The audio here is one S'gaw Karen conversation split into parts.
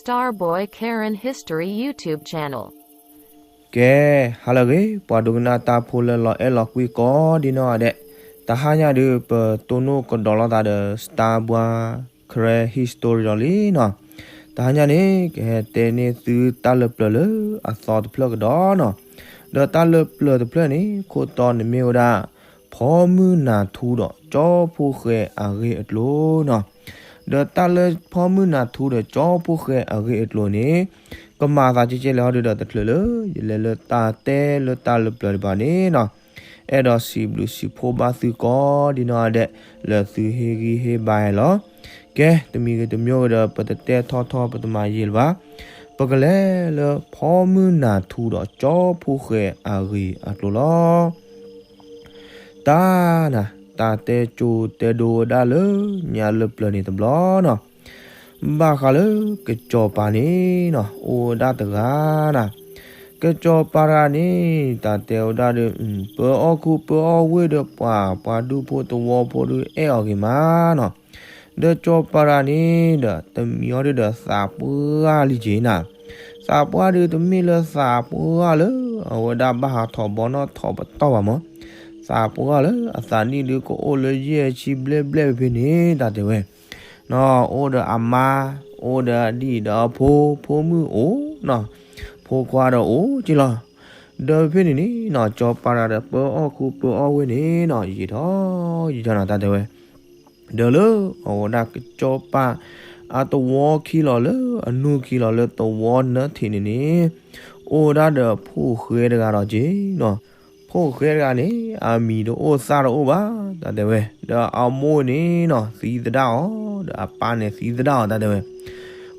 Starboy Karen History YouTube channel. ကဲ, ဟါလၢအဂ့ၤ ပှၤဒိကနၣ်တၢ်ဖိလၢလီၤအဲၣ်လီၤကွံကိးဒ်နီၢ်ဂၤဒဲး, တဟါညါဒုး ပတိၢ်နီၣ်ကဒီးလိာ်သးဒီး Starboy Karen History ဒီးလံနီၤ. တဟါညါန့ၣ် ကဟဲတဲန့ၢ်သုတၢ်လၢပျၢၤလၢအသီတဖျၢၣ်ကဒီးနီၤ. ဒီးတၢ်လၢပျၢၤတဖျၢၣ်န့ၣ် ခိၣ်တီန့ၣ်မ့ၢ်ဝဲဒၣ် ဖီမုၢ်နၤထူဒီးကၠီဖှိၣ်ဃဲအဂ့ၢ်အကျိၤနီၤ. ဒီးတၢ်လၢဖီမုၢ်နၤထူဒီးကၠီဖှိၣ်ဃဲအဂ့ၢ်အကျိၤန့ၣ် ကမၤသးကဲကဲလဲၣ်ဟီဒုဒီး တချုးလၢ ယလဲၤလၢတၢ်တဲလၢတၢ်လၢပျၢၤဒံးဘၣ်န့ၣ်နီၤ, အဲၣ်ဒိးစံးဘျုးစံးဖှိၣ်ဘၣ်သုကိးဒ်နီၢ်ဂၤဒဲး လၢသုဟ့ၣ်ဂံၢ်ဟ့ၣ်ဘါလီၤ. ကဲ, တမံၤဂ့ၤတမံၤဂ့ၤဒီး ပတတဲထီထီ ပတမၤယံာ်လၢၤဘၣ်. ပကလဲၤလၢဖီမုၢ်နၤထူဒီးကၠီဖှိၣ်ဃဲအဂ့ၢ်အကျိၤလီၤ. တၢ်နၤ, တၢ်တဲကၠိတဲဒိဝဲဒၣ်လၢညါလၢပျၢၤန့ၣ်တဘျီနီၤ. ဘၣ်ဃးလၢကစီၤပၤန့ၣ်နီၤ အိၣ်ဝဲဒၣ်တဂၤနၤ. ကစီၤပၤတဂၤန့ၣ် တၢ်တဲဝဲဒၣ်ဒီး ပၢအီၣ်ခူပၢအီၣ်ဝ့ၢ်ဒီးပှၤ ပှၤဒူဖိသဝီဖိဒုးအဲၣ်အီၤဂ့ၤမးနီၤ. ဒီးစီၤပၤတဂၤန့ၣ်ဒီး တမံၤအီၤဒုဒီးသးပှၢ်လံက့ၤနၤ. သးပှၢ်ဒုးတမ့ၢ်လၢသးပှၢ်လၢ အဝဲဒၣ်ဘၣ်ဟးထီၣ်ဘီနီၣ်ထီၣ်ပတီၢ်ဘၣ်မး. သးပှၢ်လၢအသးနံၣ်ဒုးကအိၣ်လၢယဲၢ်ဆံဘျဲၣ်ဘျဲၣ်ဖဲန့ၣ် တၢ်တဲဝဲ နီၤ, အိၣ်ဒီးအမါ, အိၣ်ဒီးအဒံၣ်ဒီးအဖိ, ဖိမုၣ်အိၣ်နီၤ, ဖိခွါဒီးအိၣ်က့လီၤ. ဒီးဖဲန့ၣ်န့ၣ်နီၤ စီၤပၤတဂၤဒီးပၢအီၣ်ခူပၢအီၣ်ဝ့ၢ်န့ၣ်နီၤ ယံာ်ထီၣ်ယံာ်ထီၣ်နီၤ တၢ်တဲဝဲ. ဒီးလၢအဝဲဒၣ်ကစီၤပၤအသဝီခံလီၤလၢအနူၢ်ခံလီၤလၢသဝီနၢထံးန့ၣ်န့ၣ် အိၣ်ဝဲဒၣ်ဒီးဖိၣ်ဃဲတဂၤဒီးက့ၤနီၤ. ဖိၣ်ဃဲတဂၤန့ၣ် အမံၤတအိၣ်သၣ်တအိၣ်ဘၣ် တၢ်တဲဝဲ. ဒီးအမိၢ်န့ၣ်နီၤ သံသဒၣ်အီၤ, ဒီးအပၢ်န့ၣ်သံသဒၣ်အီၤ တၢ်တဲဝဲ.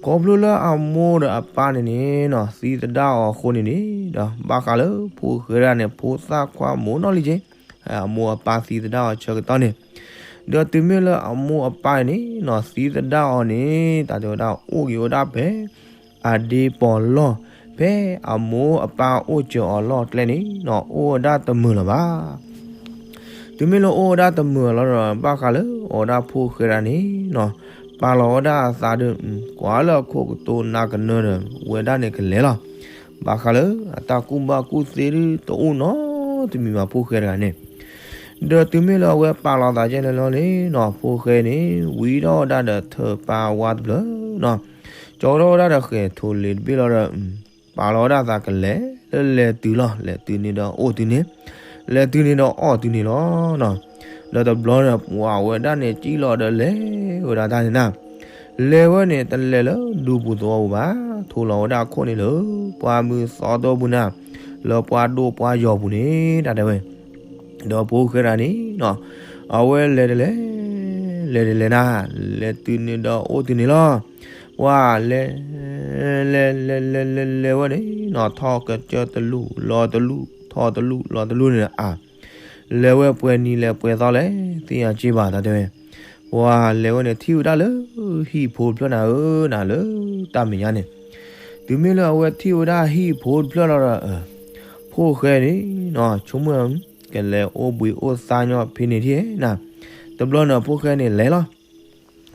ခီဖျိလၢအမိၢ်ဒီးအပၢ်န့ၣ်န့ၣ်နီၤ သံသဒၣ်အီၤအဃိန့ၣ်န့ၣ် ဒီးဘၣ်ဃးလၢဖိၣ်ဃဲတဂၤန့ၣ် ဖိသၣ်ခွါမိၢ်နီၢ်လံက့ၤ အမိၢ်အပၢ်သံသဒၣ်အီၤဆၢကတီၢ်န့ၣ်, ဒီးတုၤမ့ၢ်လၢအမိၢ်အပၢ်န့ၣ်နီၤ သံသဒၣ်အီၤန့ၣ် တၢ်တဲဝဲဒၣ်အိၣ်က့ၤဝဲဒၣ်ဖဲ အဒ့ပီၤလီၢ်, ဖဲအမိၢ်အပၢ်အိၣ်စၢၤအီၤလီၢ်ကျဲန့ၣ်နီၤ အိၣ်ဝဲဒၣ်တမုာ်လၢၤဘၣ်. တုၤမ့ၢ်လၢအိၣ်ဝဲဒၣ်တမုာ်လီၤဒီး ဘၣ်ဃးလၢအဝဲဒၣ်ဖိၣ်ဃဲတဂၤန့ၣ်နီၤ ပာ်လီၤဝဲဒၣ်အသးဒီး ကွၢ်လၢအခိၣ်ကတိၤနၤကနၢဒီး ဝဲဒၣ်န့ၣ်ကလဲၤလီၤ. ဘၣ်ဃးလၢအတၢ်ကူၣ်ဘၣ်ကူၣ်သ့ဒုးတအိၣ်နီတမံၤဘၣ် ဖိၣ်ဃဲတဂၤန့ၣ်. ဒီးတုၤမ့ၢ်လၢအဝဲပာ်လီၤသးကဲန့ၣ်လီၤန့ၣ်နီၤ ဖိၣ်ဃဲန့ၣ် ဝံထီၣ်ဝဲဒၣ်ဒီးထၢၣ်ပၢ်ဝါတဖျၢၣ်နီၤ, ကၠီထီၣ်ဝဲဒၣ်ဒီးဃဲၤထိးလ့ၤတဘ့ၣ်လီၤဒီး ပာ်လီၤဝဲဒၣ်သးကလဲၤလၢလဲၤတုၤလီၤ. လဲၤတုၤန့ၣ်ဒီးအိၣ်တုၤန့ၣ်, လဲၤတုၤန့ၣ်ဒီးအီၣ်တုၤန့ၣ်လီၤ. ဒီးတဘျီန့ၣ် ပှၤဝဲဒၣ်န့ၣ်ကံၣ်လီၤဒီးလဲၤဝဲဒၣ်တၢ်န့ၣ်နၤ, လဲၤဝဲန့ၣ် တလဲၤလၢဒူပူၤသဝီပူၤဘၣ်, ထိးလီၤဝဲဒၣ်အခိၣ်န့ၣ်လၢပှၢ်မုၢ်သီတီပူၤနၤ, လၢပှၢ်ဒိၣ်ပှၢ်ယီၤပူၤန့ၣ် တၢ်တဲဝဲ. ဒီးဖိၣ်ဃဲတဂၤန့ၣ်နီၤ အဝဲလဲၤတလဲၤ, လဲၤတလဲၤနၤ, လဲၤတုၤန့ၣ်ဒီးအိၣ်တုၤန့ၣ်လီၤ. ပှၤလဲၤ လဲၤလဲၤလဲၤလဲၤလဲၤဝဲန့ၣ်နီၤ ထီၣ်ကစၢၢ်တလူၢ် လီၤတလူၢ် ထီၣ်တလူၢ် လီၤတလူၢ်န့ၣ်ဧါ, လဲၤဝဲပှဲၤနံၤလဲၤပှဲၤသီလဲၣ် သ့ၣ်ညါစ့ၢ်ဘၣ် တၢ်တဲဝဲ. ပှၤလဲၤဝဲန့ၣ်ထံၣ်ဝဲဒၣ်လၢ ဟံၣ်ဖိတဖျၢၣ်နၤဧၢနၤ လၢတၢ်မဲာ်ညါန့ၣ်, တုၤမ့ၢ်လၢအဝဲထံၣ်ဝဲဒၣ်ဟံၣ်ဖိတဖျၢၣ်လီၤဒီး ဖိၣ်ဃဲန့ၣ်နီၤ ဆိကမိၣ် ကလဲၤအိၣ်ဘှံးအိၣ်သါညီဖဲန့ၣ်ထံၣ်နၤ, တဘျီန့ၣ်ဖိၣ်ဃဲန့ၣ်လဲၤလီၤ.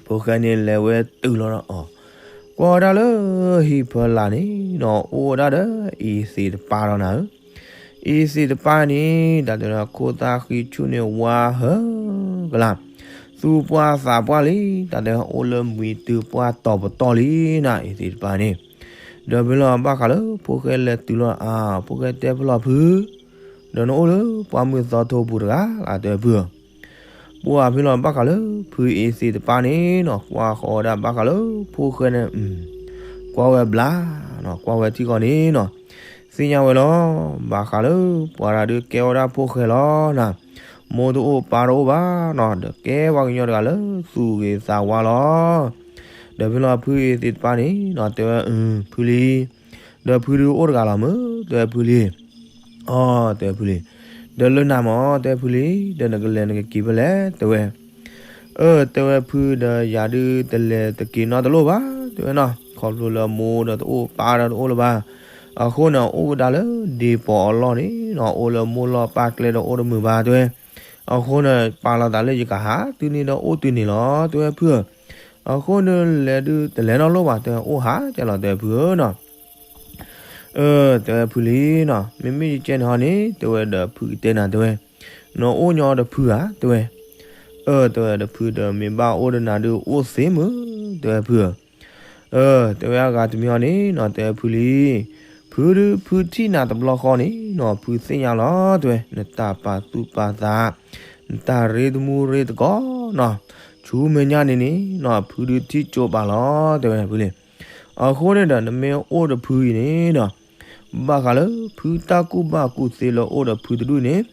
ဖိၣ်ဃဲန့ၣ်လဲၤဝဲတုၤလီၤဒီးအီၤ, ကွၢ်ဝဲဒၣ်လၢဟံၣ်ဖီလာ်န့ၣ်နီၤ အိၣ်ဝဲဒၣ်ဒီးအံၤသ့ၣ်တပၤလီၤနၤဧၢ, အံၤသ့ၣ်တပၤန့ၣ် တၢ်တဲဝဲဒၣ်ခိၣ်သၣ်ဃံဆူၣ်န့ၣ်ဝါဟၢကလါ, သူၣ်ပှၢ်သးပှၢ်လံ, တၢ်တဲဝဲအိၣ်လၢမှံၤတုၤပှၢ်တီၤပတီၢ်လံနၤ အံၤသ့ၣ်တပၤန့ၣ်. ဒီးဖဲလီၤဘၣ်ဃးလၢဖိၣ်ဃဲလဲၤတုၤလီၤအါ, ဖိၣ်ဃဲတဲဖဲလီၤဖု ဒီးနအိၣ်လၢပှၢ်မုၢ်သီထိပူၤတဂၤလၢ တဲဝဲဖုဧၢ, ပှၤဖဲလီၤဘၣ်ဃးလၢဖုအံၤသ့ၣ်တပၤန့ၣ်နီၤ ကွၢ်ဃီၤဝဲဒၣ်ဘၣ်ဃးလၢဖိၣ်ဃဲန့ၣ်, ကွၢ်ဝဲဘျါနီၤ ကွၢ်ဝဲထံကီၢ်န့ၣ်နီၤ, သ့ၣ်ညါဝဲလီၤ. ဘၣ်ဃးလၢပှၤတဂၤဒုးကဲဝဲဒၣ်ဖိၣ်ဃဲလီၤနၤ, မိၢ်တအိၣ်ပၢ်တအိၣ်ဘၣ်နီၤ ဒီးကဲပှၤကညီတဂၤလၢသူၣ်ဂ့ၤသးဝါလီၤ. ဒီးဖဲလီၤဖုအံၤသ့ၣ်တပၤန့ၣ်နီၤ တဲဝဲ ဖုလံ ဒီးဖုဒုးအိၣ်တဂၤလီၤမ့ၢ် တဲဝဲဖုလံ. အီ တဲဝဲဖုလံ. ဒီးလၢနၤမ့ၢ် တဲဝဲဖုလံ, ဒီးနကလဲၤနကက့ၤဖဲလဲၣ် တဲဝဲ. အၢ တဲဝဲဖု ဒီးယၤဒုးတလဲၤတက့ၤနီတလိၣ်ဘၣ် တဲဝဲနီၤ, ခီဖျိလၢမိၢ်ဒီးတအိၣ်ပၢ်ဒီးတအိၣ်လၢၤဘၣ်. အဃိန့ၣ်အိၣ်ဝဲဒၣ်လၢဒ့ပီၤအလီၢ်န့ၣ်နီၤ အိၣ်လၢမိၢ်လီၢ်ပၢ်ကျဲဒီးအိၣ်တမုာ်ဘၣ် တဲဝဲ. အဃိန့ၣ် ပာ်လီၤသးလၢယကဟးတုၤန့ၣ်ဒီးအိၣ်တုၤန့ၣ်လီၤ တဲဝဲဖုဧၢ. အဃိန့ၣ်လဲၤဒုးတလဲၤနီတလိၣ်ဘၣ် တဲဝဲ အိၣ်ဟးကဲလီၤ တဲဝဲ ဖုဧၢနီၤ. အၢ တဲဝဲ ဖုလံနီၤ, မ့မ့ၢ်ယကဲန့ၣ်ဟီန့ၣ် တဲဝဲ ဒီးဖုကတဲနၤ တဲဝဲ, နအိၣ်ညီဒီးဖုဧါ တဲဝဲ. အၢ တဲဝဲ ဒီးဖုဒီးမ့ၢ်ဘၣ်အိၣ်ဒီးနၤဒုးအိၣ်သ့မုၢ် တဲဝဲ ဖုဧၢ. အၢ တဲဝဲ အဂၤတမံၤဟီန့ၣ်နီၤ တဲဝဲ ဖုလံ, ဖုဒုး ဖုထံၣ်နၤတဘျီဃီန့ၣ်နီၤ ဖုသ့ၣ်ညါလီၤ တဲဝဲ, နတၢ်ပာ်သူၣ်ပာ်သး, နတၢ်ရ့တမူရ့တကိးနီၤ, ဆူမဲာ်ညါန့ၣ်န့ၣ်နီၤ ဖုဒုးထံၣ်ကၠိပာ်လီၤ တဲဝဲ ဖုလံ. အဃိန့ၣ်ဒီး နမ့ၢ်အိၣ်ဒီးဖုအံၤန့ၣ်နီၤ ဘၣ်ဃးလၢဖုတၢ်ကူၣ်ဘၣ်ကူၣ်သ့လၢအိၣ်ဒီးဖုတဒူၣ်န့ၣ်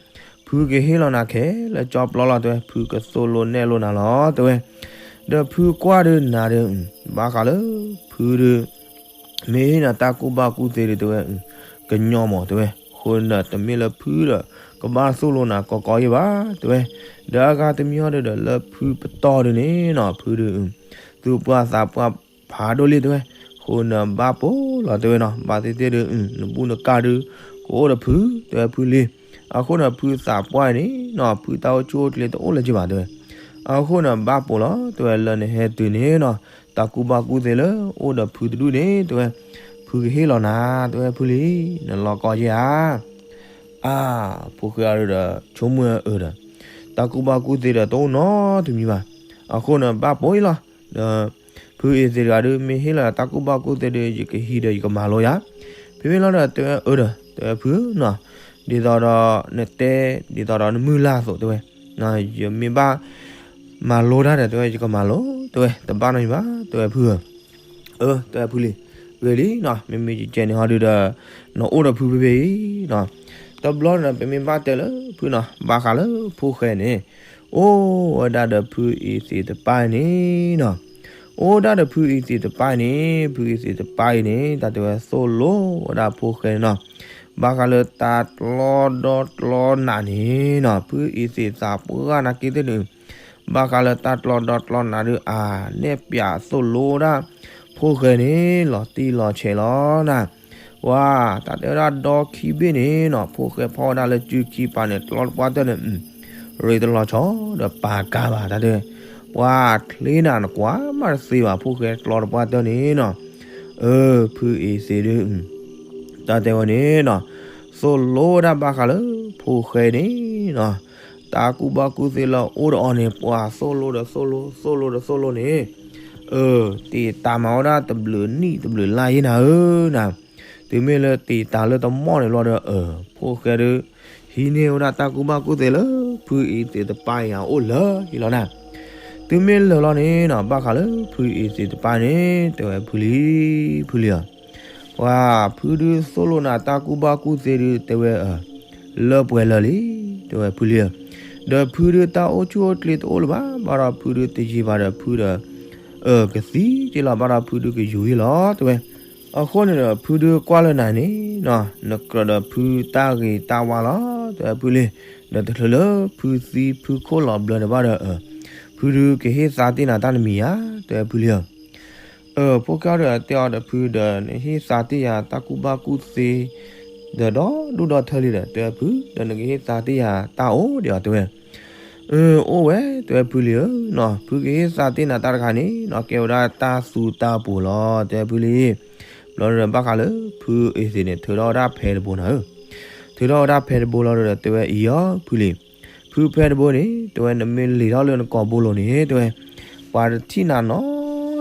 ဖုကဟ့ၣ်လီၤနၤခဲလၢာ်ကၠီပျီလီၤ တဲဝဲ, ဖုကသိၣ်လိနဲၣ်လိနၤလီၤ တဲဝဲ. ဒီးဖုကွၢ်ဒုးနၤဒီး ဘၣ်ဃးလၢဖုဒုး မ့ၢ်ဟ့ၣ်နၤတၢ်ကူၣ်ဘၣ်ကူၣ်သ့ဒုး တဲဝဲ ကညီမး တဲဝဲ, အဃိန့ၣ်ဒီး တမ့ၢ်လၢဖုဒီး ကဘၣ်သိၣ်လိနၤကီကီယဲၢ်ဘၣ် တဲဝဲ. ဒီးအဂၤတမံၤဟီဒုးဒီး လၢဖုပတီၢ်ဒုးန့ၣ်နီၤ ဖုဒုး သူၣ်ပှၢ်သးပှၢ်ဖးဒိၣ်လံ တဲဝဲ, အဃိန့ၣ်ဘၣ်ပိာ်လီၤ တဲဝဲနီၤ, ဘၣ်သ့ၣ်သ့ၣ်ဒုး နဘူၣ်နကၢ်ဒုး ကအိၣ်ဒီးဖု တဲဝဲ ဖုလံ. အဃိန့ၣ် ဖုသးပှၢ်အံၤန့ၣ်နီၤ ဖုတၢ်အိၣ်ဆူၣ်အိၣ်ချ့တအိၣ်လၢၤက့ဘၣ် တဲဝဲ. အဃိန့ၣ် ဘၣ်ပိာ်လီၤ တဲဝဲ, လၢနဟဲတုၤန့ၣ်နီၤ တၢ်ကူၣ်ဘၣ်ကူၣ်သ့လၢအိၣ်ဒီးဖုတဒူၣ်န့ၣ် တဲဝဲ, ဖုကဟ့ၣ်လီၤနၤ တဲဝဲ ဖုလံ, နလီၤကီယဲၢ်ဧါ. အါ, ဖိၣ်ဃဲအံၤဒီး ဆိကမိၣ်အၢဒီး တၢ်ကူၣ်ဘၣ်ကူၣ်သ့ဒီးတအိၣ်နီတမံၤဘၣ်. အဃိန့ၣ် ဘၣ်ပိာ်အံၤလီၤ. ဒီးဖုအ့ၤသ့ၣ်တဂၤဒုး မ့ၢ်ဟ့ၣ်လီၤတၢ်ကူၣ်ဘၣ်ကူၣ်သ့ဒုး ယကဟံးဒီးယကမၤလိယၤ. ဖဲမ့ၢ်လီၤဒီး တဲဝဲအၢဒီး တဲဝဲဖုနီၤ, ဒ်သိးဒီးနတဲ ဒ်သိးဒီးနမုၢ်လၢ်အသိး တဲဝဲ, ယမ့ၢ်ဘၣ်မၤလိတၢ်ဒီး တဲဝဲ ယကမၤလိ တဲဝဲ, တဘၣ်နီတမံၤဘၣ် တဲဝဲဖုဧၢ. အၢ တဲဝဲဖုလံ, ဂ့ၤလံနီၤ, မ့မ့ၢ်ယကဲန့ၣ် ဟီဒုးဒီး နအိၣ်ဒီးဖုဖဲဖဲအံၤနီၤ. တဘျီန့ၣ် ပမ့ၢ်ဘၣ်တဲလၢဖုနီၤ, ဘၣ်ဃးလၢဖိၣ်ဃဲန့ၣ် အိၣ်ဝဲဒၣ်ဒီးဖုအ့ၤသ့ၣ်တပၢ်အံၤန့ၣ်နီၤ. အိၣ်ဒၣ်ဒီးဖုအ့ၤသ့ၣ်တပၢ်အံၤန့ၣ်, ဖုအ့ၤသ့ၣ်တပၢ်အံၤန့ၣ် တၢ်တဲဝဲသိၣ်လိဝဲဒၣ်ဖိၣ်ဃဲန့ၣ်နီၤ. ဘၣ်ဃးလၢတၢ်ကျီဒီကျီနးန့ၣ်နီၤ, ဖုအ့ၤသ့ၣ်သးပှၢ်နာ်က့သ့ၣ်န့ၣ် ဘၣ်ဃးလၢတၢ်ကျီဒီကျီနးဒုး အါနဲၣ်ပၠးသိၣ်လိဒၣ်ဖိၣ်ဃဲန့ၣ် လီၤတံၢ်လီၤဆဲးလီၤနၤ. ပှၤတၢ်တဲဝဲဒၣ်ဒီခံဘ့ၣ်န့ၣ်နီၤ, ဖိၣ်ဃဲဖီၣ်ဝဲဒၣ်လၢစုခံပၤန့ၣ် ကျီတပှၢ်တၢၢ်န့ၣ် ရ့တလီၤဆီဒီးပာ်ကါဘၣ် တၢ်တဲဝဲ. ပှၤချ့နၤနကွၢ်မးတသ့ဘၣ် ဖိၣ်ဃဲကျီတပှၢ်တၢၢ်န့ၣ်နီၤ. အၢ ဖုအ့ၤသ့ၣ်ဒုး တၢ်တဲဝဲန့ၣ်နီၤ, သိၣ်လိဝဲဒၣ်ဘၣ်ဃးလၢဖိၣ်ဃဲန့ၣ်နီၤ. တၢ်ကူၣ်ဘၣ်ကူၣ်သ့လၢအိၣ်ဒီးအီၤန့ၣ် ပှၤသိၣ်လိဒီးသိၣ်လိ သိၣ်လိဒီးသိၣ်လိန့ၣ်, အၢ တံာ်တာ်မၤဝဲဒၣ်တဘျုးနံၣ်တဘျုးလါယဲၢ်နၤဧၢနၤ. တုၤမ့ၢ်လၢတံာ်တာ်လၢတမီၢ်န့ၣ်ဘျီဒီး အၢ ဖိၣ်ဃဲဒုး ဟံးန့ၢ်ဝဲဒၣ်တၢ်ကူၣ်ဘၣ်ကူၣ်သ့လၢ ဖုအ့ၤသ့ၣ်တပၢ်အံၤအအိၣ်လၢာ်အံၤလီၤနၤ. တုၤမ့ၢ်လၢာ်လီၤန့ၣ်နီၤ, ဘၣ်ဃးလၢဖုအ့ၤသ့ၣ်တပၢ်န့ၣ် တဲဝဲဖုလံ, ဖုလံဧၢ, ပှၤဖုဒုးသိၣ်လိနၤတၢ်ကူၣ်ဘၣ်ကူၣ်သ့ဒုး တဲဝဲအၢ လၢပှဲၤလၢာ်လံ, တဲဝဲဖုလံဧၢ. ဒီးဖုဒုးတၢ်အိၣ်ဆူၣ်အိၣ်ချ့တအိၣ်လၢၤဘၣ်, ဘၣ်ဒီးဖုဒုးတယံာ်ဘၣ်ဒီးဖုဒီး အၢ ကသံက့လီၤ, ဘၣ်ဒီးဖုဒုးကယူၤယ့ၢ်လီၤ တဲဝဲ. အဃိန့ၣ်ဒီး ဖုဒုးကွၢ်လၢနၤန့ၣ်နီၤ, နကြၢးဒီးဖုတၢ်ဂ့ၤတၢ်ဝါလီၤ တဲဝဲဖုလံ. ဒီးတချုးလၢဖုသံဖုခိၣ်လီၤဘျၢန့ၣ်ဘၣ်ဒီး အၢ ဖုဒုးကဟ့ၣ်သါတ့ၢ်နၤတၢ်တမံၤဧါ တဲဝဲဖုလံဧၢ. အၢ ဖိၣ်ဃဲဒီးတဲအီၤဒီးဖုဒီး နဟ့ၣ်သါတ့ၢ်ယၤတၢ်ကူၣ်ဘၣ်ကူၣ်သ့ ဒီးဒီဒူၣ်ဒီထၢလံဒီး တဲဝဲဖု ဒီးနကဟ့ၣ်သါတ့ၢ်ယၤတၢ်အိၣ်ဒံးဧါ တဲဝဲ. အၢ အိၣ်ဝဲ တဲဝဲဖုလံဧၢနီၤ, ဖုကဟ့ၣ်သါတ့ၢ်နၤတၢ်တခါန့ၣ်နီၤ ကဲဝဲဒၣ်တၢ်သူတၢ်ပူၤလီၤ တဲဝဲဖုလံ. ဘျီဒီးဘၣ်ဃးလၢဖုအ့ၤသ့ၣ်န့ၣ် ထုးထီၣ်ဝဲဒၣ်ဖဲတဘိနၤဧၢ, ထုးထီၣ်ဝဲဒၣ်ဖဲတဘိလီၤဒီး တဲဝဲအံၤအီၤဖုလံ. ဖုဖဲတဘိန့ၣ် တဲဝဲ နမ့ၢ်လံာ်ထီၣ်လၢနကိာ်ဘိလိၤန့ၣ် တဲဝဲ ပှၤတထံၣ်နၤနီ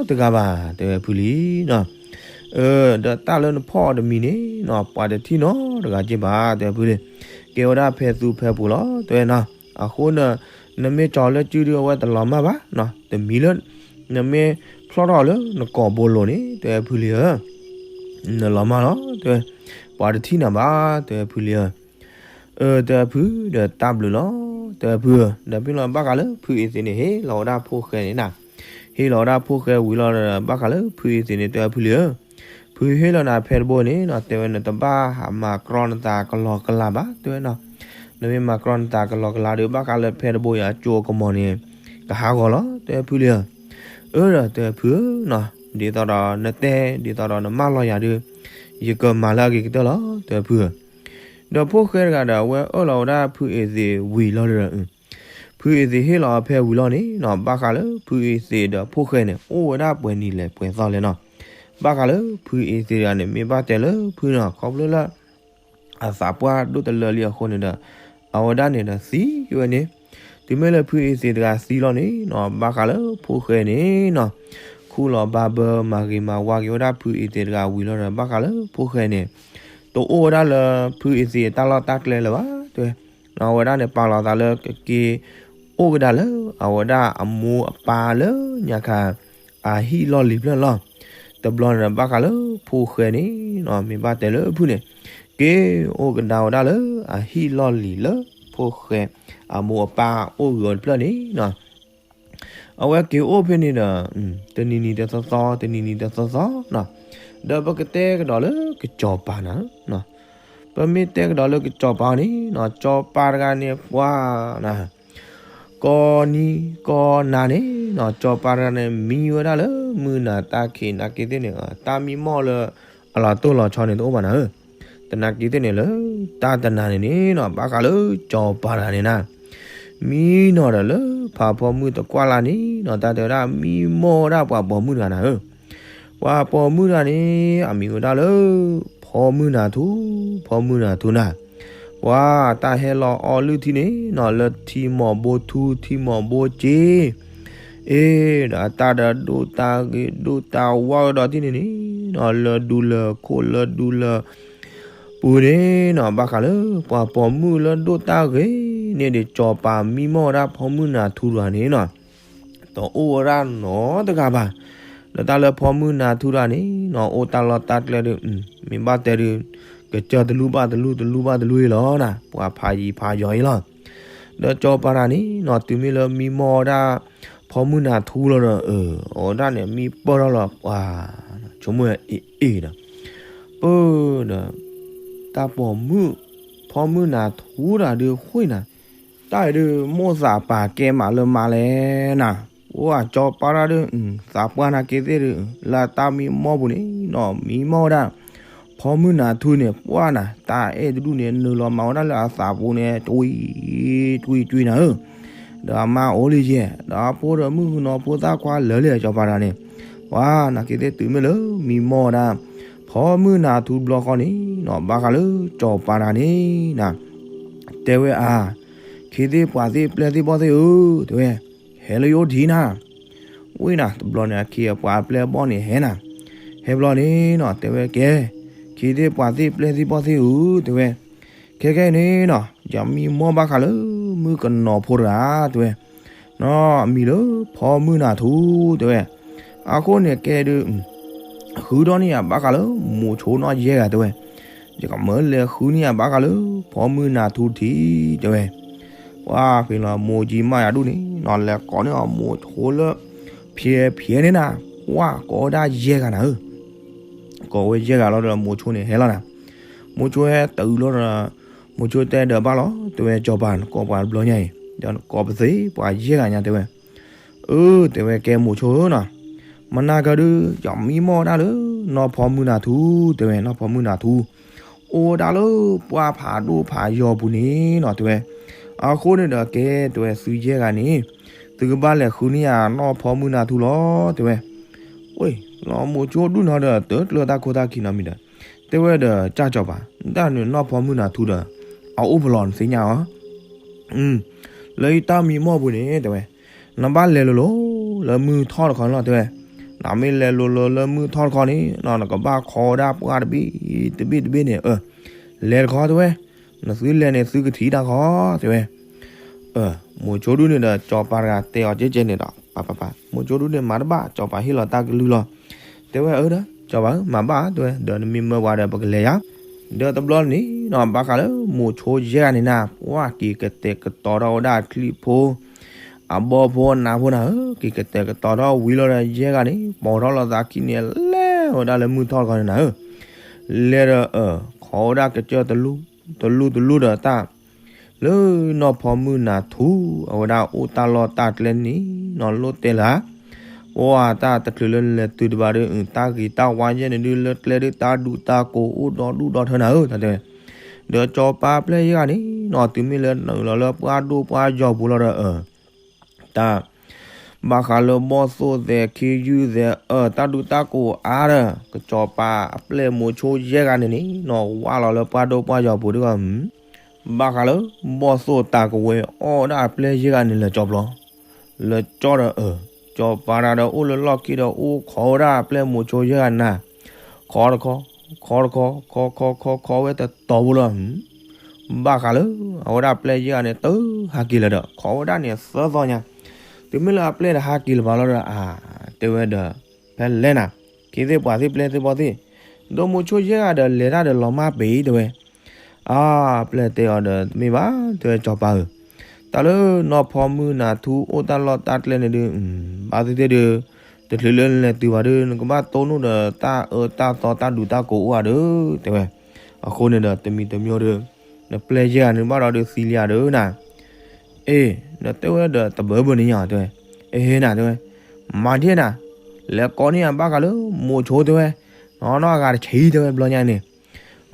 တဂၤဘၣ် တဲဝဲဖုလံနီၤ. အၢ ဒီးတၢ်လၢနဖီၣ်အီၤတမံၤန့ၣ်နီၤ ပှၤတထံၣ်နီတဂၤက့ဘၣ် တဲဝဲဖုလံ. ကဲဝဲဒၣ်ဖဲသူဖဲပူၤလီၤ တဲဝဲနီၤ. အဃိန့ၣ် နမ့ၢ်ကၠီၤလၢစုဒုးအဝဲတလီၤမၢ်ဘၣ်နီၤ, တမံၤလၢ နမ့ၢ်ဖျီၣ်ထီၣ်လၢနကိာ်ဘိလိၤန့ၣ် တဲဝဲဖုလံဧၢ နလီၤမၢ်လီၤ တဲဝဲ, ပှၤတထံၣ်နၤဘၣ် တဲဝဲဖုလံဧၢ. အၢ တဲဝဲဖု ဒီးတၢ်ဘျုးလီၤ တဲဝဲဖုဧၢ. ဒီးဖဲလီၤဘၣ်ဃးလၢဖုအ့ၤသ့ၣ်န့ၣ် ဟ့ၣ်လီၤဝဲဒၣ်ဖိၣ်ဃဲန့ၣ်နၤ, ဟ့ၣ်လီၤဝဲဒၣ်ဖိၣ်ဃဲဝံၤလီၤဒီး ဘၣ်ဃးလၢဖုအ့ၤသ့ၣ်န့ၣ် တဲဝဲဖုလံဧၢ, ဖုဟ့ၣ်လီၤနၤဖဲတဘိန့ၣ်နီၤ တဲဝဲ နတဘၣ်ဟးမၤကြီနသးကလီကလၤဘၣ် တဲဝဲနီၤ. နမ့ၢ်မၤကြီနသးကလီကလၤဒီး ဘၣ်ဃးလၢဖဲတဘိယၤကၠိအကမီၤန့ၣ် ကဟးဂီၤလီၤ တဲဝဲဖုလံဧၢ. အၢ ဒီးတဲဝဲဖုဧၢနီၤ, ဒ်သိးဒီးနတဲ ဒ်သိးဒီးနမၢလီၤယၤဒီး ယကမၤလၢအဂ့ၤကတၢၢ်လီၤ တဲဝဲဖုဧၢ. ဒီးဖိၣ်ဃဲတဂၤဒီး အဝဲအၢၣ်လီၤဝဲဒၣ်ဖုအ့ၤသ့ၣ်ဝံၤလီၤဒီး အၢ ဖုအ့သ့းဟ့ၣ်လီၤအီၤဖဲဝံၤလီၤန့ၣ်နီၤ ဘၣ်ဃးလၢဖုအ့သ့းဒီးဖိၣ်ဃဲန့ၣ် အိၣ်ဝဲဒၣ်ပှဲၤနံၤလဲၣ်ပှဲၤသီလဲၣ်နီၤ. ဘၣ်ဃးလၢဖုအ့သ့းတဂၤန့ၣ် မ့ၢ်ဘၣ်တဲလၢဖုနီၤ ခီဖျိလၢ အသးပှၢ်ဒိၣ်တလၢလံအဃိန့ၣ်ဒီး အဝဲဒၣ်န့ၣ်ဒီးသံဝဲန့ၣ်, တုၤမ့ၢ်လၢဖုအ့သ့းတဂၤသံလီၤန့ၣ်နီၤ ဘၣ်ဃးလၢဖိၣ်ဃဲန့ၣ်နီၤ ခူၣ်လီၤဘၣ်ဘၢမၤဂ့ၤမၤဝါက့ၤဝဲဒၣ်ဖုအ့သ့းတဂၤဝံၤလီၤဒီး ဘၣ်ဃးလၢဖိၣ်ဃဲန့ၣ် တအိၣ်ဝဲဒၣ်လၢဖုအ့သ့းအတၢ်လီၢ်တၢ်ကျဲလၢၤဘၣ်တဲဝဲ. အဝဲဒၣ်န့ၣ် ပာ်လီၤသးလၢကက့ၤအိၣ်ကဒါလၢ အဝဲဒၣ်အမိၢ်အပၢ်လၢညါခါ အဟံၣ်လီၢ်လံၤဖျၢၣ်လီၤ. တဘျီန့ၣ်ဒီး ဘၣ်ဃးလၢဖိၣ်ဃဲန့ၣ်နီၤ မ့ၢ်ဘၣ်တဲလၢဖုန့ၣ် က့ၤအိၣ်ကဒါဝဲဒၣ်လၢအဟံၣ်လီၢ်လံၤလၢဖိၣ်ဃဲ အမိၢ်အပၢ်အိၣ်ဂ့ၤအီၤတဖျၢၣ်န့ၣ်နီၤ အဝဲက့ၤအိၣ်ဖဲန့ၣ်ဒီး တနံၤနံၤတသီသီ တနံၤနံၤတသီသီနီၤ, ဒီးပကတဲကဒီးလၢကစီၤပၤနၤ, ပမ့ၢ်တဲကဒီးလၢကစီၤပၤန့ၣ်နီၤ စီၤပၤတဂၤန့ၣ် ပှၤနၤ ကိးနံၤကိးနၤန့ၣ်နီၤ စီၤပၤတဂၤန့ၣ် မံဝဲဒၣ်လၢမုၢ်နၤတၢ်ခံး နာ်က့သ့ၣ်န့ၣ် တၢ်မံမီၢ်လၢအလီၤတိၢ်လီၤဆီန့ၣ် တအိၣ်ဘၣ်နၤဧၢ, တနာ်က့သ့ၣ်န့ၣ်လၢ တၢ်တနၤန့ၣ်န့ၣ်နီၤ ဘၣ်ဃးလၢစီၤပၤတဂၤန့ၣ်နၤ မံနီၤဒီးလၢဖးဖီမုၢ်တကွၢ်လၢ်န့ၣ်နီၤ တၢ်တဲဝဲဒၣ်မံမီၢ်ဝဲဒၣ်ပှၤပိာ်မုၣ်တဂၤနၤဧၢ, ပှၤပိာ်မုၣ်တဂၤန့ၣ် အမံၤဝဲဒၣ်လၢ ဖီမုၢ်နၤထူ, ဖီမုၢ်နၤထူနၤ, ပှၤတၢ်ဟဲလီၤအီလုၢ်ထံန့ၣ်နီၤ လၢထံမီၢ်ဘိထူ ထံမီၢ်ဘိစ့ အ့ ဒီးအတၢ်ဒီးဒိၣ်တၢ်ဂ့ၤဒိၣ်တၢ်ဝါကဒီးထံန့ၣ်န့ၣ်နီၤ လၢဒူလၢခိၣ်လၢဒူလၢ ပူၤန့ၣ်နီၤ ဘၣ်ဃးလၢပှၤပိာ်မုၣ်လၢဒိၣ်တၢ်ဂ့ၤန့ၣ်ဒီး စီၤပၤမံမီၢ်ဝဲဒၣ်ဖီမုၢ်နၤထူတဂၤန့ၣ်နီၤ တအိၣ်ဝဲဒၣ်နီတဂၤဘၣ်. ဒီးတၢ်လၢဖီမုၢ်နၤထူတဂၤန့ၣ်နီၤ အိၣ်တၢ်လီၢ်တၢ်ကျဲဒီး မ့ၢ်ဘၣ်တဲဒီး ကစၢၢ်တလူၢ်ဘၣ်တလူၢ် တလူၢ်ဘၣ်တလူၢ်အံၤလီၤနၤ ပှၤဖးယံၤဖးယီၤအံၤလီၤ. ဒီးစီၤပၤတဂၤန့ၣ်နီၤ တုၤမ့ၢ်လၢမံမီၢ်ဝဲဒၣ် ဖီမုၢ်နၤထူလီၤဒီး အဝဲဒၣ်န့ၣ် မံပၢၢ်ထီၣ်လီၤပှၤ ဆိကမိၣ်အ့ၣ်အ့ၣ်ဒီး ပၢၢ်ဒီး တၢ်ပိာ်မုၣ် ဖီမုၢ်နၤထူတဂၤဒုးဃ့နၤ တၢ်အံၤဒုး မိၢ်သးပာ်ကဲမးလၢမါလဲၣ်နၤ, အိၣ်အစီၤပၤတဂၤဒီး သးပှၢ်နာ်က့သ့ၣ်ဒီး လၢတၢ်မံမီၢ်ပူၤန့ၣ်နီၤ မံမီၢ်ဝဲဒၣ် ဖီမုၢ်နၤထူန့ၣ် ပှၢ်နၤ တၢ်အဲၣ်တဒူၣ်န့ၣ် နုာ်လီၤမၤဝဲဒၣ်လၢအသးပူၤန့ၣ် တွံၢ် တွံၢ် တွံၢ်နၤဧၢ, ဒီးအမါအိၣ်လံယဲၢ် ဒီးအဖိဒီးမုၣ်ကနီၤဖိသၣ်ခွါလၢာ်လံအစီၤပၤတဂၤန့ၣ်, ပှၢ်နာ်က့သ့ၣ်တုၤမ့ၢ်လၢမံမီၢ်ဝဲဒၣ် ဖီမုၢ်နၤထူတဘျီဃီန့ၣ်နီၤ ဘၣ်ဃးလၢစီၤပၤတဂၤန့ၣ်နၤ တဲဝဲအါ, ခ့သ့ၣ်ပှၤသ့ၣ်ပျဲၢ်သ့ၣ်ဘီၣ်သ့ၣ်ဧၢ တဲဝဲ, ဟဲလၢယအိၣ်ထံနၤ, ဝံၤနၤ တဘျီန့ၣ် အခ့အပှၤအပျဲၢ်အဘီၣ်န့ၣ်ဟဲနၤ, ဟဲဘျီန့ၣ်နီၤ တဲဝဲကဲ, ခ့သ့ၣ်ပှၤသ့ၣ်ပျဲၢ်သ့ၣ်ဘီၣ်သ့ၣ်ဧၢ တဲဝဲ, ခဲကဲအံၤန့ၣ်နီၤ ယမံမီၢ်ဘၣ်ဃးလၢမုၣ်ကနီၤဖိတဂၤ တဲဝဲ, နီၤအမံၤလၢဖီမုၢ်နၤထူ တဲဝဲ, အဃိန့ၣ်ကဲဒုး ဃုထီၣ်န့ၢ်ယၤဘၣ်ဃးလၢမိၤဆိနီၢ်ယဲၢ်ဂၤ တဲဝဲ, ယကမၢလဲၤဃုန့ၢ်ယၤဘၣ်ဃးလၢ ဖီမုၢ်နၤထူထံး တဲဝဲ, ပှၢ်ဖဲလီၤမိၤကံမၢ်ယၤဒူၣ်န့ၣ်နီၤ လဲၤကိးန့ၢ်အီၤမိၤဆိလၢ ဖျဲးဖျဲးန့ၣ်နၤ, ပှၢ်ကိးဝဲဒၣ်ယဲၢ်ဂၤနၤဧၢ ကိးဝဲယဲၢ်ဂၤလီၤဒီးမိၤဆိန့ၣ်ဟဲလီၤနၤ, မိၤဆိဟဲတုၤလီၤဒီး မိၤဆိတဲဒီးဘၣ်လီၤ တဲဝဲ စီၤပၤနကိးပှၤတဘျီညါအံၤ ဒီးနကိးပသ့ပှၤယဲၢ်ဂၤညါ တဲဝဲ, အၢ တဲဝဲကဲမိၤဆိဧၢနီၤ, မနၤကဒုး ယမံမီၢ်ဝဲဒၣ်လၢ နီၢ်ဖီမုၢ်နၤထူ တဲဝဲ နီၢ်ဖီမုၢ်နၤထူ အိၣ်ဝဲဒၣ်လၢပှၢ်ဖးဒိၣ်ဖးယီၤပူၤန့ၣ်နီၤ တဲဝဲ, အဃိန့ၣ်ဒီးကဲ တဲဝဲ သုယဲၢ်ဂၤန့ၣ် သုကဘၣ်လဲၤဃုန့ၢ်ယၤနီၢ်ဖီမုၢ်နၤထူလီၤ တဲဝဲ, ဝ့ၢ် လီၤမိၤဆိဒူၣ်နီၤဒီး တကျၢၤတၢ်ခိတၢ်ခံနီတမံၤဒီး တဲဝဲဒီး ကၢ်စီၤပၤ တၢ်န့ၣ်နီၢ်ဖီမုၢ်နၤထူဒီး အအိၣ်ပလီၢ်နသ့ၣ်ညါအီၤ လၢယတၢ်မံမီၢ်ပူၤန့ၣ် တဲဝဲ, နဘၣ်လဲၤလိၤလိၤလၢမုၢ်ထီၣ်တခီန့ၣ်လီၤ တဲဝဲ, နမ့ၢ်လဲၤလိၤလိၤလၢမုၢ်ထီၣ်တခီန့ၣ် နကဘၣ်ခိးဝဲဒၣ်ပှၢ်တဘ့ၣ်တဘ့ၣ်တဘ့ၣ်န့ၣ် အၢ လဲၤတခီ တဲဝဲ, နသုလဲၤန့ၣ်သုကထံၣ်တၢ်ခီ တဲဝဲ, မိၤဆိဒူၣ်န့ၣ်ဒီး စီၤပၤတဂၤတဲအီၤကဲကဲန့ၣ်ဒီး ပၢ်ပၢ်ပၢ် မိၤဆိဒူၣ်န့ၣ်မၤတဘၣ် စီၤပၤဟ့ၣ်လီၤတၢ်ကလုၢ်လီၤ, တဲဝဲအၢဒီး စီၤပၤဧၢ မၤဘၣ် တဲဝဲ ဒီးနမ့ၢ်မၢပှၤဒီးပကလဲၤယၤ, ဒီးတဘျီန့ၣ်နီၤ ဘၣ်ဃးလၢမိၤဆိယဲၢ်ဂၤန့ၣ်နၤ ပှၢ်က့ၤကတဲာ်ကတီၤထီၣ်ဝဲဒၣ်အချံၣ်ဖိ အဘီဖိအနၢ်ဖိနၤဧၢ, က့ၤကတဲာ်ကတီၤထီၣ်ဝံၤလီၤဒီးယဲၢ်ဂၤန့ၣ် ပိာ်ထီၣ်လိာ်သးခံန့ၣ် လဲၤဝဲဒၣ်လၢမုၢ်ထီၣ်တခီန့ၣ်နၤဧၢ, လဲၤဒီးအၢ ခိးဝဲဒၣ်ကစၢၢ်တလူၢ်တလူၢ်ဒီးတၢ် လၢနီၢ်ဖီမုၢ်နၤထူ အဝဲဒၣ်အိၣ်တၢ်လီၢ်တၢ်ကျဲန့ၣ်နီၤ လိၣ်တဲလၢ ပှၤတၢ်တချုးလၢလဲၤတုၤတဘၣ်ဒီး တၢ်ဂ့ၤတၢ်ဝါယဲၢ်န့ၣ်ဒုးလၢကျဲဒုးတၢ်ဒူတၢ်ကိးအိၣ်ဒီဒူၣ်ဒီထၢနၤဧၢ တၢ်တဲဝဲ, ဒီးစီၤပၤပျဲၢ်ယဲၢ်ဂၤန့ၣ်နီၤ တုၤမ့ၢ်လၢနုာ်လီၤလၢပှၢ်ဒိၣ်ပှၢ်ယီၤပူၤလီၤဒီးအၢ တၢ် ဘၣ်ဃးလၢဘီၣ်သိၣ်သဲး ခ့ယုၢ်သဲး အၢ တၢ်ဒူတၢ်ကိးအါဒီး ကစီၤပၤအပျဲၢ်မိၤဆိယဲၢ်ဂၤန့ၣ်န့ၣ်နီၤ ဝၢ်လီၤလၢပှၢ်ဒိၣ်ပှၢ်ယီၤပူၤတဂီၢ် ဘၣ်ဃးလၢ ဘီၣ်သိၣ်တၢ်ကဝဲၤအီၣ်ဝဲဒၣ်အပျဲၢ်ယဲၢ်ဂၤန့ၣ်လၢကၠီပျီ လၢကၠီဒီးအၢ ကၠီပၤတၢ်ဒီးအိၣ်လၢလီၢ်ခံဒီး အိၣ်ခိးဝဲဒၣ်အပျဲၢ်မိၤဆိယဲၢ်ဂၤနၤ ခိးတခီ ခိးတခီ ခိးခိးခိးခိးဝဲတတီၤဖိလီၤ ဘၣ်ဃးလၢ အဝဲဒၣ်ပျဲၢ်ယဲၢ်ဂၤန့ၣ် တဟးက့ၤလၢၤဒီး ခိးဝဲဒၣ်န့ၣ်သၢသီညါ တုၤမ့ၢ်လၢအပျဲၢ်တဟးက့ၤလၢၤဘၣ်လီၤဒီး အါ တဲဝဲဒီး ဖဲလဲၣ်နၤ ခ့သ့ၣ်ပှၤသ့ၣ်ပျဲၢ်သ့ၣ်ဘီၣ်သ့ၣ် ဒီးမိၤဆိယဲၢ်ဂၤဒီးလဲၤတၢ်ဒီးလီၤမၢ်ပ့ၤတဲဝဲ အါ ပျဲၢ်တဲအီၤဒီး တမ့ၢ်ဘၣ် တဲဝဲကၠီပၤဧၢ တၢ်လၢနီၢ်ဖီမုၢ်နၤထူအိၣ်တၢ်လီၢ်တၢ်ကျဲန့ၣ်ဒုး ဘၣ်သ့ၣ်သ့ၣ်ဒုး တချုးလၢနလဲၤတုၤဘၣ်ဒီး နကဘၣ်တိၢ်နီၣ်ဒီးတၢ်အၢတၢ်သီတၢ်ဒူတၢ်ကိးအိၣ်ဧါဒီး တဲဝဲ အဃိန့ၣ်ဒီး တမံၤတမံၤဒီး နပျဲၢ်ယဲၢ်ဂၤန့ၣ်ဘၣ်ဒီးဒုးသံလံဧါဒီးနၤ အ့ ဒီးတဲဝဲဒီးတဘၢဘၢန့ၣ်ညါတဲဝဲ အ့ဟ့နၤတဲဝဲ မၤဒ်နၤ လဲၤကိးန့ၢ်ယၤဘၣ်ဃးလၢမိၤဆိတဲဝဲ နီၢ်နီၢ်အဂၤတဆံးတဲဝဲဘျီညါန့ၣ်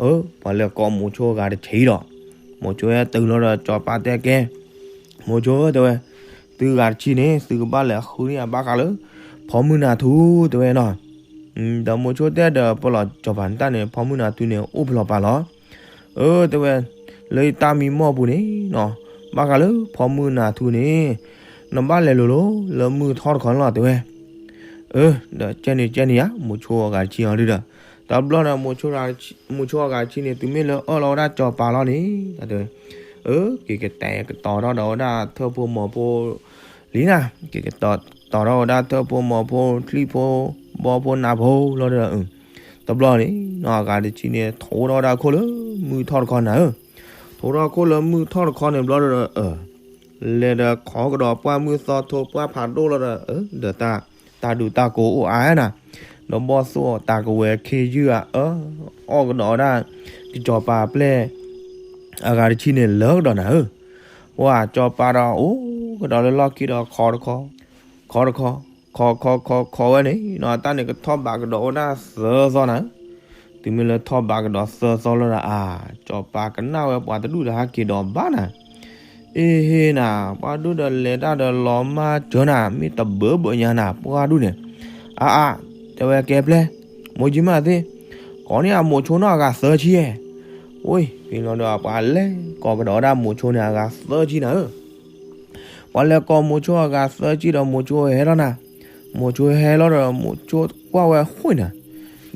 အၢ ပှၤလဲၤကိးမိၤဆိအဂၤတဆံးဒီး မိၤဆိဟဲတုၤလီၤဒီးကၠီပၤတဲကဲ မိၤဆိတဲဝဲ သုဂၤတဆံးန့ၣ် သုကဘၣ်လဲၤဃုန့ၢ်ယၤဘၣ်ဃးလၢ ဖီမုၢ်နၤထူတဲဝဲနီၤ ဒီးမိၤဆိတဲဒီးပလီၢ်ကၠီပၤန့ၣ်တၢ်န့ၣ် ဖီမုၢ်နၤထူန့ၣ် အိၣ်ဖျိးပာ်လီၤ အၢ တဲဝဲ လၢယတၢ်မံမီၢ်ပူၤန့ၣ်နီၤ ဘၣ်ဃးလၢဖီမုၢ်နၤထူန့ၣ် နဘၣ်လဲၤလိၤလိၤလၢမုၢ်ထီၣ်တခီန့ၣ်လီၤတဲဝဲ အၢ ဒီးကဲန့ၣ်ကဲန့ၣ်ဧါ မိၤဆိအဂၤတဆံးအီၤဒုဒီး တဘျီန့ၣ် မိၤဆိအဂၤတဆံးန့ၣ် တုၤမ့ၢ်လၢအၢၣ်လီၤဝဲဒၣ်ကၠီပၤလီၤန့ၣ် တဲဝဲ အၢ က့ၤကတဲာ်ကတီၤထီၣ်ဒီးဝဲဒၣ်ထၢၣ်ဖိမီၤဖိ လံနၤ က့ၤကတီၤထီၣ်ဝဲဒၣ်ထၢၣ်ဖိမီၤဖိ ချံၣ်ဖိဘီဖိနးဖိလီၤဒီး တဘျီန့ၣ်နီၤ အဂၤတဆံးန့ၣ် ထိးထီၣ်ဝဲဒၣ်ခိၣ်လၢမုၢ်ထီၣ်တခီနၤဧၢ ထိးထီၣ်ခိၣ်လၢမုၢ်ထီၣ်တခီန့ၣ်ဘျီဒီး လဲၤဒီးခိးကဒီးပှၢ်မုၢ်သီထိးပှၢ်ဖးဒိၣ်လီၤဒီး ဒီးတၢ် တၢ်ဒူတၢ်ကိးအိၣ်အါနၤ ဒီးဘီၣ်သိၣ်တၢ်ကဝဲၤခ့ယုၢ်အအၢ အီၣ်ကဒီးဝဲဒၣ် ကစီၤပၤအပျဲၢ် အဂၤတဆံးန့ၣ်လၢကဒီးနၤဧၢ ပှၢ်ကစီၤပၤဒီးအိၣ်ကဒီးလၢလီၢ်ခံဒီးခိးတခီ ခိးတခီ ခိးခိးခိးခိးဝဲန့ၣ်နီၤ တၢ်န့ၣ်ကထီၣ်ဘးကဒီးဝဲဒၣ်သၢသီနၤဧၢ တုၤမ့ၢ်လၢထီၣ်ဘးကဒီးသၢသီလီၤဒီး အါ ကစီၤပၤကနၣ်ဝဲပှၤတဒူၣ်တဟးက့ၤဒီးဘၣ်နၤ အ့ဟ့နၤ ပှၢ်ဒိၣ်ဒီးလဲၤတၢ်ဒီးလီၤမၢ်စၢၤနၤ မ့ၢ်တဘၢဘၢညါနၤ ပှၢ်ဒိၣ်န့ၣ် အါအါ တဲဝဲကဲပျဲၢ် မိၢ်ကၠံမးသ့ၣ် ကိးန့ၢ်အမိၤဆိနီၢ်အဂၤသၢဆံဧဲ ဝ့ၢ်ဖဲလီၤဒီးပှၤလဲၤကိးကဒီးဝဲဒၣ်မိၤဆိန့ၣ်အဂၤသၢဆံနၤဧၢ ပှၤလဲၤကိးမိၤဆိအဂၤသၢဆံဒီးမိၤဆိဟဲလီၤနၤ မိၤဆိဟဲလီၤဒီး မိၤဆိကွၢ်ဝဲဃိၣ်နၤ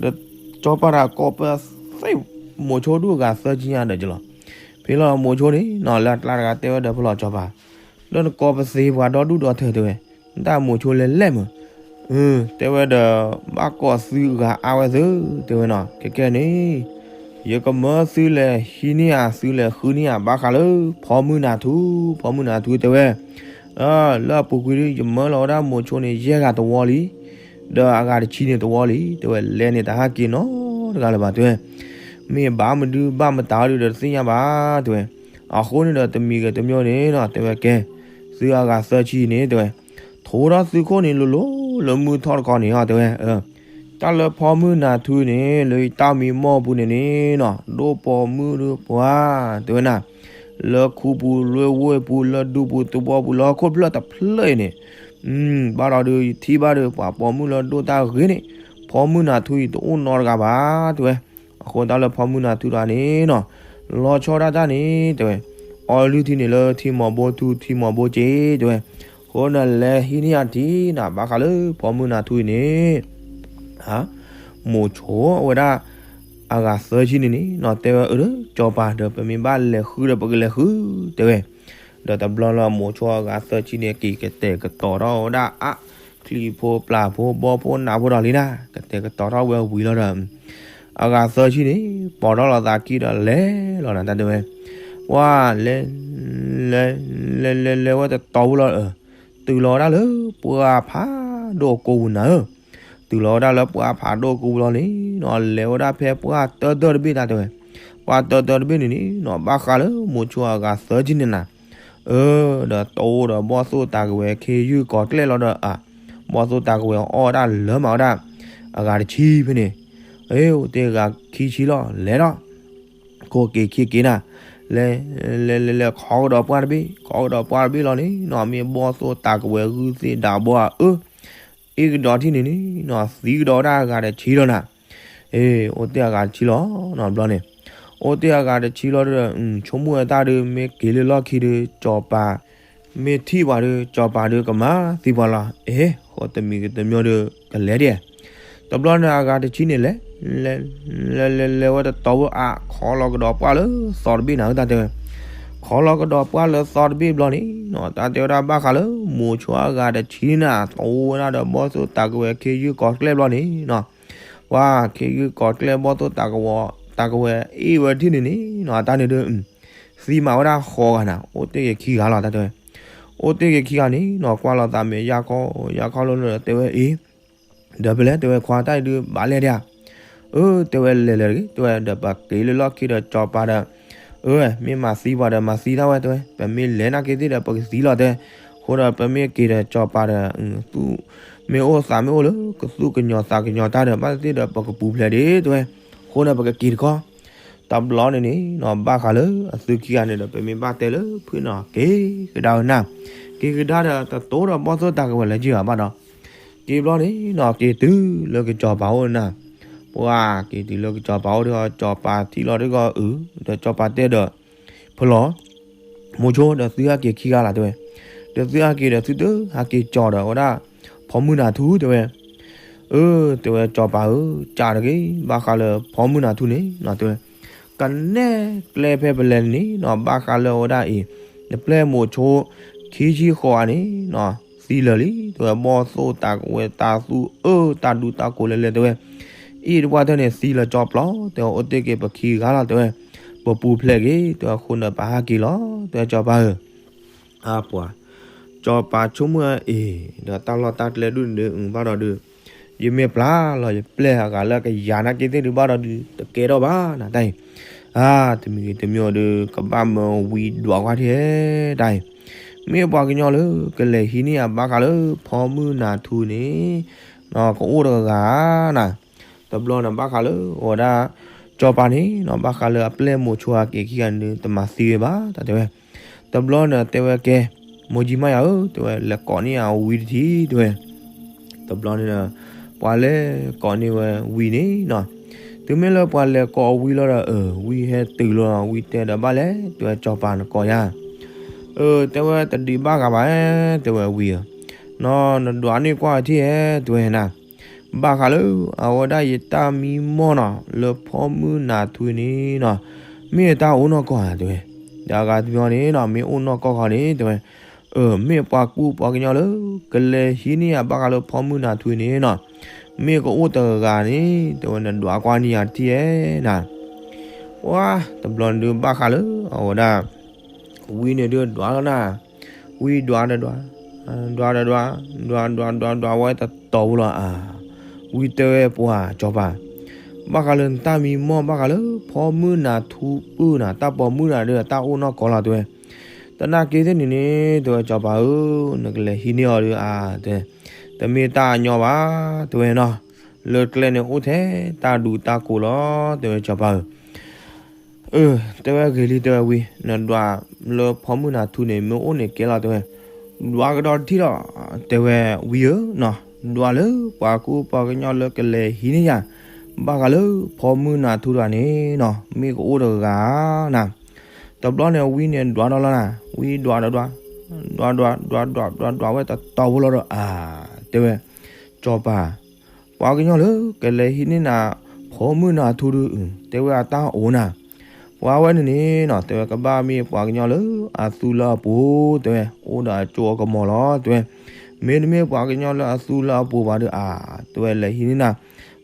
ဒီးကစီၤပၤတၢ်ကိးပသ့ မိၤဆိဒူၣ်အဂၤသၢဆံညါဒီးကလီၤ ဖဲလီၤမိၤဆိန့ၣ်နီၤ လၢအကျါတဂၤတဲဝဲဒီးဖဲလီၤကစီၤပၤ လၢနကိးပသ့ပှၤဒီဒူၣ်ဒီထၢတဲဝဲ နတၢ်မိၤဆိလဲၤလဲၣ်မုၢ် တဲဝဲဒီး ဘၣ်ကိးသုဂၤအါဝဲသု တဲဝဲနီၤ ကဲကဲန့ၣ် ယကမၢသုလဲၤဟံးန့ၢ်ဧါ သုလဲၤဃုန့ၢ်ဧါ ဘၣ်ဃးလၢ ဖီမုၢ်နၤထူ ဖီမုၢ်နၤထူတဲဝဲ လၢအပူၤကွံာ်ဒ်ယမၢလီၤဝဲဒၣ်မိၤဆိန့ၣ် ယဲၢ်ဂၤတဝီလံ ဒီးအဂၤတဆံးန့ၣ်တဝီလံ တဲဝဲ လဲၤန့ၣ်တဟးက့ၤနီတဂၤလၢၤဘၣ်တဲဝဲ မ့ၢ်ဘၣ်မနုၤဘၣ်မတၤအီၤဒုဒီးတသ့ၣ်ညါဘၣ်တဲဝဲ အဃိန့ၣ်ဒီးတမံၤဂ့ၤတမံၤန့ၣ်နီၤ တဲဝဲကဲ သုအဂၤသၢဆံန့ၣ်တဲဝဲ ထိးထီၣ်သုခိၣ်န့ၣ်လိၤလိၤလၢမုၢ်ထီၣ်တခီန့ၣ်အီၤတဲဝဲ တၢ်လၢဖီမုၢ်နၤထူန့ၣ် လၢယတၢ်မံမီၢ်ပူၤန့ၣ်န့ၣ်နီၤ ဒိၣ်ပိာ်မုၣ်ဒုပှၤ တဲဝဲနၤ လၢခူပူၤလၢဝ့ၢ်ပူၤ လၢဒူပူၤသဝီပူၤ လၢဟီၣ်ခိၣ်ဖျၢၣ်တဖျၢၣ်အံၤန့ၣ် ဘၣ်ဒီးဒုးယထံၣ်ဘၣ်ဒီး ပှၤပိာ်မုၣ်လၢဒိၣ်တၢ်ဂ့ၤန့ၣ် ဖီမုၢ်နၤထူအံၤတအိၣ်နီတဂၤဘၣ် တဲဝဲ အဃိတၢ်လၢဖီမုၢ်နၤထူတဂၤန့ၣ်နီၤ လီၤဆီဒၣ်တၢ်န့ၣ် တဲဝဲ အီလုၢ်ထံန့ၣ်လၢထံမီၤဘိထူထံမီၤဘိက့ၤ တဲဝဲ အဃိန့ၣ်လဲၤဟံးန့ၢ်အထံနၤ ဘၣ်ဃးလၢဖီမုၢ်နၤထူအံၤန့ၣ် မိၤဆိအဝဲဒၣ် အဂၤသၢဆံန့ၣ်န့ၣ်နီၤ တဲဝဲအၢ ကစီၤပၤဒီး ပမ့ၢ်ဘၣ်လဲၤဃုဒီးပကလဲၤဃု တဲဝဲ ဒီးတဘျီလၢမိၤဆိအဂၤသၢဆံန့ၣ် က့ၤကတဲာ်ကတီၤထီၣ်ဝဲဒၣ်အါ ချံဖိပျၢ်ဖိဘီဖိနးဖိဒီးလံနၤ ကတဲာ်ကတီၤထီၣ်ဝဲဝံၤလီၤဒီး အဂၤသၢဆံန့ၣ် ပိာ်ထီၣ်လီၤသးခံဒီးလဲၤလီၤနၤ တၢ်တဲဝဲ ပှၢ်လဲၤ လဲၤ လဲၤလဲၤလဲၤဝဲတတီၤဖိလီၤ တုၤလီၤဝဲဒၣ်လၢပှၢ်ဖးဒိၣ်ကိပူၤနၤဧၢ တုၤလီၤဝဲဒၣ်လၢပှၢ်ဖးဒိၣ်ကိပူၤလီၤန့ၣ်နီၤ လဲၤဝဲဒၣ်ဖဲပှၢ်တၢၢ်တၢၢ်တဘ့ၣ်တၢ်တဲဝဲ ပှၢ်တၢၢ်တၢၢ်တဘ့ၣ်န့ၣ်န့ၣ်နီၤ ဘၣ်ဃးလၢမိၤဆိအဂၤသၢဆံန့ၣ်နၤ အၢ ဒီးတအိၣ်ဒီးဘီၣ်သိၣ်တၢ်ကဝဲၤခ့ယုၢ်ကီၤကျဲၣ်လီၤဒီး အ ဘီၣ်သိၣ်တၢ်ကဝဲၤအီၣ်ဝဲဒၣ်လၢမးဝဲဒၣ် အဂၤတဆံဖဲန့ၣ် အ့ အိၣ်တ့ၢ်ဂၤခံဆံလီၤ လဲၤဒီး ခိၣ်က့ၤခံက့ၤနၤ လဲၤ လဲၤလဲၤလဲၤ ခိးကဒီးပှၢ်တဘ့ၣ် ခိးကဒီးပှၢ်တဘ့ၣ်လီၤန့ၣ်နီၤ မ့ၢ်ဘီၣ်သိၣ်တၢ်ကဝဲၤဂုၢ်သ့ၣ်ဒၣ်ဘီဧါ အၢ အ့ၣ်ကဒီးထံၣ်န့ၣ်န့ၣ်နီၤ သံကဒီးဝဲဒၣ်အဂၤတဆံလီၤနၤ အ့ အိၣ်တ့ၢ်အဂၤတဆံလီၤနီၤ ဘျီန့ၣ် အိၣ်တ့ၢ်အဂၤတဆံလီၤဒီး ဆိကမိၣ်အတၢ်ဒီး မ့ၢ်က့ၤလၢလီၢ်ခံဒီး စီၤပၤ မ့ၢ်ထံၣ်ပှၤဒီး စီၤပၤဒီးကမၤသံပှၤလီၤ အ့ ဃိတမံၤကတမံၤဒီး ကလဲၤဒဲး တဘျီန့ၣ်အဂၤတဆံန့ၣ်လဲၤ လဲၤ လဲၤလဲၤလဲၤဝဲတတီၤဝဲအါ ခိးလီၤကဒီးပှၢ်လၢသီတဘ့ၣ်နၤ တၢ်တဲဝဲ ခိးလီၤကဒီးပှၢ်လၢသီတဘ့ၣ်ဘျီန့ၣ်နီၤ တၢ်တဲဝဲဒၣ်ဘၣ်ဃးလၢ မိၤဆိအဂၤတဆံန့ၣ် တိဝဲဒၣ်ဒီးဘီၣ်သိၣ်တၢ်ကဝဲၤခ့ယုၢ်ကီၤကျဲၢ်ဘျီန့ၣ်နီၤ ပှၤခ့ယုၢ်ကီၤကျဲၢ်ဘီၣ်သိၣ်တၢ်ကဝဲၤ တၢ်ကဝဲၤအ့ၣ်ဝဲထံၣ်န့ၣ်န့ၣ်နီၤ တၢ်န့ၣ်ဒီး သံမးဝဲဒၣ်ဃိးဂၤနၤ အိၣ်တ့ၢ်က့ၤခံဂၤလီၤ တၢ်တဲဝဲ အိၣ်တ့ၢ်က့ၤခံဂၤန့ၣ်နီၤ ကွၢ်လိာ်သးမဲာ်ယၢ်ခီ ယၢ်ခီလိာ်လၢ တဲဝဲအ့ၣ် ဒီးဖဲလဲၣ် တဲဝဲခွါတၢ်အံၤဒုးဘၣ်လဲၣ်ဒၣ်ဧါ အၢ တဲဝဲလဲၤလဲၤတဂ့ၤ တဲဝဲဒီးပက့ၤလၢလီၢ်ခံဒီးစီၤပၤဒီး အၢ မ့ၢ်မၤသံပှၤဒီးမၤသံတၢ်ဝဲ တဲဝဲ ပမ့ၢ်လဲၤနာ်က့သ့ၣ်ဒီးပကသံလီၤ တဲ အဃိဒီးပမ့ၢ်က့ၤဒီးစီၤပၤဒီး သူၣ်မ့ၢ်အိၣ်သးမ့ၢ်အိၣ်လၢ ကသူၣ်ကညီၤသးကညီၤတၢ်ဒီး ဘၣ်သ့ၣ်သ့ၣ်ဒီးပကပူၤဖျဲးဒံး တဲဝဲ အဃိန့ၣ်ပကက့ၤတခီ တဘျီန့ၣ်န့ၣ်နီၤ ဘၣ်ဃးလၢအသုခံဂၤန့ၣ်ဒီး ပမ့ၢ်ဘၣ်တဲလၢဖုၣ်နီၤ က့ၤကဒါဝဲနၤ က့ၤကဒါဒီး တတိၤဒီးဘီၣ်သိၣ်တၢ်ကဝဲၤလၢက့ၤဘၣ်ဘၣ်ဒီး က့ၤဘျီန့ၣ်နီၤ က့ၤတုၤလၢကစီၤပၤအိၣ်နၤ ပှၤက့ၤတုၤလၢကစီၤပၤအိၣ်ဒီး စီၤပၤထံၣ်လီၤတဂီၢ်အုး ဒီးစီၤပၤတဲဒီး ဖဲလီၤ မိၤဆိဒီးသုဟဲက့ၤခံဂၤလီၤ တဲဝဲ ဒီးသုဟဲက့ၤဒီးသုတဟဲက့ၤကၠီၤဒီးဝဲဒၣ် ဖီမုၢ်နၤထူ တဲဝဲ အၢ တဲဝဲ စီၤပၤဧၢ ကးတဂ့ၤ ဘၣ်ဃးလၢဖီမုၢ်နၤထူန့ၣ်နီၤ တဲဝဲ ကနဲၣ်ကျဲဖဲပလဲၤန့ၣ်နီၤ ဘၣ်ဃးလၢအဝဲဒၣ်အံၤ နပျဲၢ်မိၤဆိ ခံဆံဃိးဂၤန့ၣ်နီၤ သံလၢာ်လံ တဲဝဲ ဘီၣ်သိၣ်တၢ်ကဝဲၤတၢ်သူၣ်အၢတၢ်ဒူတၢ်ကိးလဲၤလဲၤ တဲဝဲ အ့ၣ်တပှၢ်တၢၢ်န့ၣ်သံလၢာ်ကၠီပျီ တဲဝဲ အိၣ်တ့ၢ်က့ၤပခံဂၤလီၤ တဲဝဲ ပပူၤဖျဲးက့ၤ တဲဝဲ အဃိန့ၣ်ပဟဲက့ၤလီၤ တဲဝဲ စီၤပၤဧၢ အပှၤ စီၤပၤဆိကမိၣ်အအံၤ ဒီးတၢ်လီၢ်တၢ်ကျဲဒူၣ်န့ၣ်ဒုး ဘၣ်ဒီးဒုး ယမ့ၢ်ပျၢ်လီၤယပျဲၢ်အဂၤလၢကယၤနာ်က့သ့ၣ်ဒုး ဘၣ်ဒီးဒုး တကဲထီၣ်ဘၣ်နၤတၢ်အံၤ အါ တမံၤဂ့ၤတမံၤဒီး ကဘၣ်မၢဝံဒွးကွၢ်ထံၣ်တၢ်အံၤ မ့ၢ်ပှၤကညီလၢ ကလဲၤဟံးန့ၢ်အဘၣ်ဃးလၢ ဖီမုၢ်နၤထူန့ၣ် ကအိၣ်တဂၤနၤ တဘျီန့ၣ် ဘၣ်ဃးလၢ အဝဲဒၣ် စီၤပၤန့ၣ်နီၤ ဘၣ်ဃးလၢအပျဲၢ်မိၤဆိအက့ၤခံဂၤန့ၣ် တမၤသံဝဲဘၣ် တၢ်တဲဝဲ တဘျီန့ၣ် တဲဝဲကဲ မိၢ်ကၠံမါယၤဧၢ တဲဝဲ လဲၤကိးန့ၢ်အဝံတထံၣ် တဲဝဲ တဘျီန့ၣ်ဒီး ပှၤလဲၤကိးန့ၢ်ဝဲဝံန့ၣ်နီၤ တုၤမ့ၢ်လၢပှၤလဲၤကိးအဝံလီၤဒီး အၢ ဝံဟဲတုၤလီၤ ဝံတဲဒီးဘၣ်လဲၣ် တဲဝဲ စီၤပၤနကိးယၤ အၢ တဲဝဲ တဒံးဘၣ်ဂၤဘၣ် တဲဝဲဝံဧၢ နီၤ နဒွးန့ၢ်ကွၢ်ထံၣ်ဧဲ တဲဝဲနၤ ဘၣ်ဃးလၢ အဝဲဒၣ်ယတၢ်မံမီၢ်နီၤ လၢဖီမုၢ်နၤထူန့ၣ်နီၤ မ့ၢ်တၢ်အိၣ်နီၢ်ကီၢ်ဧါ တဲဝဲ ဒီးအဂၤတမံၤန့ၣ်နီၤ မ့ၢ်အိၣ်နီၢ်ကီၢ်ခီန့ၣ် တဲဝဲ အၢ မ့ၢ်ပှၤကူပှၤကညီလၢ ကလဲၤဟံးန့ၢ်အဘၣ်ဃးလၢဖီမုၢ်နၤထူန့ၣ်နီၤ မ့ၢ်ကအိၣ်တဂၤန့ၣ် တဲဝဲ နဒွးကွၢ်န့ၢ်ယၤတထံၣ်ဧဲနၤ ပှၤ တဘျီန့ၣ်ဒုးဘၣ်ဃးလၢ အဝဲဒၣ် ဝံန့ၣ်ဒုးဒွးလီၤနၤ ဝံဒွးဒီးဒွး ဒွးဒီးဒွး ဒွးဒွးဒွးဒွးဝဲတတီၤဖိလီၤအါ ဝံတဲဝဲပှၤစီၤပၤ ဘၣ်ဃးလၢနတၢ်မံမီၢ် ဘၣ်ဃးလၢဖီမုၢ်နၤထူပုၢ်နၤ တၢ်ပိာ်မုၣ်နၤဒီး တၢ်အိၣ်နီၢ်ကီၢ်လီၤ တဲဝဲ တနာ်က့သ့ၣ်န့ၣ်န့ၣ် တဲဝဲ စီၤပၤဧၢ နကလဲၤဟံးန့ၢ်အီၤဒီးအါ တဲ တမ့ၢ်တၢ်အညီဘၣ် တဲဝဲနီၤ လၢကျဲန့ၣ်အိၣ်ထဲတၢ်ဒူတၢ်ကိးလီၤ တဲဝဲ စီၤပၤဧၢ အၢ တဲဝဲဂ့ၤလံ တဲဝဲဝံ နဒွးလၢဖီမုၢ်နၤထူန့ၣ် မ့ၢ်အိၣ်န့ၣ်ကဲလီၤ တဲဝဲ ဒွးကဒီးတထံၣ်လီၤ တဲဝဲဝံဧၢနီၤ ဒွးလၢပှၤကူပှၤကညီလၢကလဲၤဟံးန့ၢ်ယၤ ဘၣ်ဃးလၢဖီမုၢ်နၤထူတဂၤန့ၣ်နီၤ မ့ၢ်ကအိၣ်တဂၤနၤ တဘျီန့ၣ်ဝံန့ၣ်ဒွးဒီးလီၤနၤ ဝံဒွးဒီးဒွး ဒွးဒွးဒွးဒွးဒွးဒွးဝဲတတီၤဖိလီၤဒီးအါ တဲဝဲ စီၤပၤ ပှၤကညီလၢကလဲၤဟံးန့ၢ်နၤ ဖီမုၢ်နၤထူဒုး တဲဝဲအတၢ်အိၣ်နၤ ပှၤဝဲန့ၣ်န့ၣ်နီၤ တဲဝဲကဘၣ်မ့ၢ်ပှၤကညီလၢအသူလၢအပူၤ တဲဝဲ အိၣ်ဒီးအစိအကမီၤလီၤ တဲဝဲ မ့တမ့ၢ်ပှၤကညီလၢအသူလၢအပူၤဘၣ်ဒီးအါ တဲဝဲလဲၤဟံးန့ၢ်နၤ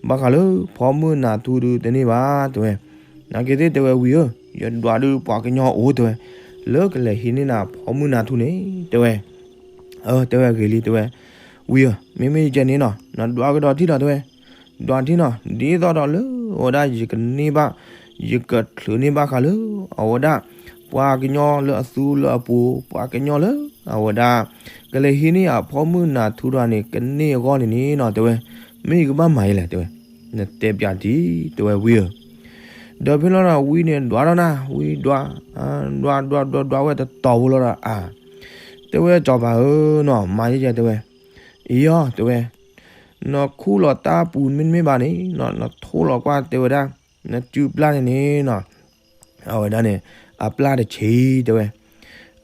ဘၣ်ဃးလၢဖီမုၢ်နၤထူဒုးတန့ၢ်ဘၣ် တဲဝဲ နာ်က့သ့ၣ်တဲဝဲဝံဧၢ ယဒွးဒုးပှၤကညီအိၣ် တဲဝဲ လၢကလဲၤဟံးန့ၢ်နၤဖီမုၢ်နၤထူန့ၣ် တဲဝဲ အၢ တဲဝဲဂ့ၤလံ တဲဝဲ ဝံဧၢ မ့မ့ၢ်ယကဲန့ၣ်နီၤ နဒွးကဒီးထံၣ်လီၤ တဲဝဲ ဒွးထံၣ်နီၤ ဒ်သိးဒီးလၢအဝဲဒၣ်ယကန့ၢ်ဘၣ် ယကချုးန့ၢ်ဘၣ်ဃးလၢ အဝဲဒၣ် ပှၤကညီလၢအသူလၢအပူၤ ပှၤကညီလၢ အဝဲဒၣ် ကလဲၤဟံးန့ၢ်အဖီမုၢ်နၤထူတဂၤန့ၣ် ကန့ၢ်အဂီၢ်န့ၣ်န့ၣ်နီၤ တဲဝဲ မ့ၢ်ယကဘၣ်မၤယဲလဲၣ် တဲဝဲ နတဲပျးတံၢ် တဲဝဲဝံဧၢ ဒီးဖဲလီၤဒီးဝံန့ၣ်ဒွးထီၣ်နၤ ဝံဒွး, ဒွးဒွးဒွးဒွးဝဲတတီၤဖိလီၤဒီး အါ, တဲဝဲစီၤပၤဧၢနီၤ မၤယဲယဲတဲဝဲ, အံၤအီၤတဲဝဲ, နခူၣ်လီၤတၢ်ပူၤမ့တမ့ၢ်ဘၣ်န့ၣ်နီၤ နထိလီၤကွၢ်တဲဝဲဒၣ်, နစုပျၢ်န့ၣ်န့ၣ်နီၤ အဝဲဒၣ်န့ၣ် အပျၢ်တဆံတဲဝဲ,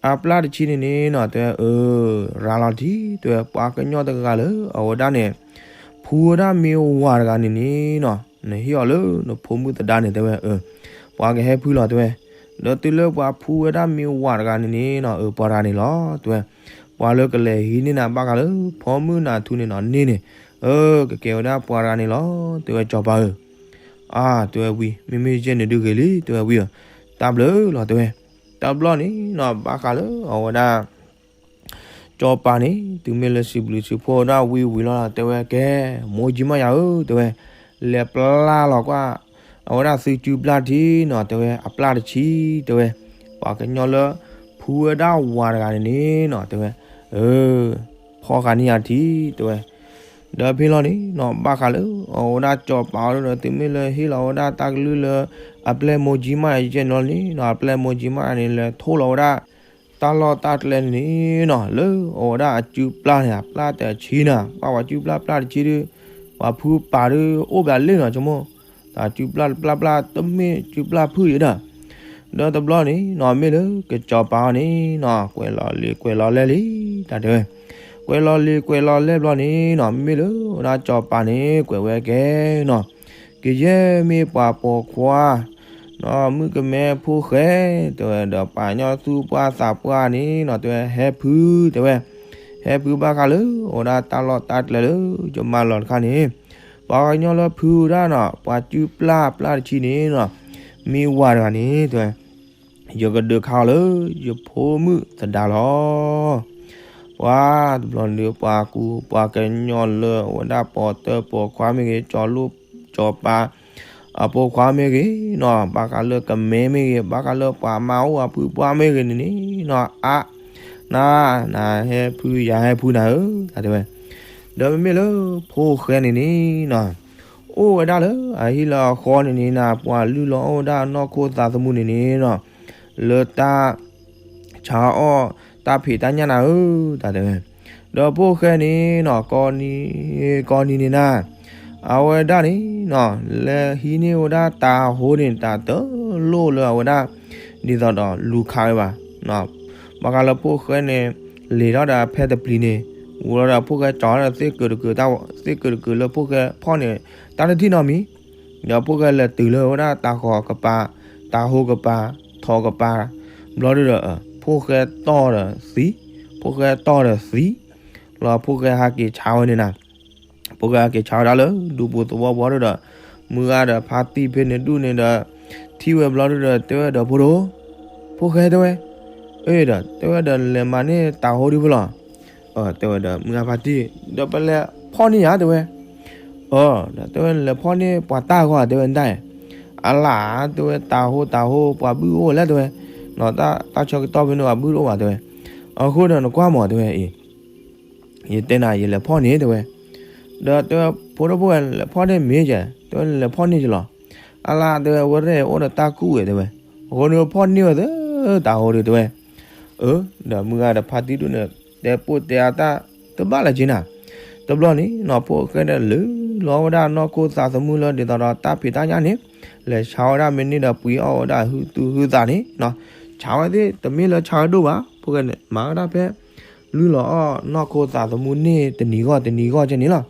အပျၢ်တဆံန့ၣ်န့ၣ်နီၤ တဲဝဲ အၢ ရၤလီၤထံ တဲဝဲ ပှၤကညီတဂၤလၢအဝဲဒၣ်န့ၣ် ဖှူဝဲဒၣ်မ့ၢ်ဝၤတဂၤန့ၣ်န့ၣ်နီၤ နဟ့ၣ်အီၤလၢနဖိမုၣ်သဒါန့ၣ်တဲဝဲ အၢ ပှၤကဟဲဖုလီၤတဲဝဲ, ဒီးတုၤလၢပှၤဖှူဝဲဒၣ်မ့ၢ်ဝၤတဂၤန့ၣ်န့ၣ်နီၤ အၢ ပှၤတဂၤန့ၣ်လီၤတဲဝဲ, ပှၤလၢကလဲၤဟံးန့ၢ်နၤဘၣ်ဃးလၢ ဖီမုၢ်နၤထူန့ၣ်နီၤန့ၣ်န့ၣ်, အၢ ကကဲဝဲဒၣ်ပှၤတဂၤန့ၣ်လီၤ တဲဝဲစီၤပၤဧၢ အါ တဲဝဲဝံ မ့မ့ၢ်ယဲန့ၣ်ဒုးဂ့ၤလံ တဲဝဲဝံဧၢ, တၢ်ဘျုးလီၤတဲဝဲ, တဘျီန့ၣ်နီၤ ဘၣ်ဃးလၢအဝဲဒၣ် စီၤပၤန့ၣ် တုၤမ့ၢ်လၢစံးဘျုးစံးဖှိၣ်ဝဲဒၣ်ဝံဝံၤလီၤ တဲဝဲကဲ မိၢ်ကၠံမးယၤဧၢ တဲဝဲ, လဲၤပျၢ်လီၤကွၢ် အဝဲဒၣ်သုစုပျၢ်ထံနီၤ တဲဝဲ အပျၢ်တဆံ တဲဝဲ, ပှၤကညီလၢ ဖှူဝဲဒၣ်ဝၤတဂၤန့ၣ်န့ၣ်နီၤ တဲဝဲ, အၢ ဖီၣ်ဃာ်န့ၢ်ယၤထံ တဲဝဲ, ဒီးဖဲလီၤန့ၣ်နီၤ ဘၣ်ဃးလၢ အဝဲဒၣ်စီၤပၤအီၤဒီး တုၤမ့ၢ်လၢဟ့ၣ်လီၤဝဲဒၣ်တၢ်ကလုၢ်လၢ အပျဲၢ်မိၢ်ကၠံမးယၤယဲန့ၣ်လီၤန့ၣ်နီၤ အပျဲၢ်မိၢ်ကၠံမးယၤန့ၣ် လဲၤထိလီၤဝဲဒၣ် တၢ်လီၢ်တၢ်ကျဲန့ၣ်န့ၣ်နီၤ လၢအဝဲဒၣ်အစုပျၢ်န့ၣ် အပျၢ်တဆံနီၤ ဘၣ်ပှၤစုပျၢ်ပျၢ်တဆံဒီး ပှၤဖုပာ်ဒုးအိၣ်ဘၣ်လၢနီၤ ဆိကမိၣ် တၢ်စုပျၢ်ပျၢ်ပျၢ်တမ့ၢ်စုပျၢ်ဖုယဲဒၣ်, ဒီးတဘျီန့ၣ်နီၤ မ့ၢ်လၢကစီၤပၤအီၤန့ၣ်နီၤ ကွဲးလီၤလံာ်ကွဲးလီၤလဲၢ်လံ တၢ်တဲဝဲ, ကွဲးလီၤလံာ်ကွဲးလီၤလဲၢ်ဘျီန့ၣ်နီၤ မ့မ့ၢ်လၢဝဲဒၣ်စီၤပၤန့ၣ် ကွဲးဝဲကဲနီၤ ကယဲၢ်မ့ၢ်ပှၤပိာ်ခွါ နီၤ မုၣ်ကမဲဖိၣ်ဃဲ တဲဝဲဒီး ပှၤကညီသူပှၢ်သးပှၢ်န့ၣ်နီၤ တဲဝဲ ဟဲဖု တဲဝဲ, ဟဲဖုဘၣ်ဃးလၢ အဝဲဒၣ်တၢ်လီၢ်တၢ်ကျဲလၢ ယမၤလီၤတခါန့ၣ်, ပှၤကညီလၢဖုဝဲဒၣ်နီၤ ပှၤစုပျၢ်ပျၢ်တဆံန့ၣ်နီၤ မ့ၢ်ဝၤတဂၤန့ၣ် တဲဝဲ ယကဒုးခးအီၤလၢ ယဖိမုၣ်သဒါလီၤ. ပှၤတဘျီန့ၣ် ပှၤကူပှၤကညီလၢအဝဲဒၣ်ပိာ်တၢ်ပိာ်ခွါမ့ၢ်ဂ့ၤ ကၠီၤလိၣ်ကၠီၤပၤ အပိာ်ခွါမ့ၢ်ဂ့ၤနီၤ ဘၣ်ဃးလၢကမဲမ့ၢ်ဂ့ၤ ဘၣ်ဃးလၢပှၤမါအိၣ်အဖုပှၢ်မ့ၢ်ဂ့ၤန့ၣ်န့ၣ်နီၤ အါ နၤ နၤဟဲဖုယၤဟဲဖုနၤဧၢ တၢ်တဲဝဲ, ဒီးမ့မ့ၢ်လၢဖိၣ်ဃဲန့ၣ်န့ၣ်နီၤ အိၣ်ဝဲဒၣ်လၢအဟံၣ်လၢအဃီန့ၣ်န့ၣ်နၤ ပှၤလုၢ်လီၤအီၣ်ဝဲဒၣ်နီၢ်ခိသးသမူန့ၣ်န့ၣ်နီၤ လၢတၢ် ဆါအီၣ်တၢ်ဖံးတၢ်ညၣ်နၤဧၢ တၢ်တဲဝဲ, ဒီးဖိၣ်ဃဲန့ၣ်နီၤ ကိးနံၤ ကိးနံၤန့ၣ်နၤ အဝဲဒၣ်န့ၣ်နီၤ လဲၤဟံးန့ၢ်ဝဲဒၣ်တၤဟိန့ၣ် တၢ်တလိၣ်လၢအဝဲဒၣ် ဒ်သိးဒီးလူၤခးဝဲဘၣ်, ဘၣ်ဃးလၢဖိၣ်ဃဲန့ၣ် လ့ၤထီၣ်ဒီးအဖဲတပျံၤန့ၣ် ဝံၤလီၤဒီးဖိၣ်ဃဲကၠီၤဒီးသ့ၣ်ကုာ်တကုာ် သ့ၣ်ကုာ်တကုာ်လၢဖိၣ်ဃဲဖီၣ်န့ၣ် တၢ်တထံၣ်နီတမံၤ ဒီးဖိၣ်ဃဲလဲၤတုၤလၢဝဲဒၣ်တၤဃီၤကပၤ, တၤဟိကပၤ, ထိးကပၤ, ဘျီဒုဒီး ဖိၣ်ဃဲတီၢ်ဒီးသံ, ဖိၣ်ဃဲတီၢ်ဒီးသံ, လီၤဖိၣ်ဃဲဟးက့ၤဆါဝဲန့ၣ်နၤ, ဖိၣ်ဃဲဟးက့ၤဆါဝဲဒၣ်လၢဒူပူၤသဝီပူၤဒုဒီး မုၢ်ဂၤဒီးဖါတံၢ်ဖဲန့ၣ်ဒူၣ်န့ၣ်ဒီး ထံၣ်ဝဲဘျီဒုဒီး တဲဝဲဒီးဖိဒိၣ်, ဖိၣ်ဃဲတဲဝဲ, အ့ဒီး တဲဝဲဒီးလဲၤမၤန့ၢ်တၤဟိဒ်ဖိလီၤ တဲဝဲဒီးမုၢ်ဂၤဖါတံၢ် ဒီးပလဲၤဖီၣ်န့ၢ်ယၤတဲဝဲ, အၢ ဒီးတဲဝဲလဲၤဖီၣ်န့ၢ်ပှၤတၢ်ဂီၤတဲဝဲဒၣ်, အလၢတဲဝဲတၤဟိတၤဟိပှၤဘုၣ်အိၣ်လဲၣ်တဲဝဲ, တၢ်ဆၢကတီၢ်ဖဲန့ၣ်ပှၤဘုၣ်တအိၣ်ဘၣ်တဲဝဲ, အဃိဒီးနကွၢ်မးတဲဝဲအံၤ, ယတဲနၤယလဲၤဖီၣ်န့ၢ်တဲဝဲ, ဒီးတဲဝဲဖိဒိၣ်ဖိဝဲလဲၤဖီၣ်န့ၢ်မ့ၢ်ယဲ, တဲဝဲလဲၤဖီၣ်န့ၢ်ယလီၤ, အလၢတဲဝဲဝဲရဲၣ်အိၣ်ဒီးတၢ်ကူၣ်ဝဲတဲဝဲ, အဃိန့ၣ်ဖီၣ်န့ၢ်ဝဲသ့တၤဟိဒုတဲဝဲ အၢ ဒီးမုၢ်ဂၤဒီးဖါတံၢ်ဒူၣ်န့ၣ် တဲပိၢ်တဲအတၢ်တဘၣ်လၢၤက့နၤ, တဘျီန့ၣ်နီၤ ဖိၣ်ဃဲဒီးလုၢ်လီၤဝဲဒၣ်နီၢ်ခိသးသမူလၢဒ်သိးဒီးတၢ်ဖံးတၢ်ညၣ်န့ၣ်, လဲၤဆါဝဲဒၣ်မ့ၢ်န့ၢ်ဒီးပှ့ၤအီၣ်ဝဲဒၣ်ဟုသူၣ်ဟုသးန့ၣ်နီၤ, ဆါဝဲသ့ၣ်တမ့ၢ်လၢဆါဝဲဒိၣ်ဘၣ်, ဖိၣ်ဃဲန့ၣ် မၤဝဲဒၣ်ဖဲ လုၢ်လီၤအီၣ်နီၢ်ခိသးသမူန့ၢ်တနံၤဂီၢ်တနံၤဂီၢ်ကဲန့ၣ်လီၤ.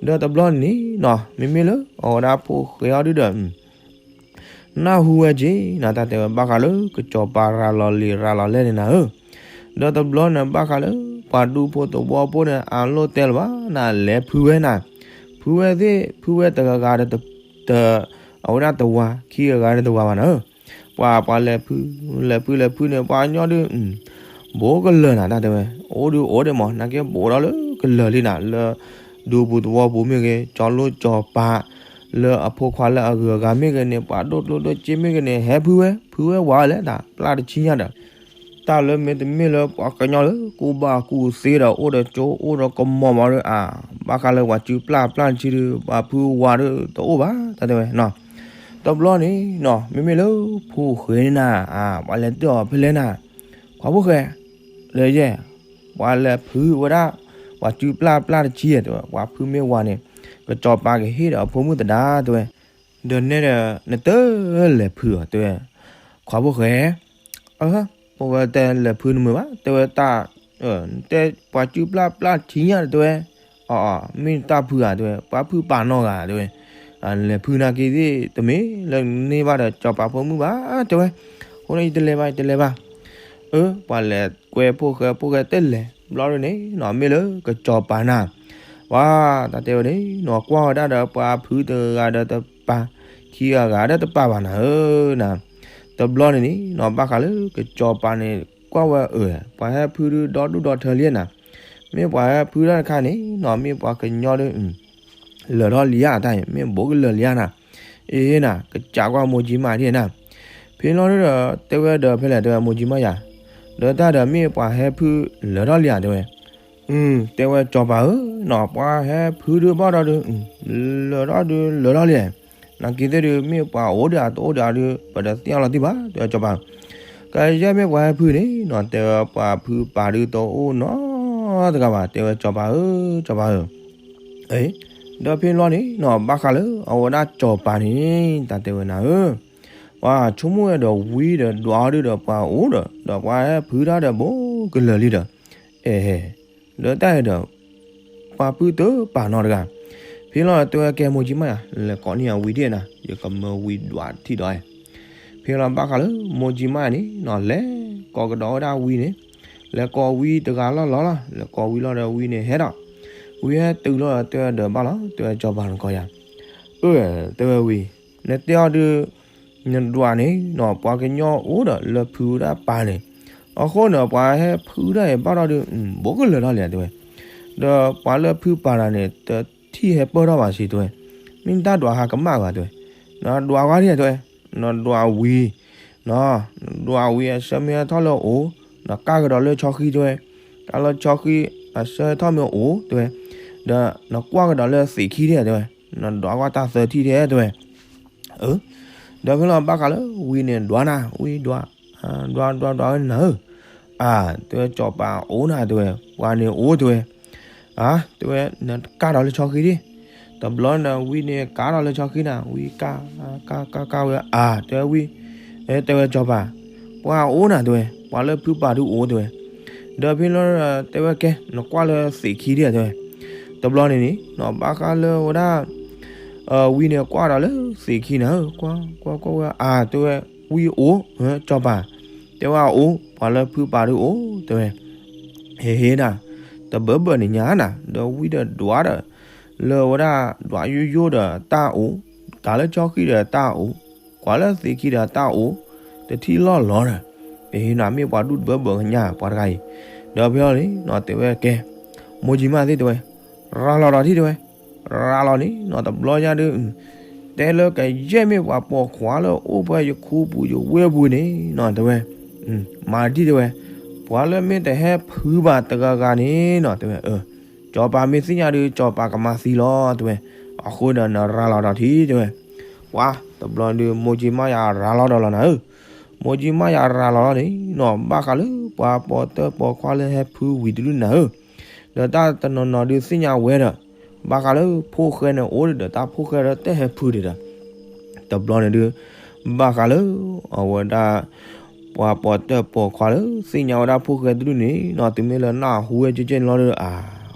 ဒီးတဘျီန့ၣ်နီၤ မ့မ့ၢ်လၢအဝဲဒၣ်ဖိၣ်ဃဲအီၤဒုဒီး နၢ်ဟူဝဲက့ၤနီၤ တၢ်တဲဝဲဘၣ်ဃးလၢကစီၤပၤရၤလီၤလံာ်ရၤလီၤလဲၢ်န့ၣ်နၤဧၢ, ဒီးတဘျီန့ၣ်ဘၣ်ဃးလၢ ပှၤဒူဖိသဝီဖိန့ၣ် အလိၣ်တဲလၢၤဘၣ်နၤ လဲၤဖုဝဲနၤ, ဖုဝဲသ့ၣ် ဖုဝဲတဂၤဂၤဒီး တ အဝဲဒၣ်တဝၤ ခံဂၤဂၤဒီးတဝၤဘၣ်နၤဧၢ, ပှၤပှၤလဲၤဖု လဲၤဖုလဲၤဖုန့ၣ် ပှၤကညီဒု ဘူးကလၢာ်နၤ တၢ်တဲဝဲ အိၣ်ဒုအိၣ်ဒံးမး နာ်က့ဘူးဒီးလၢကလၢာ်လံနၤ လၢ ဒူပူၤသဝီပူၤမ့ၢ်ဂ့ၤ ကၠီၤလိၣ်ကၠီၤပၤ လၢအဖိခွါလၢအဂုၤအဂၤမ့ၢ်ဂ့ၤန့ၣ် ပှၤဒိၣ်ကျိၣ်ဒိၣ်စ့မ့ၢ်ဂ့ၤန့ၣ် ဟဲဖုဝဲ ဖုဝဲဝးဝဲလဲၣ် တၢ်ပျၢ်တဆံညါဒီး တၢ်လၢမ့တမ့ၢ်လၢပှၤကညီလၢကူၣ်ဘၣ်ကူၣ်သ့ဒီး အိၣ်ဒီးကၠိအိၣ်ဒီးကမီၤမးဒီး အါ ဘၣ်ဃးလၢပှၤစုပျၢ်ပျၢ်တဆံဒီး ပှၤဖုဝးဒီးတအိၣ်ဘၣ် တၢ်တဲဝဲနီၤ. တဘျီန့ၣ်နီၤ မ့မ့ၢ်လၢဖိၣ်ဃဲန့ၣ်နၤ, ပှၤလဲၤတၢၢ်အီၤဖဲလဲၣ်နၤ, ခွါဖိၣ်ဃဲ, ဒီးယဲၢ်, ပှၤလဲၤဖုးဝဲဒၣ် ပှၤစုပျၢ်ပျၢ်တဆံဧါ တဲဝဲ, ပှၤဖုးမ့ၢ်ဝၤန့ၣ် ကစီၤပၤကဟ့ၣ်ဒီးအဖိမုၣ်သဒါ တဲဝဲ, ဒီးနဲဒၣ်နတလဲၤဖုးအီၤ တဲဝဲ, ခွါဖိၣ်ဃဲ ဖိၣ်ဃဲတဲလဲၤဖုးနမုာ်ဘၣ် တဲဝဲတၢ်, တဲပှၤစုပျၢ်ပျၢ်တဆံညါ တဲဝဲ, အ မ့ၢ်တၢ်ဖုးဧါ တဲဝဲ, ပှၤဖုးပာ်နီၢ်ဂၤ တဲဝဲ, လဲၤဖုးနာ်က့သ့ၣ်တမ့ၢ်လၢန့ၢ်ဘၣ်ဒီးစီၤပၤဖိမုၣ်ဘၣ် တဲဝဲ, အဃိန့ၣ်ယတလဲၤဘၣ် ယတလဲၤဘၣ် အၢ ပှၤလဲၤကွဲဖိၣ်ဃဲ ဖိၣ်ဃဲတလဲၤ ဘျီဒုန့ၣ်နီၤ မ့ၢ်လၢကစီၤပၤနၤ, ပှၤတၢ်တဲဝဲန့ၣ်နီၤ ကွၢ်ဝဲဒၣ်ဒီးပှၤဖုးတဂၤဒီးတပာ်, ခံဂၤဂၤဒီးတပာ်ဘၣ်နၤဧၢ, နၤ, တဘျီန့ၣ်န့ၣ်နီၤ ဘၣ်ဃးလၢကစီၤပၤန့ၣ် ကွၢ်ဝဲအၢ ပှၤဟဲဖုးဒုဒီဒူၣ်ဒီထၢလံနၤ, မ့ၢ်ပှၤဟဲဖုးတၢ်တခါန့ၣ်နီၤ မ့ၢ်ပှၤကညီဒု လၢာ်ထီၣ်လံဧါတၢ်အံၤ မ့ၢ်ဘူးကလၢာ်လံဧါနၤ, အ့နၤ ကစးကွၢ်မိၢ်ကၠံမၣ်ဒ်နၤ, ဖဲလီၤဒီး တဲဝဲဒီးဖဲလဲၣ် တဲဝဲမိၢ်ကၠံမၣ်ယၤ, ဒီးတၢ်ဒီးမ့ၢ်ပှၤဟဲဖုးလၢာ်ထီၣ်လံဧါ တဲဝဲ, တဲဝဲစီၤပၤဧၢ, နီၤ ပှၤဟဲဖုးဒုဘၣ်ဒီးဒု လၢာ်ထီၣ်ဒုလၢာ်ထီၣ်လံ, နာ်က့သ့ၣ်ဒု မ့ၢ်ပှၤအိၣ်ဒံးဧါတအိၣ်ဒံးဧါဒု ပတသ့ၣ်ညါလီၤတံၢ်ဘၣ် တဲဝဲစီၤပၤ, ကယဲၢ်မ့ၢ်ပှၤဟဲဖုးန့ၣ်နီၤ တဲဝဲပှၤဖုးပာ်ဒုတအိၣ်နီတဂၤဘၣ် တဲဝဲစီၤပၤဧၢ စီၤပၤဧၢ ဒီးဖဲလီၤန့ၣ်နီၤ ဘၣ်ဃးလၢအဝဲဒၣ်စီၤပၤန့ၣ် တၢ်တဲဝဲနၤဧၢ, ပှၤဆိကမိၣ်ဝဲဒီးဝံဒီးဒွးအီၤဒုဒီးပှၤအိၣ်ဒီး ဒီးပှၤဟဲဖုးတၢ်ဒီးဘူးကလၢာ်လံဒီး, အဲ ဒီးတၢ်အံၤဒီး ပှၤဖုးတပာ်နီတဂၤ, ဖဲလီၤတဲဝဲကဲမိၢ်ကၠံမၣ်ယၤ လဲၤကိးန့ၢ်အဝံဒ်နၤ ယကမၢဝံဒွးထံၣ်ဒီး, ဖဲလီၤဘၣ်ဃးလၢမိၢ်ကၠံမၣ်န့ၣ်နီၤ လဲၤကိးကဒီးဝဲဒၣ်ဝံန့ၣ်, လဲၤကိးဝံတဂၤလီၢ်လီၢ်လီၤ လဲၤကိးဝံလီၤဒီးဝံန့ၣ်ဟဲဒီး, ဝံဟဲတုၤလီၤဒီးတဲဝဲဒီးဘၣ်လီၤ တဲဝဲစီၤပၤနကိးယၤ, အၢ တဲဝဲဝံ, နတဲအီၤဒု နဒွးန့ၣ်နီၤ ပှၤကညီအိၣ်ဒီးလၢဖုးဝဲဒၣ်ပာ်န့ၣ်, အဃိန့ၣ် ပှၤဟဲဖုးတၢ်အံၤဘၣ်ဒီးဒု ဘူးကလၢာ်ထီၣ်လံ တဲဝဲ, ဒီးပှၤလၢဖုးပာ်တၢ်န့ၣ် တထံၣ်ဟဲပၢၢ်ထီၣ်ဘၣ်စ့ တဲဝဲ, မ့ၢ်တၢ်ဒွးဟးကမၣ်ဘၣ် တဲဝဲ, နဒွးဝဲဒၣ် တဲဝဲ, နဒွးဝံ, နဒွးဝံအဆၢမ့ၢ်ဟဲထီၣ်လၢအအိၣ်, နကၢ်ကဒီးလၢဆီဃံ တဲဝဲ, ကၢ်လၢဆီဃံ အဆၢဟဲထီၣ်မ့ၢ်အိၣ် တဲဝဲ, ဒီးနကွၢ်ကဒီးလၢသံးခံ တဲဝဲ, နဒွးကွၢ်တၢ်သၢထံၣ် တဲဝဲ ဒီးဖဲလီၤဘၣ်ဃးလၢဝံန့ၣ်ဒွးနၤ ဝံဒွး, ဒွးဒွးဒွးဝဲနၤဧၢ, အါ တဲဝဲစီၤပၤအိၣ်နၤ တဲဝဲ ပှၤန့ၣ်အိၣ် တဲဝဲ, အါ တဲဝဲ နကၢ်ဒီးလၢဆီဃံဒံ, တဘျီန့ၣ်ဝံန့ၣ်ကၢ်ဒီးလၢဆီဃံနၤ ဝံကၢ်, ကၢ်ကၢ်ကၢ်ဝဲ အါ တဲဝဲဝံ, တဲဝဲစီၤပၤ, ပှၤအိၣ်နၤ တဲဝဲ ပှၤလၢဖုးပာ်ဒုအိၣ် တဲဝဲ, ဒီးဖဲလီၤတဲဝဲကဲ နကွၢ်လၢသံးခံဒံ တဲဝဲ, တဘျီန့ၣ်န့ၣ်နီၤ ဘၣ်ဃးလၢဝဲဒၣ် ဝံန့ၣ်ကွၢ်ဒီးလၢသံးခံနၤဧၢ, ကွၢ်ကွၢ်ကွၢ်ဝဲ အါ တဲဝဲ, ဝံအိၣ်, စီၤပၤ, တဲဝဲအိၣ် ပှၤလၢဖုးပာ်ဒုအိၣ် တဲဝဲ, ဟ့ဟ့နၤ, တဘၢဘၢၣ်န့ၣ်ညါနၤ ဒီးဝံဒီးဒွးဒီး လၢဝဲဒၣ်ဒွးယိယိဒီးတၢ်အိၣ်, ကၢ်လၢဆီဃံဒီးတၢ်အိၣ်, ကွၢ်လၢသံးခံဒီးတၢ်အိၣ်, တထံၣ်လီၢ်လီၤဒီး, ဟ့ဟ့နၤမ့ၢ်ပှၤဒူၣ်တဘၢဘၢၣ်ညါပှၤတဂၤအံၤ, ဒီးဖဲလီၤန့ၣ်နီၤ တဲဝဲကဲ, မိၢ်ကၠံမၣ်သ့ၣ်တဲဝဲ ရၤလီၤဒီးထံၣ်တဲဝဲ, ရၤလီၤန့ၣ်နီၤ တဘျီညါဒု တဲလၢကယဲၢ်မ့ၢ်ပှၤပိာ်ခွါလၢအိၣ်ဖဲယခူပူၤယဝဲၢ်ပူၤန့ၣ်နီၤ တဲဝဲ, မၤတထံၣ်တဲဝဲ, ပှၤလၢမ့ၢ်တဟဲဖုးဘၣ်တဂၤဂၤန့ၣ်နီၤ တဲဝဲ, စီၤပၤမ့ၢ်သ့ၣ်ညါဒု စီၤပၤကမၤသံလီၤ တဲဝဲ, အဃိဒီးနရၤလီၤဒီးထံၣ်တဲဝဲ, ပှၤတဘျီဒု မိၢ်ကၠံမၣ်ယၤရၤလီၤဒီးလီၤနၤဧၢ, မိၢ်ကၠံမၣ်ယၤရၤလီၤလီၤန့ၣ်နီၤ ဘၣ်ဃးလၢပှၤပိာ်တၢ်ပိာ်ခွါလၢဟဲဖုးဝံၤတဒုနၤဧၢ, ဒီးတၢ်တနီၤနီၤဒုးသ့ၣ်ညါဝဲဒီး, ဘၣ်ဃးလၢဖိၣ်ဃဲန့ၣ်အိၣ်ဒီးတၢ်ဖိၣ်ဃဲဒီးတဟဲဖုးဒံးဒီး, တဘျီန့ၣ်ဒုး, ဘၣ်ဃးလၢ အဝဲဒၣ် ပှၤပိာ်တၢ်ပိာ်ခွါလၢသ့ၣ်ညါဝဲဒၣ်ဖိၣ်ဃဲတဒုန့ၣ်နီၤ တုၤမ့ၢ်လၢနၢ်ဟူဝဲကဲကဲန့ၣ်လီၤဒီး အ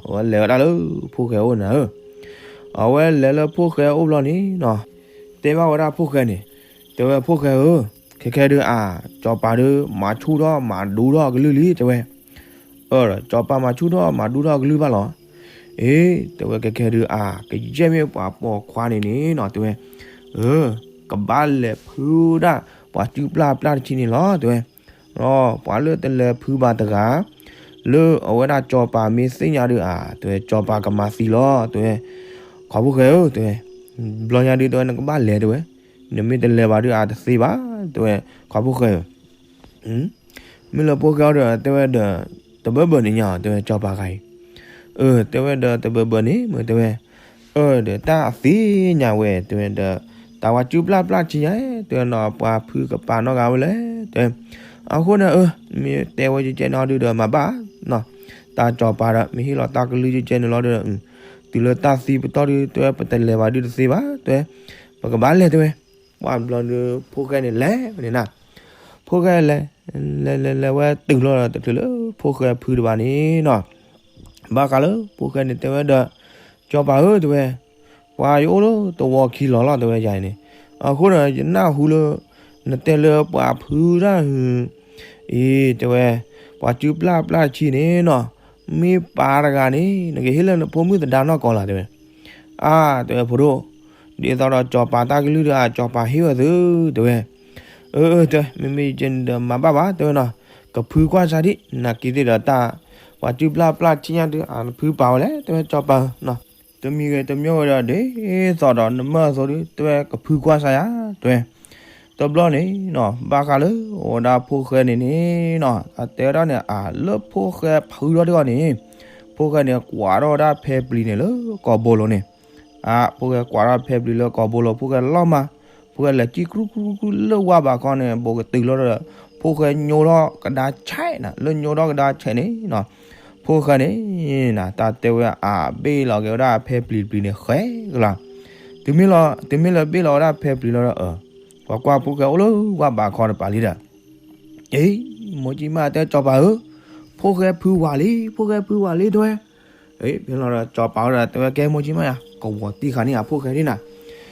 အဝဲလဲၤဝဲဒၣ်လၢဖိၣ်ဃဲအိၣ်နၤဧၢ, အဝဲလဲၤလၢဖိၣ်ဃဲအိၣ်ဘျီန့ၣ်နီၤ, တဲဘၣ်ဝဲဒၣ်ဖိၣ်ဃဲန့ၣ်, တဲဝဲဖိၣ်ဃဲဧၢ, ခဲခဲဒုးအ စီၤပၤဒုး မၤဆူၣ်ထီၣ်မၤဒူထီၣ်အကလုၢ်လံ တဲဝဲ, အ စီၤပၤမၤဆူၣ်ထီၣ်မၤဒူထီၣ်အကလုၢ်ဘၣ်လီၤ, အ့ တဲဝဲခဲခဲဒုးအ ကယဲၢ်မ့ၢ်ပှၤပိာ်ခွါန့ၣ်န့ၣ်နီၤ တဲဝဲ, အ ကဘၣ်လဲၤဖုးဒၣ် ပှၤစုပျၢ်ပျၢ်တဆံန့ၣ်လီၤ တဲဝဲ, ပှၤလၢတလဲၤဖုးဘၣ်တဂၤ လၢအဝဲဒၣ်စီၤပၤမ့ၢ်သ့ၣ်ညါဒုးအ တဲဝဲ စီၤပၤကမၤသံလီၤ တဲဝဲ, ခွါဖိၣ်ဃဲဧၢ တဲဝဲ, ဘျီညါဒုး တဲဝဲ နကဘၣ်လဲၤ တဲဝဲ, နမ့ၢ်တလဲၤဘၣ်ဒုးအတသ့ဘၣ် တဲဝဲ, ခွါဖိၣ်ဃဲဧၢ မ့ၢ်လၢဖိၣ်ဃဲအီၤဒီး တဲဝဲဒီး တဘၢဘၢၣ်န့ၣ်ညါ တဲဝဲ စီၤပၤဂၤအံၤ, အ တဲဝဲဒီးတဘၢဘၢၣ်န့ၣ် မ့ၢ်တဲဝဲ, အ ဒီးတၢ်သ့ၣ်ညါဝဲ တဲဝဲဒီး တၢ် အဝဲစုပျၢ်ပျၢ်ဆံညါ တဲဝဲနီၤ ပှၤဖုကပာ်နီတဂၤဝဲလဲၣ် တဲဝဲ. အဃိန့ၣ် အၢ မ့ၢ်တဲဝဲကဲကဲန့ၣ်ဒုဒီးမၤဘၣ်နီၤ, တၢ်စီၤပၤဒီး မ့ၢ်ဟ့ၣ်လီၤတၢ်ကလုၢ်ကဲကဲန့ၣ်လီၤဒီး တုၤလၢတၢ်သံပတီၢ်ဒု တဲဝဲ ပတလဲၤဘၣ်ဒုတသ့ဘၣ် တဲဝဲ, ပကဘၣ်လဲၤ တဲဝဲ. ပှၤဘျီဒု ဖိၣ်ဃဲန့ၣ်လဲၤဝဲန့ၣ်နီၤ, ဖိၣ်ဃဲလဲၤ လဲၤလဲၤလဲၤဝဲတုၤလီၤဒီး တချုးလၢဖိၣ်ဃဲဖုတဘၣ်န့ၣ်နီၤ ဘၣ်ဃးလၢဖိၣ်ဃဲန့ၣ်တဲဝဲဒီး စီၤပၤဧၢ တဲဝဲ, ပှၤယအိၣ်လၢသဝီခံလီၤလီၤ တဲဝဲယၤန့ၣ်, အဃိဒီးယနၢ်ဟူလၢ နတဲလၢပှၤဖုတၢ်ဟု အံၤ တဲဝဲ, ပှၤစုပျၢ်ပျၢ်ဆံန့ၣ်နီၤ, မ့ၢ်ပၢ်တဂၤန့ၣ် နကဟ့ၣ်လၢနဖိမုၣ်သဒါနီၢ်ကီၢ်လီၤ တဲဝဲ. အါ တဲဝဲဖိဒိၣ်, ဒ်သိးဒီးစီၤပၤတၢ်ကလုၢ်ဒီးအစီၤပၤဟ့ၣ်ဝဲသု တဲဝဲ. အၢ အၢ တဲဝဲ မ့မ့ၢ်ယကဲန့ၣ်ဒီးမၤဘၣ်ဘၣ် တဲဝဲနီၤ, ကဖုကွၢ်စၢ်ဒံး နာ်က့သ့ၣ်ဒီးတၢ် ပှၤစုပျၢ်ပျၢ်ဆံညါဒု အဖုပၢ်ဝဲလဲၣ် တဲဝဲစီၤပၤဧၢနီၤ, တမံၤဂ့ၤတမံၤဝဲဒီး ဒ်သိးဒီးနမၢအသိးဒု တဲဝဲကဖုကွၢ်စၢ်ယၤ တဲဝဲ. တဘျီန့ၣ်နီၤ ဘၣ်ဃးလၢအဝဲဒၣ်ဖိၣ်ဃဲန့ၣ်န့ၣ်နီၤ အတဲဝဲဒၣ်န့ၣ် အလၢဖိၣ်ဃဲဖုထီၣ်တဂီၢ်န့ၣ် ဖိၣ်ဃဲန့ၣ် ကွၢ်ထီၣ်ဝဲဒၣ်ဖဲပျံၤန့ၣ်လၢကီၢ်ဘိလိၤန့ၣ်, အါ ဖိၣ်ဃဲကွၢ်ထီၣ်ဖဲပျံၤလၢကီၢ်ဘိလိၤ ဖိၣ်ဃဲလီၤမၢ်, ဖိၣ်ဃဲလဲၤကံၣ်ကြူၣ်ကြူၣ်ကြူၣ်လၢဝါဘးခီန့ၣ် ဘူးကတုၤလီၤဒီး ဖိၣ်ဃဲညိထီၣ်ကဒါဆဲးနီၤ လၢညိထီၣ်ကဒါဆဲးန့ၣ်နီၤ, ဖိၣ်ဃဲန့ၣ် တၢ်တဲဝဲအဘ့ၣ်လီၤက့ၤဝဲဒၣ်ဖဲပျံၤတပျံၤန့ၣ်ဃဲကလီၤ, တုၤမ့ၢ်လၢ တုၤမ့ၢ်လၢဘ့ၣ်လီၤဝဲဒၣ်ဖဲပျံၤလီၤဒီး ပှၤကွၢ်ဖိၣ်ဃဲအိၣ်လၢဝါဘးခီတပၤလံဒီး အ့ မိၢ်ကံမၢ်တဲစီၤပၤဧၢ, ဖိၣ်ဃဲဖုဝၤလံ ဖိၣ်ဃဲဖုဝၤလံ တဲဝဲ. အ့ ဖဲလီၤဒီးစီၤပၤဝဲဒီးတဲဝဲကဲမိၢ်ကံမၢ်ယၤ ကဝီၤတံၢ်ဃာ်န့ၢ်ယၤဖိၣ်ဃဲဒ်နၤ,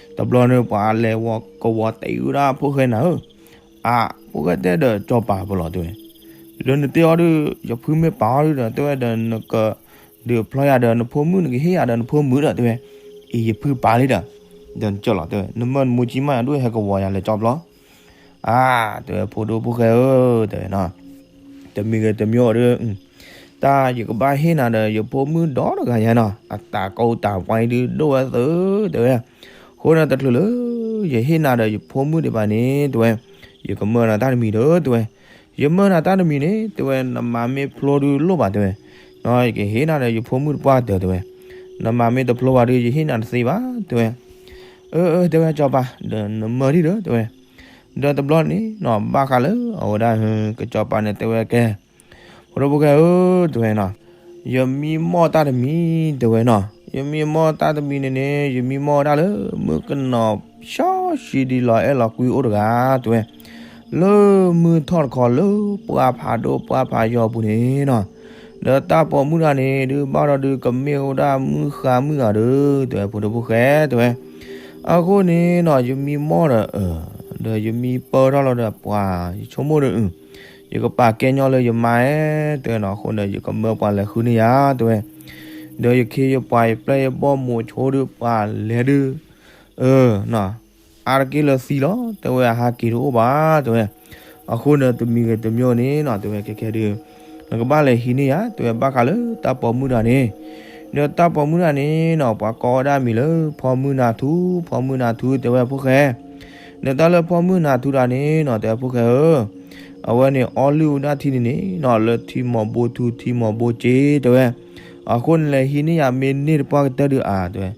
တဘျီန့ၣ်ပှၤလဲၤဝီၤကဝီၤတံၢ်ဝဲဒၣ်ဖိၣ်ဃဲနၤဧၢ, အါ ဖိၣ်ဃဲတဲဒီးစီၤပၤပလီၤတဲဝဲ, ဒီးနတဲအီၤဒု ယဖုမ့ၢ်ပာ်အီၤဒုဒီး တဲဝဲဒီးနက ဒုးဖျီယၤဒီးနဖိမုၣ် နကဟ့ၣ်ယၤဒီးနဖိမုၣ်ဒီး တဲဝဲ, အ့ ယဖုပာ်လံဒီး, ဒီးနကၢၢ်လီၤတဲဝဲ နမၢနမိၢ်ကံမၢ်ယၤဒုးဟဲကဝီၤယၤလဲၤကၠီဖျီ, အါ တဲဝဲဖိဒိၣ်ဖိၣ်ဃဲဧၢ တဲဝဲနီၤ, တမံၤဂ့ၤတမံၤဒီး တၢ်ယကဘၣ်ဟ့ၣ်နၤဒီးယဖိမုၣ်ဒီတဂၤညါနီၤ အတၢ်ကိၢ်တၢ်ပှၤအံၤဒုးဒိၣ်ဝဲသု တဲဝဲ, အဃိန့ၣ်တချုးလၢ ယဟ့ၣ်နၤဒီးယဖိမုၣ်ဒံးဘၣ်န့ၣ် တဲဝဲ, ယကမၢနၤတၢ်တမံၤဒီး တဲဝဲ, ယမၢနၤတၢ်တမံၤန့ၣ် တဲဝဲ နမၤမ့ၢ်ဖျိဒုးလိၣ်ဘၣ်တဲဝဲ, ယကဟ့ၣ်နၤဒီးယဖိမုၣ်တပှၢ်တၢၢ်တဲဝဲ, နမၤမ့ၢ်တဖျိဘၣ်ဒုး ယဟ့ၣ်နၤတသ့ဘၣ်တဲဝဲ, အၢ အၢ တဲဝဲစီၤပၤ ဒီးနမၢဒံးဒီးတဲဝဲ, ဒီးတဘျီန့ၣ်နီၤ ဘၣ်ဃးလၢအဝဲဒၣ် ကစီၤပၤန့ၣ်တဲဝဲကဲ ဖိဒိၣ်ဖိၣ်ဃဲဧၢ တဲဝဲနီၤ, ယမံမီၢ်တၢ်တမံၤ တဲဝဲနီၤ, ယမံမီၢ်တၢ်တမံၤန့ၣ်န့ၣ် ယမံမီၢ်ဝဲဒၣ်လၢ မုၣ်ကနီၤ စီဆှံဒ်လီၤအဲၣ်လီၤကွံအိၣ်တဂၤ တဲဝဲ, လၢမုၢ်ထီၣ်တခီလၢပှၢ်ဖးဒိၣ်ပှၢ်ဖးယီၤပူၤန့ၣ်နီၤ, ဒီးတၢ်ပိာ်မုၣ်တဂၤန့ၣ် ဒုးဘၣ်ဒီးဒုးကမ့ၢ်ဝဲဒၣ်မုၣ်ဃါမုၣ်ဂၤဒီး တဲဝဲ ဖိဒိၣ်ဖိၣ်ဃဲ တဲဝဲ, အဃိန့ၣ်နီၤ ယမံမီၢ်ဒီး ဒီးယမံပၢၢ်ထီၣ်လီၤဒီးပှၤ ယဆိကမိၣ်ဒီး ယကပာ်ကဲညီလၢယမါအဲ တဲဝဲနီၤ, အဃိန့ၣ် ယကမၢပှၤလဲၤဃုန့ၢ်ယၤ တဲဝဲ, ဒီးယခ့ယပှၤယပျဲၢ်ယဘီၣ်မိၤဆိဒုးပှၤလဲၤဒုး အၢ အါတက့ၢ်လၢသံလီၤ တဲဝဲ အဟးက့ၤတအိၣ်ဘၣ် တဲဝဲ, အဃိန့ၣ် တမံၤဂ့ၤတမံၤန့ၣ်နီၤ တဲဝဲ ခဲခဲဒုး နကဘၣ်လဲၤဟံးန့ၢ်ယၤ တဲဝဲ ဘၣ်ဃးလၢတၢ်ပိာ်မုၣ်တဂၤန့ၣ်, ဒီးတၢ်ပိာ်မုၣ်တဂၤန့ၣ်နီၤ ပှၤကိးဝဲဒၣ်မံၤလၢ ဖီမုၢ်နၤထူ, ဖီမုၢ်နၤထူ တဲဝဲဖိၣ်ဃဲ ဒီးတၢ်လၢဖီမုၢ်နၤထူတဂၤန့ၣ်နီၤ တဲဝဲဖိၣ်ဃဲဧၢ, အဝဲန့ၣ်အီလုၢ်ဝဲဒၣ်ထံန့ၣ်န့ၣ်နီၤ လၢထံမီၤဘိထူ ထံမီၤဘိစ့ တဲဝဲ, အဃိန့ၣ်လဲၤဟံးန့ၢ်ယၤမ့ၢ်န့ၢ်တပှၢ်ကတၢၢ်ဒုးအါ တဲဝဲ,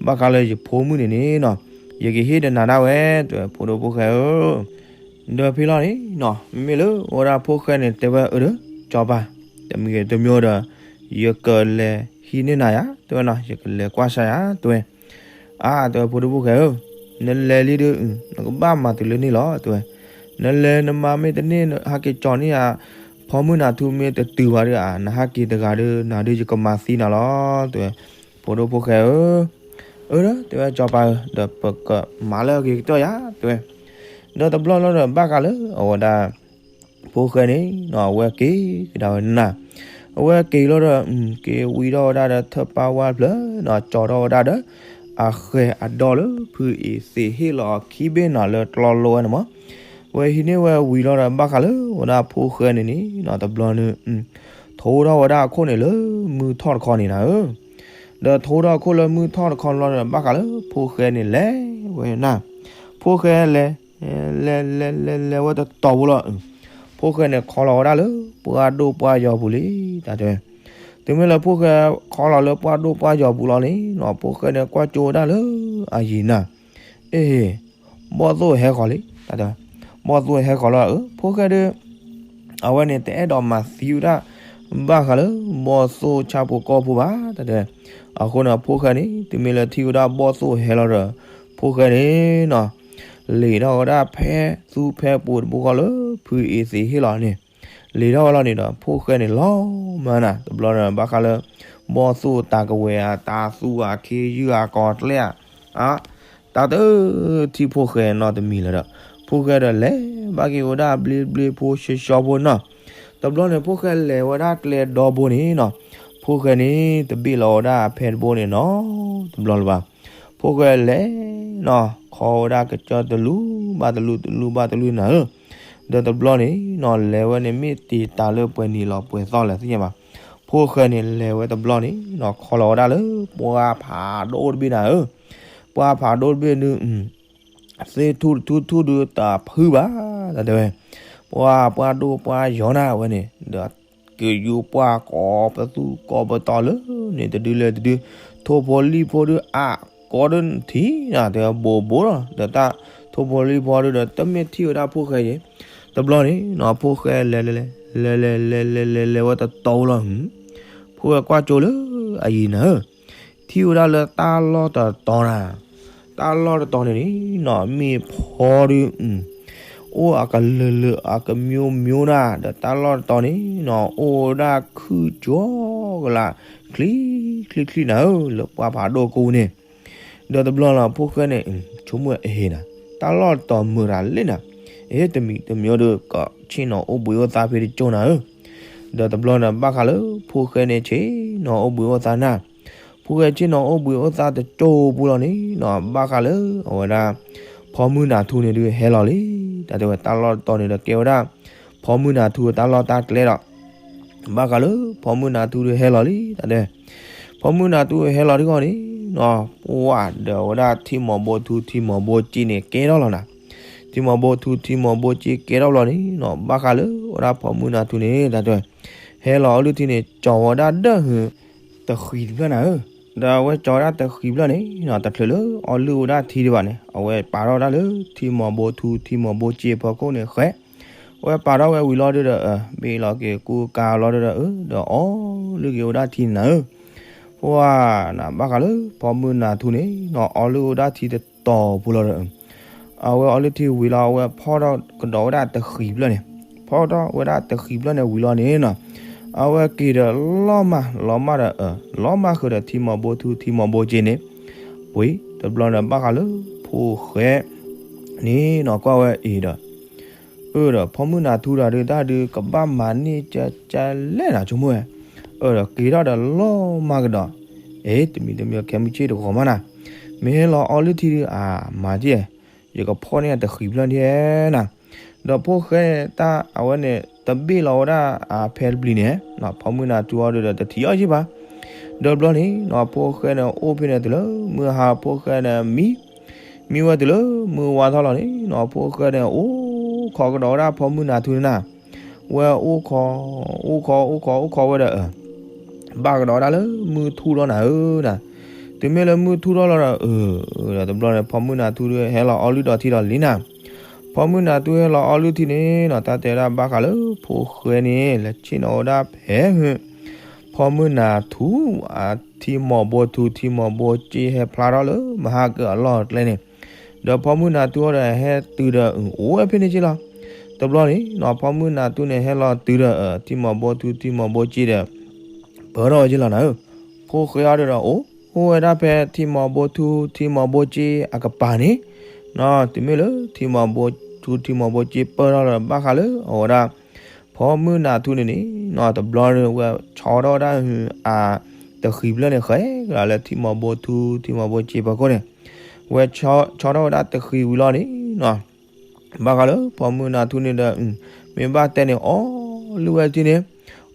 ဘၣ်ဃးလၢယဖိမုၣ်န့ၣ်န့ၣ်နီၤ ယကဟ့ၣ်ဒီးနၤဒၣ်ဝဲ တဲဝဲ ဖိဒိၣ်ဖိၣ်ဃဲဧၢ ဒီးဖဲလီၤန့ၣ်နီၤ မ့မ့ၢ်လၢအဝဲဒၣ်ဖိၣ်ဃဲန့ၣ် တဲဝဲအၢဒီး စီၤပၤ တမံၤဂ့ၤတမံၤဒီး ယကလဲၤဟံးန့ၢ်နၤယၤ တဲဝဲနီၤ ယကလဲၤကွၢ်စၢ်ယၤ တဲဝဲ, အါ တဲဝဲ ဖိဒိၣ်ဖိၣ်ဃဲဧၢ, နလဲၤလံဒုး နကဘၣ်မၤတုၤလၢန့ၣ်လီၤ တဲဝဲ, နလဲၤနမၤမ့ၢ်တန့ၢ် ဟးက့ၤကၠီၤန့ၢ်ယၤ ဖီမုၢ်နၤထူမ့ၢ်တတုၤဘၣ်ဒုးအါ နဟးက့ၤတဂၤဒီး နၤဒုးယကမၤသံနၤလီၤ တဲဝဲ, ဖိဒိၣ်ဖိၣ်ဃဲဧၢ အၢ တဲဝဲ စီၤပၤဧၢ ဒီးပကမၤလၢအဂ့ၤကတၢၢ်ယၤ တဲဝဲ, ဒီးတဘျီလီၤဒီး ဘၣ်ဃးလၢအဝဲဒၣ် ဖိၣ်ဃဲန့ၣ်နီၤ အဝဲက့ၤကဒါဝဲနၤ, အဝဲက့ၤလီၤဒီး က့ၤဝံၤထီၣ်ဝဲဒၣ်ဒီးထၢၣ်ပၢ်ဝါဖျၢၣ်နီၤ ကၠီထီၣ်ဝဲဒၣ်ဒီး အဃဲၤအဒီလၢဖုအံၤသ့ၣ်ဟ့ၣ်လီၤအခံဘ့ၣ်နၤလၢကျီလိဝဲန့ၣ်မး, ဝဲဟံးန့ၢ်ဝဲဝံၤလီၤဒီး ဘၣ်ဃးလၢဝဲဒၣ်ဖိၣ်ဃဲန့ၣ်န့ၣ်နီၤ တဘျီန့ၣ် ထိထီၣ်ဝဲဒၣ်အခိၣ်န့ၣ်လၢမုၢ်ထီၣ်တခီန့ၣ်နၤဧၢ ဒီးထိထီၣ်အခိၣ်လၢမုၢ်ထီၣ်တခီလီၤဒီး ဘၣ်ဃးလၢဖိၣ်ဃဲန့ၣ်လဲၤဝဲနၤ, ဖိၣ်ဃဲလဲၤ လဲၤလဲၤလဲၤလဲၤဝဲတတီၤဖိလီၤ, ဖိၣ်ဃဲန့ၣ်ခီလီၤဝဲဒၣ်လၢပှၢ်ဒိၣ်ပှၢ်ယီၤပူၤလံ တၢ်တဲဝဲ, တုၤမ့ၢ်လၢဖိၣ်ဃဲခီလီၤလၢပှၢ်ဒိၣ်ပှၢ်ယီၤပူၤလီၤန့ၣ်နီၤ ဖိၣ်ဃဲန့ၣ်ကွၢ်ကၠိဝဲဒၣ်လၢအယံၤနၤ, အ့ၣ် ဘီၣ်သိၣ်ဟဲဃီၤလံ, တၢ်တဲဝဲ, ဘီၣ်သိၣ်ဟဲဃီၤလီၤဧၢ, ဖိၣ်ဃဲဒီး အဝဲန့ၣ် တအဲၣ်ဒိးမၤသံဝဲဒၣ် ဘၣ်ဃးလၢ ဘီၣ်သိၣ်ဆၣ်ဖိကီၢ်ဖိဘၣ်, တၢ်တဲဝဲ. အဃိန့ၣ် ဖိၣ်ဃဲန့ၣ် တုၤမ့ၢ်လၢထံၣ်ဝဲဒၣ်ဘီၣ်သိၣ်ဟဲလီၤဒီး ဖိၣ်ဃဲန့ၣ်နီၤ လံာ်ထီၣ်ဝဲဒၣ်ဖဲသူဖဲပူၤတဘိဃီလၢ ဖုအ့သ့ဟ့ၣ်လီၤန့ၣ်, လံာ်ထီၣ်ဝဲလီၤန့ၣ်ဒီး ဖိၣ်ဃဲန့ၣ်လီၤမၢ်နၤ, တဘျီဒီး ဘၣ်ဃးလၢ ဘီၣ်သိၣ်တၢ်ကဝဲၤဧါ, တၢ်သူအခံယုၢ်အကီၤကျဲဧါ, တၢ်တထံၣ်ဖိၣ်ဃဲနီတမံၤလၢၤဒီး ဖိၣ်ဃဲဒီးလဲၤဘၣ်က့ၤဝဲဒၣ်ဘျ့ဘျ့ဖိဆှီဆှီဖိနီၤ. တဘျီန့ၣ် ဖိၣ်ဃဲလဲၤဝဲဒၣ်ကျဲဒီဘိန့ၣ်နီၤ, ဖိၣ်ဃဲန့ၣ် တဘ့ၣ်လီၤဝဲဒၣ်အဖဲတဘိန့ၣ်နီတဘျီလၢၤဘၣ်. ဖိၣ်ဃဲလဲၤနီၤ ခီဝဲဒၣ်ကစၢၢ်တလူၤဘၣ်တလူၤ တလူၤဘၣ်တလူၤနၤဧၢ, ဒီးတဘျီန့ၣ်နီၤ လဲၤဝဲန့ၣ်မ့ၢ်တ့ၢ်တၢ်လၢပှဲၤနံၤလီၤပှဲၤသီလဲၣ်သ့ၣ်ညါဘၣ်. ဖိၣ်ဃဲန့ၣ်လဲၤဝဲတဘျီန့ၣ်နီၤ ခီလီၤဝဲဒၣ်လၢပှၢ်ဖးဒိၣ်တဘ့ၣ်နၤဧၢ, ပှၢ်ဖးဒိၣ်တဘ့ၣ်ဒုး သ့ၣ်ထူၣ်တထူၣ်ထူၣ်ဒုးတဖုဘၣ်, တၢ်တဲဝဲ, ပှၢ်ပှၢ်ဒိၣ်ပှၢ်ယီၤနၤဝဲန့ၣ် ဒီးကယူပှၢ်ကိးပသူကိးပတီၤလၢန့ၣ် တဒုလၢတဒု, ထိၣ်ဖိလံၣ်ဖိဒုးအါကိးဒုးထံၣ်နၤ တဲဝဲဘိးဘိးလီၤ, ဒီးတၢ်ထိၣ်ဖိလံၣ်ဖိဒုးဒီးတမ့ၢ်ထံၣ်ဝဲဒၣ်ဖိၣ်ဃဲယဲၢ်, တဘျီန့ၣ်နီၤ ဖိၣ်ဃဲလဲၤလဲၤလဲၤလဲၤလဲၤလဲၤလဲၤလဲၤဝဲတတီၤလီၤ, ဖိၣ်ဃဲကွၢ်ကၠိလၢအယံၤနၤဧၢ ထံၣ်ဝဲဒၣ်လၢတၢ်လီၢ်တတီၤနၤ, တၢ်လီၢ်တတီၤန့ၣ်န့ၣ်နီၤ မ့ၢ်ဖီဒုး အိၣ်အကလုာ်လုာ်အကမျိုးမျိုးနၤ, ဒီးတၢ်လီၢ်တတီၤန့ၣ်နီၤ အိၣ်ဝဲဒၣ်ခုၣ်ကၠီကလး ချံချံချံနၤဧၢ လၢပှၢ်ဖးဒိၣ်ကိးန့ၣ်, ဒီးတဘျီလီၤ ဖိၣ်ဃဲန့ၣ် ဆိကမိၣ်အဟ့ၣ်နၤ, တၢ်လီၢ်တတီၤမုာ်တၢ်လံနၤ, အဟ့ၣ်တမံၤတမံၤဒီး ကဆ့ၣ်နီၤအိၣ်ဘှံးအိၣ်သါဖဲတကၠိၢ်နၤဧၢ, ဒီးတဘျီန့ၣ် ဘၣ်ဃးလၢ ဖိၣ်ဃဲန့ၣ်ဆ့ၣ်နီၤအိၣ်ဘှံးအိၣ်သါနၤ, ဖိၣ်ဃဲဆ့ၣ်နီၤအိၣ်ဘှံးအိၣ်သါတကၠိၢ်ပူၤလီၤန့ၣ်နီၤ ဘၣ်ဃးလၢအဝဲဒၣ် ဖီမုၢ်နၤထူန့ၣ်ဒုးဟဲလီၤလံ, တၢ်တဲဝဲတၢ်လီၢ်တတီၤန့ၣ်ဒီးကဲဝဲဒၣ် ဖီမုၢ်နၤထူတၢ်လီၢ်တၢ်ကျဲဒီး ဘၣ်ဃးလၢ ဖီမုၢ်နၤထူဒုးဟဲလီၤလံ တၢ်တဲ, ဖီမုၢ်နၤထူဟဲလီၤတဂီၢ်န့ၣ်နီၤ ပှၢ်ဒီးဝဲဒၣ်ထံမီၤဘိထူထံမီၤဘိက့န့ၣ်ကဲထီၣ်လီၤနၤ, ထံမီၤဘိထူထံမီၤဘိက့ကဲထီၣ်ဘျီန့ၣ်နီၤ ဘၣ်ဃးလၢဝဲဒၣ်ဖီမုၢ်နၤထူန့ၣ် တၢ်တဲ, ဟဲလီၤအီလုၢ်ထံန့ၣ် ကၠီၤဝဲဒၣ်ဒၢၣ်ဟု တဃံးတဖျၢၣ်နၤဧၢ, ဒီးအဝဲကၠီၤဝဲဒၣ်တဃံးဖျၢၣ်န့ၣ်နီၤ တချုးလၢအီလုၢ်ဝဲဒၣ်ထံဒံးဘၣ်န့ၣ် အဝဲပာ်ထီၣ်ဝဲဒၣ်လၢထံမီၤဘိထူထံမီၤဘိက့ဖီခိၣ်န့ၣ်ဃဲ, အဝဲပာ်ထီၣ်ဝဲဝံၤလီၤဒုးဒီး ဘ့ၣ်လီၤက့ၤကူကၤလီၤဒုးဒီး ဒီးအီလုၢ်က့ၤဝဲဒၣ်ထံန့ၣ်နၤဧၢ, ပှၢ်နၤဘၣ်ဃးလၢ ဖီမုၢ်နၤထူန့ၣ်နီၤ အီလုၢ်ဝဲဒၣ်ထံတတီၤပူၤလီၤဒီး အဝဲအီလုၢ်ထံဝံၤလီၤ အဝဲဖီၣ်ထီၣ်ကဒီးဝဲဒၣ်တဃံးဖျၢၣ်န့ၣ်, ဖီၣ်ထီၣ်ဝဲဒၣ်တဃံးဖျၢၣ်န့ၣ်ဝံၤလီၤန့ၣ်နီၤ, အဝဲက့ၤဒီးလီၤမၢ်လီၤမၢ်ဒီး လီၤမၢ်ဃုာ်ဒီးထံမီၤဘိထူထံမီၤဘိက့န့ၣ်, ဝံၤတဘျီန့ၣ် ဘၣ်ဃးလၢဖိၣ်ဃဲန့ၣ်နီၤ ကွၢ်ဝဲအံၤဒီး အၢၣ်ဒီး ဖီမုၢ်နၤထူတၢ်ဒုး တၢ်ဒုးကဘၣ်မၤန့ၢ်ကကလဲၣ်နၤ ဆိကမိၣ်ဝဲ, အၢၣ်ဒီးက့ၤထီၣ်ဒီးလီၤမၢ်ကဒီး, အ့ တမံၤတမံၤခဲမုၢ်ဆ့ၣ်တဂီၤမးနၤ, မ့ၢ်ဟဲလီၤအီလုၢ်ထံဒုး အမၤက့, ယကဖီၣ်န့ၢ်တဃံးဖျၢၣ်ဒ်နၤ, ဒီးဖိၣ်ဃဲတၢ်အဝဲန့ၣ် တဘ့ၣ်လီၤဝဲဒၣ်အဖဲတပျံၤန့ၣ်, ဖီမုၢ်နၤထူအီၤဒုးဒီးတထံၣ်အီၤက့ဘၣ်, ဒီးဘျီန့ၣ်နီၤ ဖိၣ်ဃဲန့ၣ်အိၣ်ဖဲန့ၣ်တုၤလၢမုၢ်ဟါ ဖိၣ်ဃဲန့ၣ်မံ မံဝဲတုၤလၢမုၢ်ဝါထီၣ်လီၤန့ၣ်နီၤ ဖိၣ်ဃဲန့ၣ် အိၣ်ခိးကဒီးဝဲဒၣ်ဖီမုၢ်နၤထူန့ၣ်နၤ, ဝဲအိၣ်ခိး အိၣ်ခိး အိၣ်ခိး အိၣ်ခိးဝဲဒီး ဘၣ်ကဒီးဝဲဒၣ်လၢမုၢ်ထူၣ်ထီၣ်နၤဧၢနၤ, တုၤမ့ၢ်လၢမုၢ်ထူၣ်ထီၣ်လီၤဒီး အၢ ဒီးတဘျီန့ၣ် ဖီမုၢ်နၤထူဒုးဟဲလီၤအီလုၢ်ဒီးထံဒီးလံနၤ, ဖီမုၢ်နၤထူဟဲလီၤအီလုၢ်ထံန့ၣ်နီၤ တၢ်တဲဝဲဒၣ်ဘၣ်ဃးလၢဖိၣ်ဃဲန့ၣ် လဲၤဆ့ၣ်နီၤဝဲဒၣ်ဖဲ ဖီမုၢ်နၤထူ အထံမီၤဘိထူထံမီၤဘိက့ဟဲဖျါထီၣ်လၢမဟါကအလီၢ်အကျဲန့ၣ်, ဒီးဖီမုၢ်နၤထူအီၤဒီးဟဲတုၤဒီးအိၣ်ဝဲဖဲန့ၣ်က့လီၤ, တဘျီန့ၣ်နီၤ ဖီမုၢ်နၤထူန့ၣ်ဟဲလီၤတုၤဒီး ထံမီၤဘိထူထံမီၤဘိက့ဒီး ပၢထီၣ်ဝဲက့လီၤနၤဧၢ, ဖိၣ်ဃဲအီၤဒီးအိၣ်ဝဲဒၣ်ဖဲထံမီၤဘိထူထံမီၤဘိက့အကပၤန့ၣ်, တုၤမ့ၢ်လၢထံမီၤဘိထူထံမီၤဘိက့ပၢထီၣ်လီၤဘၣ်ဃးလၢအဝဲဒၣ် ဖီမုၢ်နၤထူန့ၣ်န့ၣ်နီၤ တဘျီန့ၣ်ဝဲဆီထီၣ်ဝဲဒၣ်အတဃံးဖျၢၣ်န့ၣ်ဃဲကဒီးလၢထံမီၤဘိထူထံမီၤဘိက့ဖီခိၣ်န့ၣ်, ဝဲဆီထီၣ်ဝဲဒၣ်တဃံးဝံၤလီၤန့ၣ်နီၤ ဘၣ်ဃးလၢဖီမုၢ်နၤထူန့ၣ်ဒီး မ့ၢ်ဘၣ်တဲန့ၣ် အီလုၢ်ဝဲထံန့ၣ်,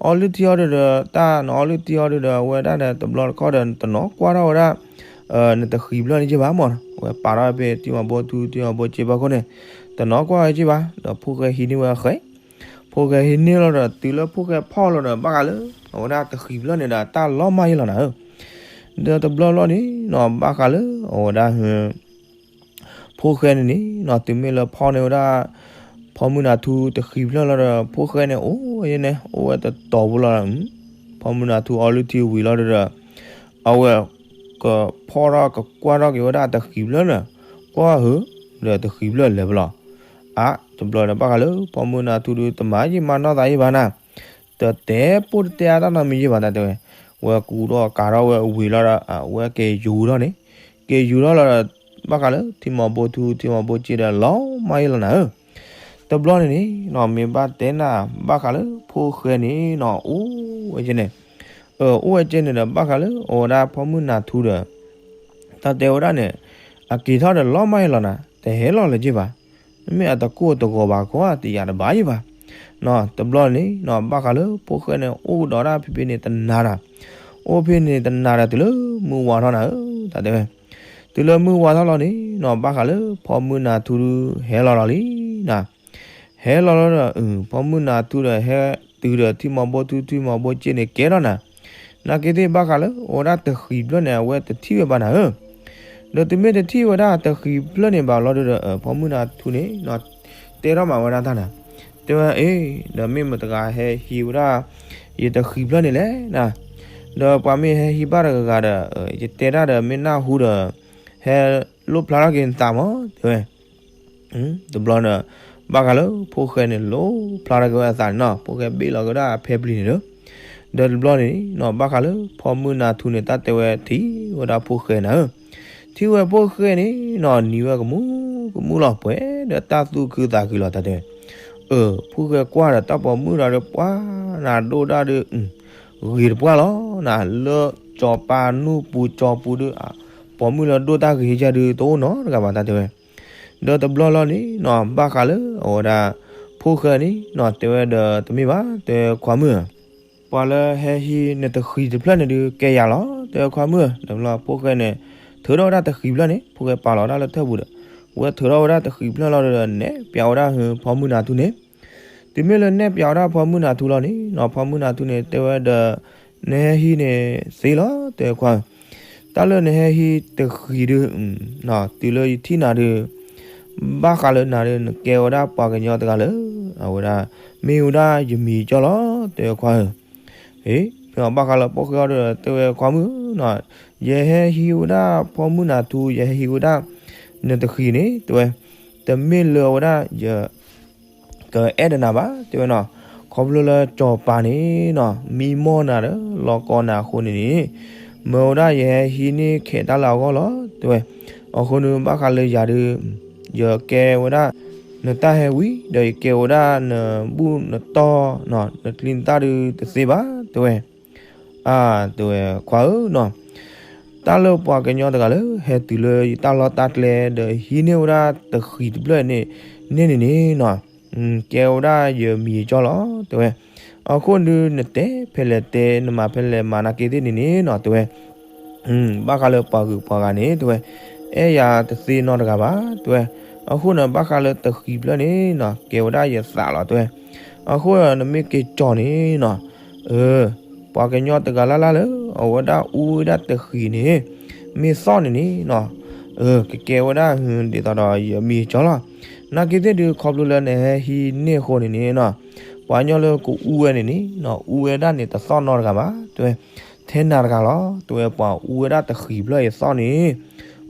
အီလုၢ်ထံအီၤဒီး တၢ်နအီလုၢ်ထံအီၤဒီး အဝဲဒၣ်ဒီးတဘျီတခီၣ်ဒီး တနီၤကွၢ်ထီၣ်ဝဲဒၣ် နတဃံးဖျၢၣ်န့ၣ်က့ဘၣ်မၢ်နီၤ, အဝဲပာ်ထီၣ်ဖဲထံမီၤဘိထူထံမီၤဘိက့ဖီခိၣ်န့ၣ်, တနီၤကွၢ်ဝဲက့ဘၣ် ဒီးဖိၣ်ဃဲဟံးန့ၢ်ဝဲဃဲ ဖိၣ်ဃဲဟံးန့ၢ်လီၤဒီး တုၤလၢဖိၣ်ဃဲဖီၣ်လီၤဒီး ဘၣ်ဃးလၢ အဝဲဒၣ်တဃံးဖျၢၣ်န့ၣ်ဒီး တၢ်လီၤမၢ်ယဲလီၤနၤဧၢ, ဒီးတဘျီဘျီန့ၣ်နီၤ ဘၣ်ဃးလၢ အဝဲဒၣ်ဟ ဖီ ဖိၣ်ဃဲန့ၣ်န့ၣ်နီၤ တုၤမ့ၢ်လၢဖီၣ်န့ၢ်ဝဲဒၣ် ဖီမုၢ်နၤထူတဃံၤဖျၢၣ်လီၤဒီး ဖိၣ်ဃဲန့ၣ် အိၣ်ဝဲန့ၣ် အိၣ်ဝဲတတီၤဖိလီၤ. ဖီမုၢ်နၤထူအီလုၢ်ထံဝံၤလီၤဒီး အဝဲ ကဖီၣ်ထီၣ်ကကွၢ်ထီၣ်က့ၤဝဲဒၣ်တဃံၤဖျၢၣ်န့ၣ် ကွၢ်ဧၢ ဒီးတဃံၤဖျၢၣ်လဲၤဖဲလဲၣ်. အါ တဘျီဒီးဘၣ်ဃးလၢ ဖီမုၢ်နၤထူဒုးတမၤယံာ်မၤနီၢ်သးယံာ်ဘၣ်နၤ, တတဲပိၢ်တတဲအါတၢ်နီတမံၤယံာ်ဘၣ် တၢ်တဲဝဲ, ဝဲကူထီၣ်ကၤထီၣ်ဝဲဝံၤလီၤဒီး အဝဲက့ၤယူၤထီၣ်န့ၣ်, က့ၤယူၤထီၣ်လီၤဒီး ဘၣ်ဃးလၢထံမီၤဘိထူ ထံမီၤဘိက့ဒီး လီၤမၢ်ယံာ်လီၤနၤဧၢ. တဘျီန့ၣ်န့ၣ်နီၤ မ့ၢ်ဘၣ်တဲနၤ ဘၣ်ဃးလၢဖိၣ်ဃဲန့ၣ်နီၤ အိၣ်ဝဲကဲန့ၣ်, အိၣ်ဝဲကဲန့ၣ်ဒီး ဘၣ်ဃးလၢအဝဲဒၣ်ဖီမုၢ်နၤထူဒီး တၢ်တဲဝဲဒၣ်န့ၣ် အက့ၤထီၣ်ဒီးလီၤမၢ်ယံာ်လီၤနၤ, တဟဲလီၤလၢၤက့ဘၣ်. မ့မ့ၢ်အတကိၢ်တဂီၤဘၣ်ခီ တယာ်တဘၣ်ယံာ်ဘၣ်. တဘျီန့ၣ်နီၤ ဘၣ်ဃးလၢဖိၣ်ဃဲန့ၣ် အိၣ်ကဒီးဒၣ်ဖဲဖဲန့ၣ်တနၤဒီး, အိၣ်ဖဲန့ၣ်တနၤဒီး တုၤလၢမုၢ်ဝါထီၣ်နၤဧၢ တၢ်တဲဝဲ. တုၤလၢမုၢ်ဝါထီၣ်လီၤန့ၣ်နီၤ ဘၣ်ဃးလၢဖီမုၢ်နၤထူဒုးဟဲလီၤလီၤလံနၤ. ဟဲလီၤလီၤဒီး ဖီမုၢ်နၤထူဒီးဟဲတုၤဒီးထံမီၤဘိထူ ထံမီၤဘိက့န့ၣ်ကဲထီၣ်နၤ, နာ်က့သ့ၣ်ဘၣ်ဃးလၢအဝဲဒၣ်တဃံၤဖျၢၣ်န့ၣ် အဝဲတထံၣ်ဝဲဘၣ်နၤဧၢ. ဒီးတုၤမ့ၢ်တထံၣ်ဝဲဒၣ်တဃံၤဖျၢၣ်န့ၣ်ဘၣ်လီၤဒီး ဖီမုၢ်နၤထူန့ၣ်နီၤ တဲထီၣ်မးဝဲဒၣ်တၢ်နၤ, တဲဝဲ အ့ ဒီးမ့ၢ်မတၤတဂၤဟဲဟံးဝဲဒၣ် ယတဃံၤဖျၢၣ်န့ၣ်လဲၣ်နၤ, ဒီးပှၤမ့ၢ်ဟဲဟံးဘၣ်တဂၤဂၤဒီး ယတဲတၢ်ဒီးမ့ၢ်နၢ်ဟူဒီး ဟဲလိၣ်ဖျါထီၣ်က့ၤနသးမး တဲဝဲ. တဘျီန့ၣ် ဘၣ်ဃးလၢဖိၣ်ဃဲန့ၣ် လိၣ်ဖျါထီၣ်က့ၤဝဲအသးန့ၣ်နီၤ ဖိၣ်ဃဲဘ့ၣ်လီၤက့ၤဝဲဒၣ်အဖဲပျံၤန့ၣ်ဒီး, ဒီးတဘျီန့ၣ်နီၤ ဘၣ်ဃးလၢဖီမုၢ်နၤထူန့ၣ် တၢ်တဲဝဲထံၣ်ဝဲဒၣ်ဖိၣ်ဃဲနၤဧၢ, ထံၣ်ဝဲဖိၣ်ဃဲန့ၣ်နီၤ နံၤဝဲကမူကမူလီၤ ပှဲၤဒီးတၢ်သူၣ်ခုသးခုလီၤ တၢ်တဲဝဲ. ဖိၣ်ဃဲကွၢ်ဒီးတၢ်ပိာ်မုၣ်ဒီး ပှၤနၤဒိၣ်တၢ်ဒီး ဂ့ၤတပှၢ်လီၤနၤ, လၢစီၤပၤနူၢ်ပူၤကၠီပူၤဒီး ပိာ်မုၣ်လၢဒိၣ်တၢ်ဂ့ၤယၤဒီး တအိၣ်နီတဂၤဘၣ် တၢ်တဲဝဲ. ဒီးတဘျီလီၤန့ၣ်နီၤ ဘၣ်ဃးလၢအဝဲဒၣ် ဖိၣ်ဃဲန့ၣ်နီၤ တဲဝဲဒီးတမ့ၢ်ဘၣ် တဲခွါမုၣ်ဧၢ, ပှၤလၢဟဲဟံးနတဃံၤတဖျၢၣ်န့ၣ်ဒုး ကဲယၤလီၤ တဲခွါမုၣ်ဧၢ. ဒီးတဘျီဖိၣ်ဃဲန့ၣ် ထုးထီၣ်ဝဲဒၣ်တဃံၤဖျၢၣ်န့ၣ် ဖိၣ်ဃဲပာ်လီၤဝဲဒၣ်လၢထၢၣ်ပူၤဒီး ဝဲထုးထီၣ်ဝဲဒၣ်တဃံၤဖျၢၣ်လီၤဒီး နဲၣ်ပၠးဝဲဒၣ်ဟၢဖီမုၢ်နၤထူန့ၣ်, တုၤမ့ၢ်လၢနဲၣ်ပၠးဝဲဒၣ်ဖီမုၢ်နၤထူလီၤန့ၣ်နီၤ ဖီမုၢ်နၤထူန့ၣ် တဲဝဲဒီး နဟဲဟံးန့ၣ်သ့လီၤ တဲခွါဧၢ, တၢ်လၢနဟဲဟံးတဃံၤဒုး တုၤလၢယထံၣ်နၤဒုး ဘၣ်ဃးလၢနၤဒုး နကဲဝဲဒၣ်ပှၤကညီတဂၤလၢ အဝဲဒၣ် မ့ၢ်ဝဲဒၣ်ယမံၤကၠီလီၤ တဲခွါဧၢ. ဟ့ၣ် ဘၣ်ဃးလၢဖိၣ်ဃဲအီၤဒီး တဲဝဲခွါမုၣ်နီၤ, ယဟဲဟံးဝဲဒၣ်ဖီမုၢ်နၤထူ ယဟဲဟံးဝဲဒၣ် နတဃံၤန့ၣ် တဲဝဲ, တမ့ၢ်လၢဝဲဒၣ်ယ ကအဲၣ်ဒိးနၤဘၣ် တဲဝဲနီၤ, ခီဖျိလၢစီၤပၤန့ၣ်နီၤ မံမီၢ်နၤဒီး လီၤကီနၤအဃိန့ၣ်န့ၣ်, မၢဝဲဒၣ်ယဟဲဟံးန့ၢ်ခဲးတၢ်လၢအဂီၢ်လီၤ တဲဝဲ. အဃိန့ၣ် ဘၣ်ဃးလၢယၤဒုး ယကဲဝဲဒၣ် နတၢ်ဟဲဝံၤ ဒီးယကဲဝဲဒၣ်နဘူၣ်နတီၢ် နကျံနတၢ်ဒုးတသ့ဘၣ် တဲဝဲ. အါ တဲဝဲ ခွါဧၢနီၤ, တၢ်လၢပှၤကညီတဂၤလၢ ဟဲတုၤလၢယတၢ်လီၢ်တၢ်ကျဲဒီး ဟံးန့ၢ်ဝဲဒၣ်တဃံၤတဖျၢၣ်န့ၣ် န့ၣ်န့ၣ်န့ၣ်နီၤ, ကဲဝဲဒၣ်ယမံၤကၠီလီၤ တဲဝဲ. အဃိန့ၣ် နတဲဖဲလဲၣ်တဲ နမၤဖဲလဲၣ်မၤ နာ်က့သ့ၣ်န့ၣ်န့ၣ်နီၤ တဲဝဲ. ဘၣ်ဃးလၢပှၤဂုၤပှၤဂၤန့ၣ် တဲဝဲ, အဲၣ်ယၤတသ့နီတဂၤဘၣ် တဲဝဲ. အဃိန့ၣ် ဘၣ်ဃးလၢတဃံၤဖျၢၣ်န့ၣ်နီၤ ကဲဝဲဒၣ်ယသးလီၤ တဲဝဲ. အဃိဒီး နမ့ၢ်က့ၤကၠီၣ်န့ၣ်နီၤ, အၢ ပှၤကညီတဂၤလၢ်လၢ်လၢ အဝဲဒၣ်အူဝဲဒၣ်တဃံၤန့ၣ် မ့ၢ်သီၣ်န့ၣ်န့ၣ်နီၤ, အၢ ကကဲဝဲဒၣ်ဒ်သိးဒီးယမံၤကၠီလီၤ. နာ်က့သ့ၣ်ဒုး ခီဖျိလၢနဟဲဟံးန့ၢ်အဃိန့ၣ်န့ၣ်နီၤ, ပှၤကညီလၢကအူဝဲန့ၣ်န့ၣ်နီၤ အူဝဲဒၣ်န့ၣ်တသီၣ်နီတဂၤဘၣ် တဲဝဲ, ထဲနၤတဂၤလီၤ တဲဝဲ, ပှၤအူဝဲဒၣ်တဃံၤဖျၢၣ်အသီၣ်န့ၣ်,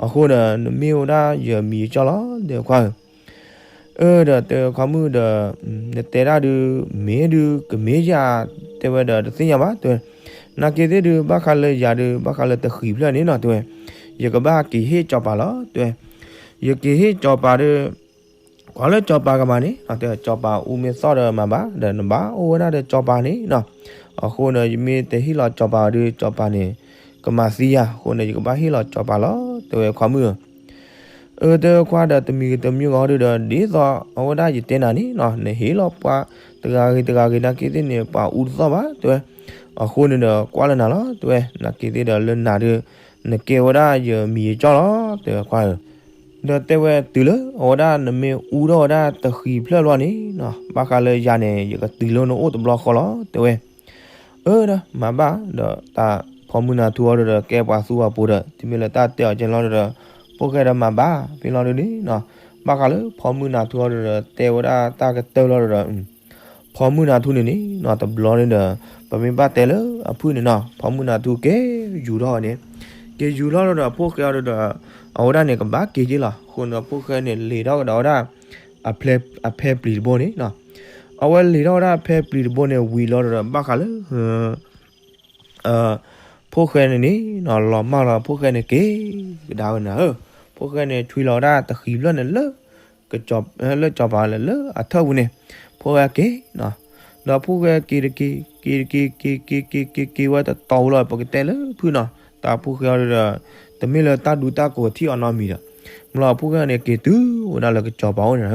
အဃိဒီး နမ့ၢ်ဝဲဒၣ်ယမံၤကၠီလီၤ တဲခွါဧၢ. အၢ ဒီးတဲခွါမုၣ်ဒီး နတဲဒၣ်ဒုး မ့ၢ်ဒုးကမ့ၢ်ယၤ တဲဝဲဒီးတသ့ၣ်ညါဘၣ် တဲဝဲ. နာ်က့သ့ၣ်ဒုး ဘၣ်ဃးလၢယၤဒုး ဘၣ်ဃးလၢတဃံၤဖျၢၣ်န့ၣ်နီၤ တဲဝဲ, ယကဘၣ်က့ၤဟ့ၣ်စီၤပၤလီၤ တဲဝဲ. ယက့ၤဟ့ၣ်စီၤပၤဒီး ကွၢ်လၢစီၤပၤကမၤန့ၣ် တဲဝဲ, စီၤပၤအူမ့ၢ်သီၣ်ဒီးမၤဘၣ် ဒီးနဘၣ်အိၣ်ဝဲဒၣ်ဒီးစီၤပၤန့ၣ်နီၤ. အဃိန့ၣ် ယမ့ၢ်တဟ့ၣ်လီၤစီၤပၤဒီး စီၤပၤန့ၣ် ကမၤသံယၤ အဃိန့ၣ် ယကဘၣ်ဟ့ၣ်လီၤစီၤပၤလီၤ တဲဝဲခွါမုၣ်ဧၢ. အၢ တဲခွါဒီး တမံၤဂ့ၤတမံၤဂ့ၤဒီး ဒ်သိးအဝဲဒၣ်ယတဲနၤန့ၣ်နီၤ နဟ့ၣ်လီၤပှၤတဂၤဂ့ၤတဂၤဂ့ၤ နာ်က့သ့ၣ်န့ၣ် ပှၤအူတသီၣ်ဘၣ် တဲဝဲ. အဃိန့ၣ်ဒီး ကွၢ်လၢနၤလီၤ တဲဝဲ, နာ်က့သ့ၣ်ဒီးလၢနၤဒီး နကဲဝဲဒၣ်ယမံၤယကၠီလီၤ တဲဝဲခွါဧၢ. ဒီးတဲဝဲတုၤလၢအဝဲဒၣ်နမ့ၢ်အူထီၣ်ဝဲဒၣ်တဃံၤဖျၢၣ်လီၤန့ၣ်နီၤ ဘၣ်ဃးလၢယၤန့ၣ် ယကတုၤလၢနအိၣ်တဘျီဃီလီၤ တဲဝဲ. အၢ ဒီးမၤဘၣ်ဒီး တၢ်ဖီမုၢ်နၤထူအီၤဒီး ကဲပှၤသူပှၤပိၤဒီး တုၤမ့ၢ်လၢတၢ်တဲအီၤကဲလီၤဒီး ဖိၣ်ဃဲဒီးမၤဘၣ် ဖဲလီၤဒုန့ၣ်နီၤ, ဘၣ်ဃးလၢဖီမုၢ်နၤထူအီၤဒီး တဲဝဲဒၣ်တၢ်ကတၢၢ်လီၤဒီး ဖီမုၢ်နၤထူန့ၣ်န့ၣ်နီၤ တဘျီန့ၣ်ဒီး ပမ့ၢ်ဘၣ်တဲလၢအဖုၣ်န့ၣ်နီၤ ဖီမုၢ်နၤထူက့ၤယူၤထီၣ်ဝဲန့ၣ်, က့ၤယူၤထီၣ်လီၤဒီး ဖိၣ်ဃဲအီၤဒီး အဝဲဒၣ်န့ၣ် ကဘၣ်က့ၤက့ၤလီၤ. အဃိန့ၣ်ဒီး ဖိၣ်ဃဲန့ၣ် လ့ၤထီၣ်ကဒီးဝဲဒၣ် အဖဲ အဖဲပျံၤတဘိန့ၣ်နီၤ, အဝဲလ့ၤထီၣ်ဝဲဒၣ်ဖဲပျံၤတဘိန့ၣ် ဝံၤလီၤဒီး ဘၣ်ဃးလၢ ဖိၣ်ဃဲန့ၣ်န့ၣ်နီၤ လီၤမၢ်လီၤ ဖိၣ်ဃဲန့ၣ်က့ၤ ကဒါဝဲန့ၣ်ဧၢ, ဖိၣ်ဃဲန့ၣ် ဆွံလီၤဝဲဒၣ်တဃံၤဖျၢၣ်န့ၣ်လၢ ကစီၤ လၢစီၤပၤလၢ လၢအထၢၣ်ပူၤန့ၣ်, ဖိၣ်ဃဲက့ၤနီၤ, ဒီးဖိၣ်ဃဲက့ၤတက့ၤ က့ၤတက့ၤ က့ၤက့ၤက့ၤက့ၤက့ၤဝဲတတီၤဝံၤလီၤ ပကတဲလၢဖုၣ်နီၤ, တၢ်ဖိၣ်ဃဲအီၤဒီး တမ့ၢ်လၢတၢ်ဒူတၢ်ကိးထံၣ်အီၤနီတမံၤဒီး, မ့ၢ်လီၤဖိၣ်ဃဲန့ၣ် က့ၤတုၤဝဲဒၣ်လၢကစီၤပၤအိၣ်န့ၣ်ဧၢ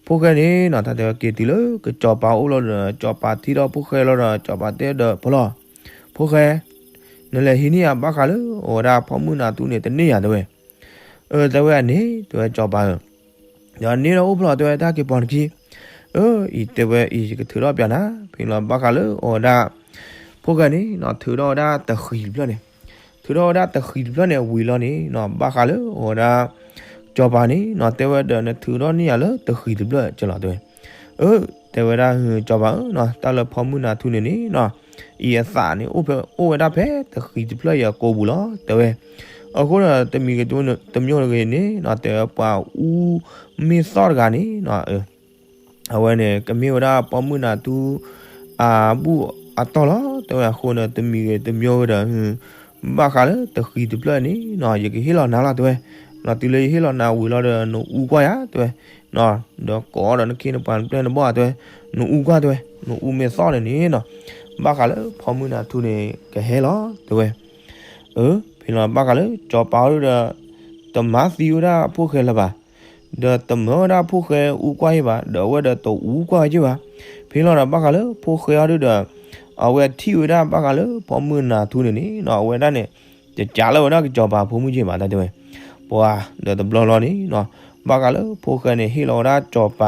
ဖိၣ်ဃဲန့ၣ်နီၤ တၢ်တဲဝဲက့ၤတုၤလၢကစီၤပၤအိၣ်လီၤဒီး စီၤပၤထံၣ်ထီၣ်ဖိၣ်ဃဲလီၤဒီး စီၤပၤတဲဒီးဖီလီၤ, ဖိၣ်ဃဲ, နလဲၤဟံးန့ၢ်ယၤဘၣ်ဃးလၢ အိၣ်ဝဲဒၣ်ဖီမုၢ်နၤထူန့ၣ် တန့ၢ်ယၤတဲဝဲ, အၢ တဲဝဲအန့ၣ် တဲဝဲစီၤပၤဧၢ, ဒီးန့ၣ်ဒီးအိၣ်ဖျီၣ်တဲဝဲတၢ်က့ၤပိာ်နခံ, အၢ အံၤတဲဝဲအံၤ ယကထုးထီၣ်ပျးနၤ ဖဲလီၤဘၣ်ဃးလၢ အိၣ်ဝဲဒၣ် ဖိၣ်ဃဲန့ၣ်နီၤ ထုးထီၣ်ဝဲဒၣ်တဃံၤတဖျၢၣ်န့ၣ်, ထုးထီၣ်ဝဲဒၣ်တဃံၤတဖျၢၣ်န့ၣ် ဝံၤလီၤန့ၣ်နီၤ ဘၣ်ဃးလၢ အိၣ်ဝဲဒၣ် စီၤပၤန့ၣ်နီၤ တဲဝဲဒီး နထုးထီၣ်န့ၢ်ယၤလၢတဃံၤတဖျၢၣ်ကလီၤတဲဝဲ, အၢ တဲဝဲဒၣ်စီၤပၤဧၢနီၤ တၢ်လၢဖီမုၢ်နၤထူန့ၣ်န့ၣ်နီၤ, အံၤအသးန့ၣ် အိၣ်ဖဲ အိၣ်ဝဲဒၣ်ဖဲတဃံၤတဖျၢၣ်အံၤအကိာ်ပူၤလီၤတဲဝဲ, အဃိဒီးတမံၤဂ့ၤ တမံၤဂ့ၤန့ၣ်နီၤ တဲဝဲပှၤအူမ့ၢ်သီၣ်တဂၤန့ၣ်နီၤ အဝဲန့ၣ် ကမ့ၢ်ဝဲဒၣ်ဖီမုၢ်နၤထူ အဘူၣ်အတီၢ်လီၤ တဲဝဲ, အဃိန့ၣ် တမံၤဂ့ၤတမံၤဂ့ၤဒီး ဘၣ်ဃးလၢတဃံၤတဖျၢၣ်န့ၣ်နီၤ ယကဟ့ၣ်လီၤနၤလီၤတဲဝဲ, နီၤ တုၤလၢယဟ့ၣ်လီၤနၤဝံၤလီၤဒီး နအူကွၢ်ယၤတဲဝဲ, ဒီးကိးဒီးနခ့နပှၤနပျဲၢ်နဘီၣ်တဲဝဲ, နအူကွၢ်တဲဝဲ, နအူမ့ၢ်သီၣ်န့ၣ်န့ၣ်နီၤ, ဘၣ်ဃးလၢဖီမုၢ်နၤထူန့ၣ် ကဟဲလီၤတဲဝဲ, အၢ ဖဲလီၤဘၣ်ဃးလၢစီၤပၤအိၣ်ဒီး တမၤသံဝဲဒၣ်ဖိၣ်ဃဲလၢၤဘၣ် ဒီးတမၢဝဲဒၣ်ဖိၣ်ဃဲအူကွၢ်ယ့ၢ်ဘၣ် ဒီးအဝဲဒီးတအူကွၢ်ယ့ၢ်ဘၣ်, ဖဲလီၤဒီးဘၣ်ဃးလၢဖိၣ်ဃဲအီၤဒုဒီး အဝဲထံၣ်ဝဲဒၣ်ဘၣ်ဃးလၢဖီမုၢ်နၤထူန့ၣ်န့ၣ်နီၤ အဝဲဒၣ်န့ၣ် တကးလၢၤဝဲဒၣ်ကစီၤပၤဖိမုၣ်က့ၢ်ဘၣ်တၢ်တဲဝဲ, ပှၤဒီးတဘျီလီၤန့ၣ်နီၤ ဘၣ်ဃးလၢဖိၣ်ဃဲန့ၣ် ဟ့ၣ်လီၤဝဲဒၣ်စီၤပၤ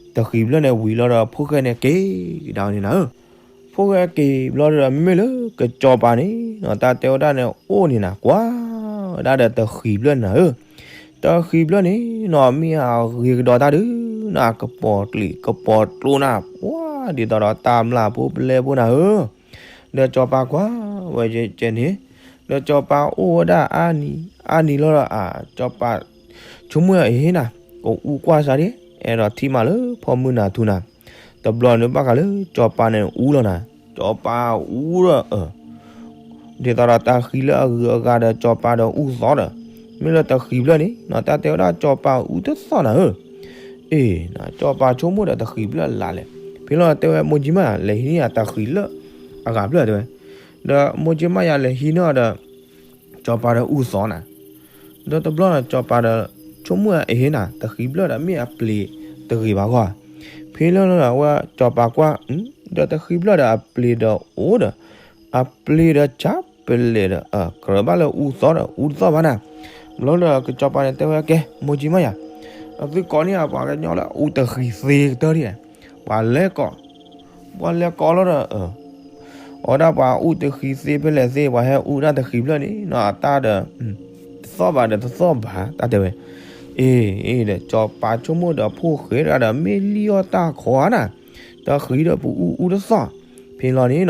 တဃံၤဖျၢၣ်န့ၣ်ဝံၤလီၤဒီး ဖိၣ်ဃဲန့ၣ်က့ၤကဒါဝဲန့ၣ်နၤဧၢ ဖိၣ်ဃဲက့ၤဘျီဒီး မ့မ့ၢ်လၢကစီၤပၤန့ၣ်နီၤ တၢ်တဲဝဲဒၣ်န့ၣ် အိၣ်န့ၣ်နၤ ကွၢ်ဝဲဒၣ်ဒီးတဃံၤဖျၢၣ်န့ၣ်နၤဧၢ, တဃံၤဖျၢၣ်န့ၣ်နီၤ မ့ၢ်အဂ့ၤကဒီးတၢ်ဒုးနၤ ကပီၤကျံးကပီၤကျိနၤ ပှၤဒ်သိးဒီးတၢ်မျၢ်ဖိပလဲဖိနၤဧၢ, ဒီးစီၤပၤကွၢ်ဝဲကဲန့ၣ်, ဒီးစီၤပၤအိၣ်ဝဲဒၣ်အါနံၤ အါနံၤလီၤဒီး အါ စီၤပၤ ဆိကမိၣ်အဟ့ၣ်နၤ ကအူကွၢ်စၢ်ဒ် အဲၣ်ဒိးထံၣ်မးလၢဖီမုၢ်နၤထူနၤ, တဘျီန့ၣ်ဘၣ်ဃးလၢစီၤပၤန့ၣ်အူလီၤနၤ, စီၤပၤအူဒီး ဒ်သိးဒီးတၢ်ဃံလၢအဂုၤအဂၤဒီး စီၤပၤဒီးအူသီဒီး, မ့ၢ်လၢတဃံၤဖျၢၣ်န့ၣ်နီၤ တၢ်တဲဝဲဒၣ်စီၤပၤအူတသီၣ်နၤဧၢ, အ့ၣ် စီၤပၤဆိကမိၣ်ဒီးတဃံၤဖျၢၣ်လၢ်လဲၣ်, ဖဲလီၤတဲဝဲမိၢ်ကၠံမးယၤ လဲၤဟံးန့ၢ်ယၤတဃံၤလၢအဂၤဖျၢၣ်တဲဝဲ, ဒီးမိၢ်ကၠံမးယၤလဲၤဟံးန့ၢ်အီၤဒီး စီၤပၤဒီးအူသီနၤ ဒီးတဘျီန့ၣ် စီၤပၤဒီးဆိကမိၣ်အဟ့ၣ်နၤ တဃံၤဖျၢၣ်ဒီးမ့ၢ်အပျ့ၤတဂ့ၤဘၣ်ဂီၢ်, ဖဲလၢအဝဲစီၤပၤကွၢ် ဒီးတဃံၤဖျၢၣ်ဒီးအပျ့ၤဒီးအိၣ်ဒီး အပျ့ၤဒီးဆါပလဲာ်ဒီး ကြၢးဘၣ်လၢအူသီဒီးအူတသီၣ်ဘၣ်နၤ, ဘျီဒီးကစီၤပၤန့ၣ်တဲဝဲကဲ မိၢ်ကၠံမးယၤ အသုကိးန့ၢ်အပှၤကညီလၢအူတဃံၤသ့ကတၢၢ်ဒ်လဲၣ်, ပှၤလဲၤကိး ပှၤလဲၤကိးလီၤဒီး အဝဲဒၣ်ပှၤအူတဃံၤသ့ဖဲလဲၣ်သ့ ပှၤဟဲအူဒၣ်တဃံၤဖျၢၣ်န့ၣ်နီၤ အတၢ်ဒီး တသီၣ်ဘၣ်ဒီးတသီၣ်ဘၣ် တၢ်တဲဝဲ, အ့ၣ် အ့ၣ်ဒီး စီၤပၤဆိကမိၣ်ဒီးဖိၣ်ဃဲတဂၤဒီး မ့ၢ်လံၣ်အီၣ်တၢ်ခီဧါနၤ, တဃံၤဒီးပအူအူတသီၣ်, ဖဲလီၤန့ၣ်နီၤ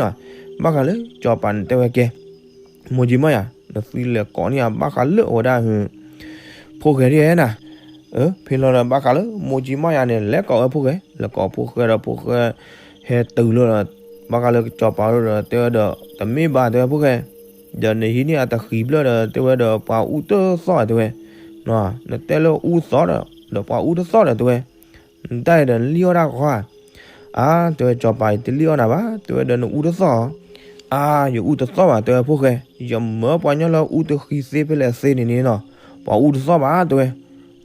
ဘၣ်ဃးလၢစီၤပၤန့ၣ်တဲဝဲကဲ မိၢ်ကၠံမးယၤ နသုလဲၤကိးန့ၢ်အဘၣ်ဃးလၢအဝဲဒၣ် ဖိၣ်ဃဲဒ်နၤ, ဖဲလီၤဒီးဘၣ်ဃးလၢမိၢ်ကၠံမးယၤန့ၣ် လဲၤကိးဝဲဖိၣ်ဃဲ လဲၤကိးဖိၣ်ဃဲဒီးဖိၣ်ဃဲ ဟဲတုၤလီၤဒီး ဘၣ်ဃးလၢကစီၤပၤဒီးတဲဝဲဒီး တမ့ၢ်ဘၣ်တဲဝဲဖိၣ်ဃဲ, ဒီးနဟံးန့ၢ်အတဃံၤဖျၢၣ်ဒီးတဲဝဲဒီးပှၤအူတသီၣ်တဲဝဲ, နတဲလၢအူသီၣ်ဒီး ဒီးပှၤအူတသီၣ်ဒီးတဲဝဲ, နတၢ်အံၤဒီးလံၣ်အီၣ်တၢ်ဃီဧါ, အါ တဲဝဲစီၤပၤအံၤတလံၣ်အီၣ်နၤဘၣ် တဲဝဲဒီးနအူတသီၣ်ဧါ, အါ ယအူတသီၣ်ဘၣ်တဲဝဲဖိၣ်ဃဲ, ယမၢပှၤကညီလၢအူတဃံၤသ့ဖဲလဲၣ်သ့န့ၣ်န့ၣ်နီၤ, ပှၤအူတသီၣ်ဘၣ်တဲဝဲ,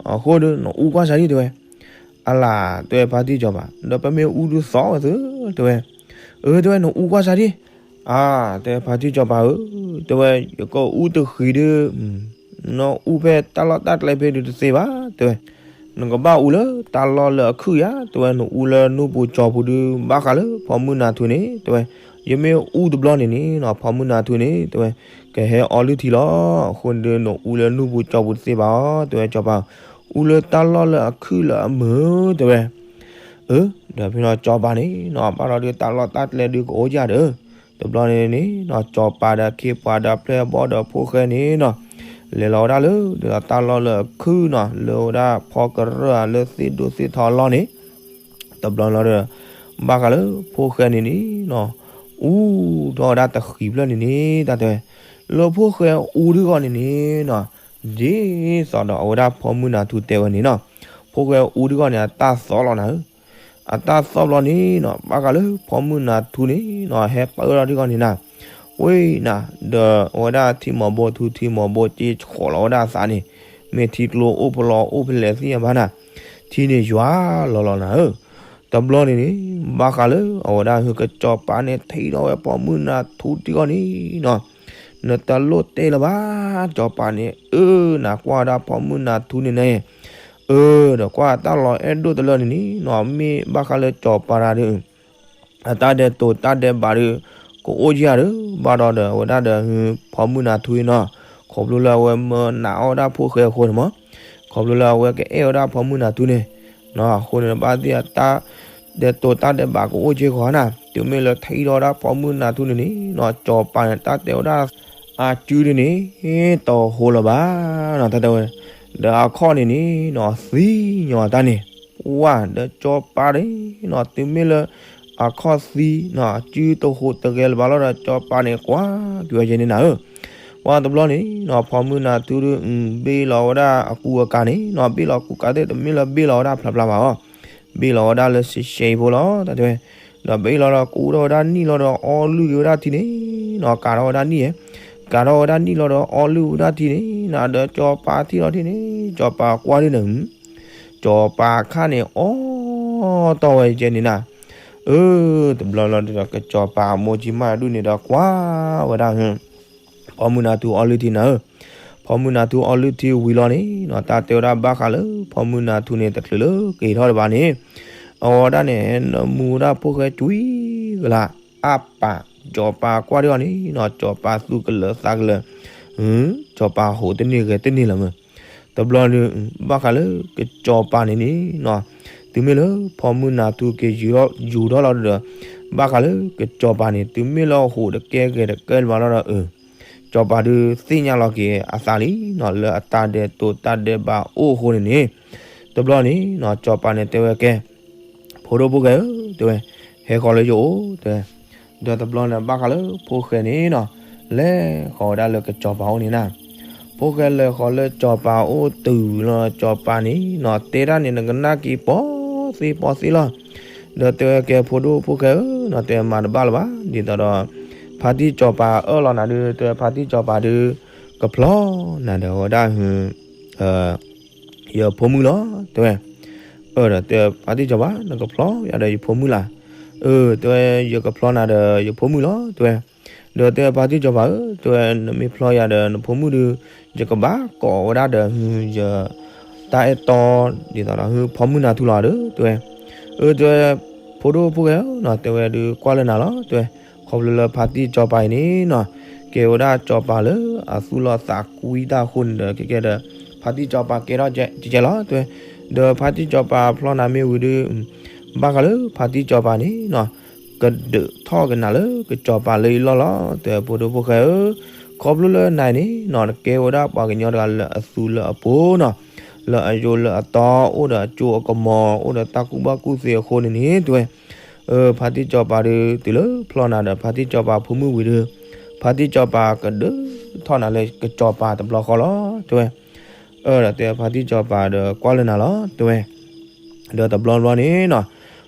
အဃိဒီးနအူကွၢ်စၢ်ဒ်တဲဝဲ, အလၤ တဲဝဲဖါတံၢ်စီၤပၤ ဒီးပမ့ၢ်အူတသီၣ်ဝဲသု တဲဝဲ, အၢ တဲဝဲနအူကွၢ်စၢ်ဒ်, အါ တဲဝဲဖါတံၢ်စီၤပၤဧၢ, တဲဝဲယကအူတဃံၤဒီး နအူဖဲတၢ်လီၢ်တၢ်ကျဲဖဲဒုးတသ့ဘၣ် တဲဝဲ, နကဘၣ်အူလၢတၢ်လီၢ်လၢအခုၣ်ယၤ တဲဝဲ နအူလၢနူၢ်ပူၤကၠီၤပူၤဒုး ဘၣ်ဃးလၢဖီမုၢ်နၤထူန့ၣ် တဲဝဲ, ယမ့ၢ်အူတဘျီန့ၣ်န့ၣ်နီၤ ဖီမုၢ်နၤထူန့ၣ် တဲဝဲ ကဟဲအီလုၢ်ထံလီၤ. အဃိန့ၣ်ဒီး နအူလၢနူၢ်ပူၤကၠီပူၤတသ့ဘၣ်အီၤ တဲဝဲ စီၤပၤ, အူလၢတၢ်လီၢ်လၢအခုၣ်လၢအမုာ် တဲဝဲ. အၢ ဒီးဖဲနီၤ စီၤပၤန့ၣ်နီၤ ဘၣ်ဒီးတၢ်လီၢ်တၢ်ကျဲဒုးကအိၣ်ကဒီး တဘျီန့ၣ်န့ၣ်နီၤ စီၤပၤဒီးခ့ပှၤဒီးဖျဲၣ်ဘီၣ်ဒီးဖိၣ်ဃဲန့ၣ်နီၤ လဲၤလီၤဝဲဒၣ်လၢ ဒ်သိးတၢ်လီၢ်လၢအခုၣ်နီၤ လၢဝဲဒၣ်ဖီကရၢၢ်ဧါ လၢသ့ၣ်ဒိၣ်သ့ၣ်ထီအလီၢ်န့ၣ် တဘျီလီၤဒီး ဘၣ်ဃးလၢဖိၣ်ဃဲန့ၣ်န့ၣ်နီၤ အူထီၣ်ဝဲဒၣ်တဃံးဖျၢၣ်န့ၣ်န့ၣ် တၢ်တဲဝဲ လၢဖိၣ်ဃဲအူဒုးဂီၢ်န့ၣ်န့ၣ်နီၤ ဒ်သိးဒီးအဝဲဒၣ်ဖီမုၢ်နၤထူတဲဝဲန့ၣ်နီၤ ဖိၣ်ဃဲအူဒုးဂီၢ်န့ၣ် အတၢ်သီလီၤနၤဧၢ အတၢ်သီဘျီန့ၣ်နီၤ ဘၣ်ဃးလၢဖီမုၢ်နၤထူန့ၣ်နီၤ ဟဲပၢၢ်ထီၣ်ဒုးဂီၢ်န့ၣ်နၤ ဝ့ၢ်နၤ ဒီးအဝဲဒၣ်ထံမီၤဘိထူထံမီၤဘိက့ဆှီလီၤဝဲဒၣ်အသးန့ၣ် မ့ၢ်ထံကျိအိၣ်ဖျိအိၣ်ဖဲလဲၣ်သ့ၣ်ညါဘၣ်နၤ ထံန့ၣ်ယွၤလီၤလီၤနၤဧၢ တဘျီန့ၣ်န့ၣ် ဘၣ်ဃးလၢအဝဲဒၣ်ဟုကစီၤပၤန့ၣ် ထံၣ်ထီၣ်ဝဲဖီမုၢ်နၤထူဒုးဂီၢ်န့ၣ်နီၤ နတလိၣ်တဲလၢၤဘၣ် စီၤပၤန့ၣ် အၢ နကွၢ်ဝဲဒၣ်ဖီမုၢ်နၤထူန့ၣ်န့ၣ် အၢ ဒီးကွၢ်တၢ်လီၤအဲၣ်ဒိၣ်တလၢန့ၣ်န့ၣ်နီၤ မ့ၢ်ဘၣ်ဃးလၢစီၤပၤတၢ်ဒီး အတၢ်ဒဲးတိာ်တၢ်ဒဲးဘးဒီး ကအိၣ်က့ၤဧါဒီး ဘၣ်ဒီးဒီးအဝဲဒၣ်ဒီးဟု ဖီမုၢ်နၤထူအံၤနီၤ ခီဖျိလၢအဝဲမၢနးအီၣ်ဝဲဒၣ်ဖိၣ်ဃဲအဃိန့ၣ်မး ခီဖျိလၢအဝဲကအဲၣ်ဝဲဒၣ်ဖီမုၢ်နၤထူန့ၣ်နီၤ အဃိန့ၣ် ဘၣ်သ့ၣ်အတၢ်ဒဲးတိာ်တၢ်ဒဲးဘးကအိၣ်က့ၤဃီနၤ တုၤမ့ၢ်လၢထံၣ်ထီၣ်ဝဲဒၣ်ဖီမုၢ်နၤထူန့ၣ်န့ၣ်နီၤ စီၤပၤန့ၣ် တၢ်တဲဝဲဒၣ် အစုဒုန့ၣ် တဟိလၢၤဘၣ်နီၤ တၢ်တဲဝဲ ဒီးအခီၣ်န့ၣ်န့ၣ်နီၤ သံညီတၢ်န့ၣ် ဝါ ဒီးစီၤပၤန့ၣ်နီၤ တုၤမ့ၢ်လၢ အခီၣ်သံနီၤ အစုတဟိးတဂဲၤလၢၤဘၣ်လီၤဒီး စီၤပၤန့ၣ် ကွၢ်က့ၤဝဲယဲန့ၣ်နၤဧၢ ပှၤတဘျီန့ၣ်နီၤ ဖီမုၢ်နၤထူဒုး ဘ့ၣ်လီၤဝဲဒၣ်အကူအကၤန့ၣ်နီၤ ဘ့ၣ်လီၤကူကၤသ့ၣ် တမ့ၢ်လၢဘ့ၣ်လီၤဝဲဒၣ်ဖျါဖျါဘၣ်အီၤ ဘ့ၣ်လီၤဝဲဒၣ်လၢရှဲရှဲအံၤဖိလီၤ တၢ်တဲဝဲ ဒီးဘ့ၣ်လီၤဒီးကူထီၣ်ဝဲဒၣ်နံၣ်လီၤဒီးအီလုၢ်က့ၤဝဲဒၣ်ထံန့ၣ်နီၤ ကၤထီၣ်ဝဲဒၣ်နံၣ်ဧါ ကၤထီၣ်ဝဲဒၣ်နံၣ်လီၤဒီးအီလုၢ်ဝဲဒၣ်ထံန့ၣ်နီၤ ဒီးစီၤပၤထံၣ်လီၤထံန့ၣ် စီၤပၤကွၢ်ဒုန့ၣ် စီၤပၤအခါန့ၣ် အီတီၢ်ဝဲယဲန့ၣ်နၤ အၢ တဘျီလီၤဒီးကစီၤပၤအမိၢ်ကၠံမၢ်ဒုန့ၣ်ဒီးကွၢ်ဝဲဒၣ် ဖီမုၢ်နၤထူအီလုၢ်ထံနၤဧၢ ဖီမုၢ်နၤထူအီလုၢ်ထံဝံၤလီၤန့ၣ်နီၤ တၢ်တဲဝဲဒၣ်ဘၣ်ဃးလၢ ဖီမုၢ်နၤထူန့ၣ် တချုးလၢက့ၤထီၣ်တဘၣ်န့ၣ် အဝဲဒၣ်န့ၣ် နမူဝဲဒၣ်ဖိၣ်ဃဲကွံကလး အါပာ် စီၤပၤကွၢ်ဒုအီၤန့ၣ်နီၤ စီၤပၤသူၣ်ကလၢၤသးကလၢၤ စီၤပၤဟိးတန့ၢ်ဂဲၤတန့ၢ်လၢၤမၢ် တဘျီန့ၣ် ဘၣ်ဃးလၢကစီၤပၤန့ၣ်န့ၣ်နီၤ တုၤမ့ၢ်လၢဖီမုၢ်နၤထူက့ၤယူၤထီၣ်လီၤဒီး ဘၣ်ဃးလၢကစီၤပၤန့ၣ် တုၤမ့ၢ်လၢဟိးတကဲဂဲၤတကဲလၢၤဘၣ်လီၤဒီး အၢ စီၤပၤဒုးသ့ၣ်ညါလီၤက့ၤအသးလံနီၤ လၢအတၢ်ဒဲးတိာ်တၢ်ဒဲးဘးအိၣ်အဃိန့ၣ်န့ၣ် တဘျီန့ၣ်နီၤ စီၤပၤန့ၣ်တဲဝဲကဲ ဖိဒိၣ်ဖိၣ်ဃဲဧၢ တဲဝဲ ဟဲဃီၤလၢယအိၣ် တဲဝဲ ဒီးတဘျီန့ၣ် ဘၣ်ဃးလၢဖိၣ်ဃဲန့ၣ်နီၤ လဲၤဃီၤဝဲဒၣ်လၢကစီၤပၤအိၣ်န့ၣ်နၤ ဖိၣ်ဃဲလဲၤဃီၤလၢစီၤပၤအိၣ်တုၤလီၤ စီၤပၤန့ၣ်နီၤ တဲတၢ်န့ၣ် နကနၣ်က့ၤပီသ့ပီသ့လီၤ ဒီးတဲဝဲကဲ ဖိဒိၣ်ဖိၣ်ဃဲဧၢနီၤ တဲမၤတဘၣ်လၢၤဘၣ် ဒ်သိးဒီး ဖါတံၢ်စီၤပၤအၢၣ်လီၤနၤဒုး တဲဖါတံၢ်စီၤပၤဒုး ကဖျီနၤဒီးဝဲဒၣ် ယဖိမုၣ်လီၤ တဲဝဲ အၢ ဒီးတဲဖါတံၢ်စီၤပၤ နကဖျီယၤဒီးယဖိမုၣ်လၢ် အၢ တဲဝဲ ယကဖျီနၤဒီးယဖိမုၣ်လီၤ တဲဝဲ ဒီးတဲဖါတံၢ်စီၤပၤဧၢ တဲဝဲ နမ့ၢ်ဖျီယၤဒီးနဖိမုၣ်ဒုး ယကဘၣ်ကိးဝဲဒၣ်ဒီး ယ တၢ်အဲၣ်တီ ဒ်သိးဒီး ဖီမုၢ်နၤထူလီၤဒီး တဲဝဲ အၢ တဲဝဲ ဖိဒိၣ်ဖိၣ်ဃဲဧၢနီၤ တဲဝဲဒုးကွၢ်လၢနၤလီၤ တဲဝဲ ခီဖျိလၢဖါတံၢ်စီၤပၤအံၤန့ၣ်နီၤ ကဲဝဲဒၣ်စီၤပၤလၢအသူၣ်လီၤသးကွံတၢ်အဃိန့ၣ်ဒီး ကဲကဲဒီး ဖါတံၢ်စီၤပၤကဲထီၣ်ကဲကဲလီၤ တဲဝဲ ဒီးဖါတံၢ်စီၤပၤဖျီနၤမ့ၢ်ဝံၤဒုး ဘၣ်ဃးလၢဖါတံၢ်စီၤပၤန့ၣ်နီၤ ကဒုးထီၣ်ကနၤလၢကစီၤပၤလၢအလီၢ်လီၤ တဲဖိဒိၣ်ဖိၣ်ဃဲဧၢ ခီဖျိလၢနၤန့ၣ်နီၤ နကဲဝဲဒၣ်ပှၤကညီတဂၤလၢအသူလၢအပိၤနီၤ လၢအယိလၢအတီ အိၣ်ဒီးအကၠိအကမီၤ အိၣ်ဒီးတၢ်ကူၣ်ဘၣ်ကူၣ်သ့အဃိန့ၣ်န့ၣ် တဲဝဲ အၢ ဖါတံၢ်စီၤပၤဒုး တုၤလၢဖျီနၤဒီးဖါတံၢ်စီၤပၤဖိမုၣ်ဝံၤဒီး ဖါတံၢ်စီၤပၤကဒုးထီၣ်နၤလၢကစီၤပၤတဘျီဃီလီၤ တဲဝဲ အၢ ဒီးတဲဖါတံၢ်စီၤပၤဒီးကွၢ်လၢနၤလီၤ တဲဝဲ ဒီးတဘျီဘျီန့ၣ်နီၤ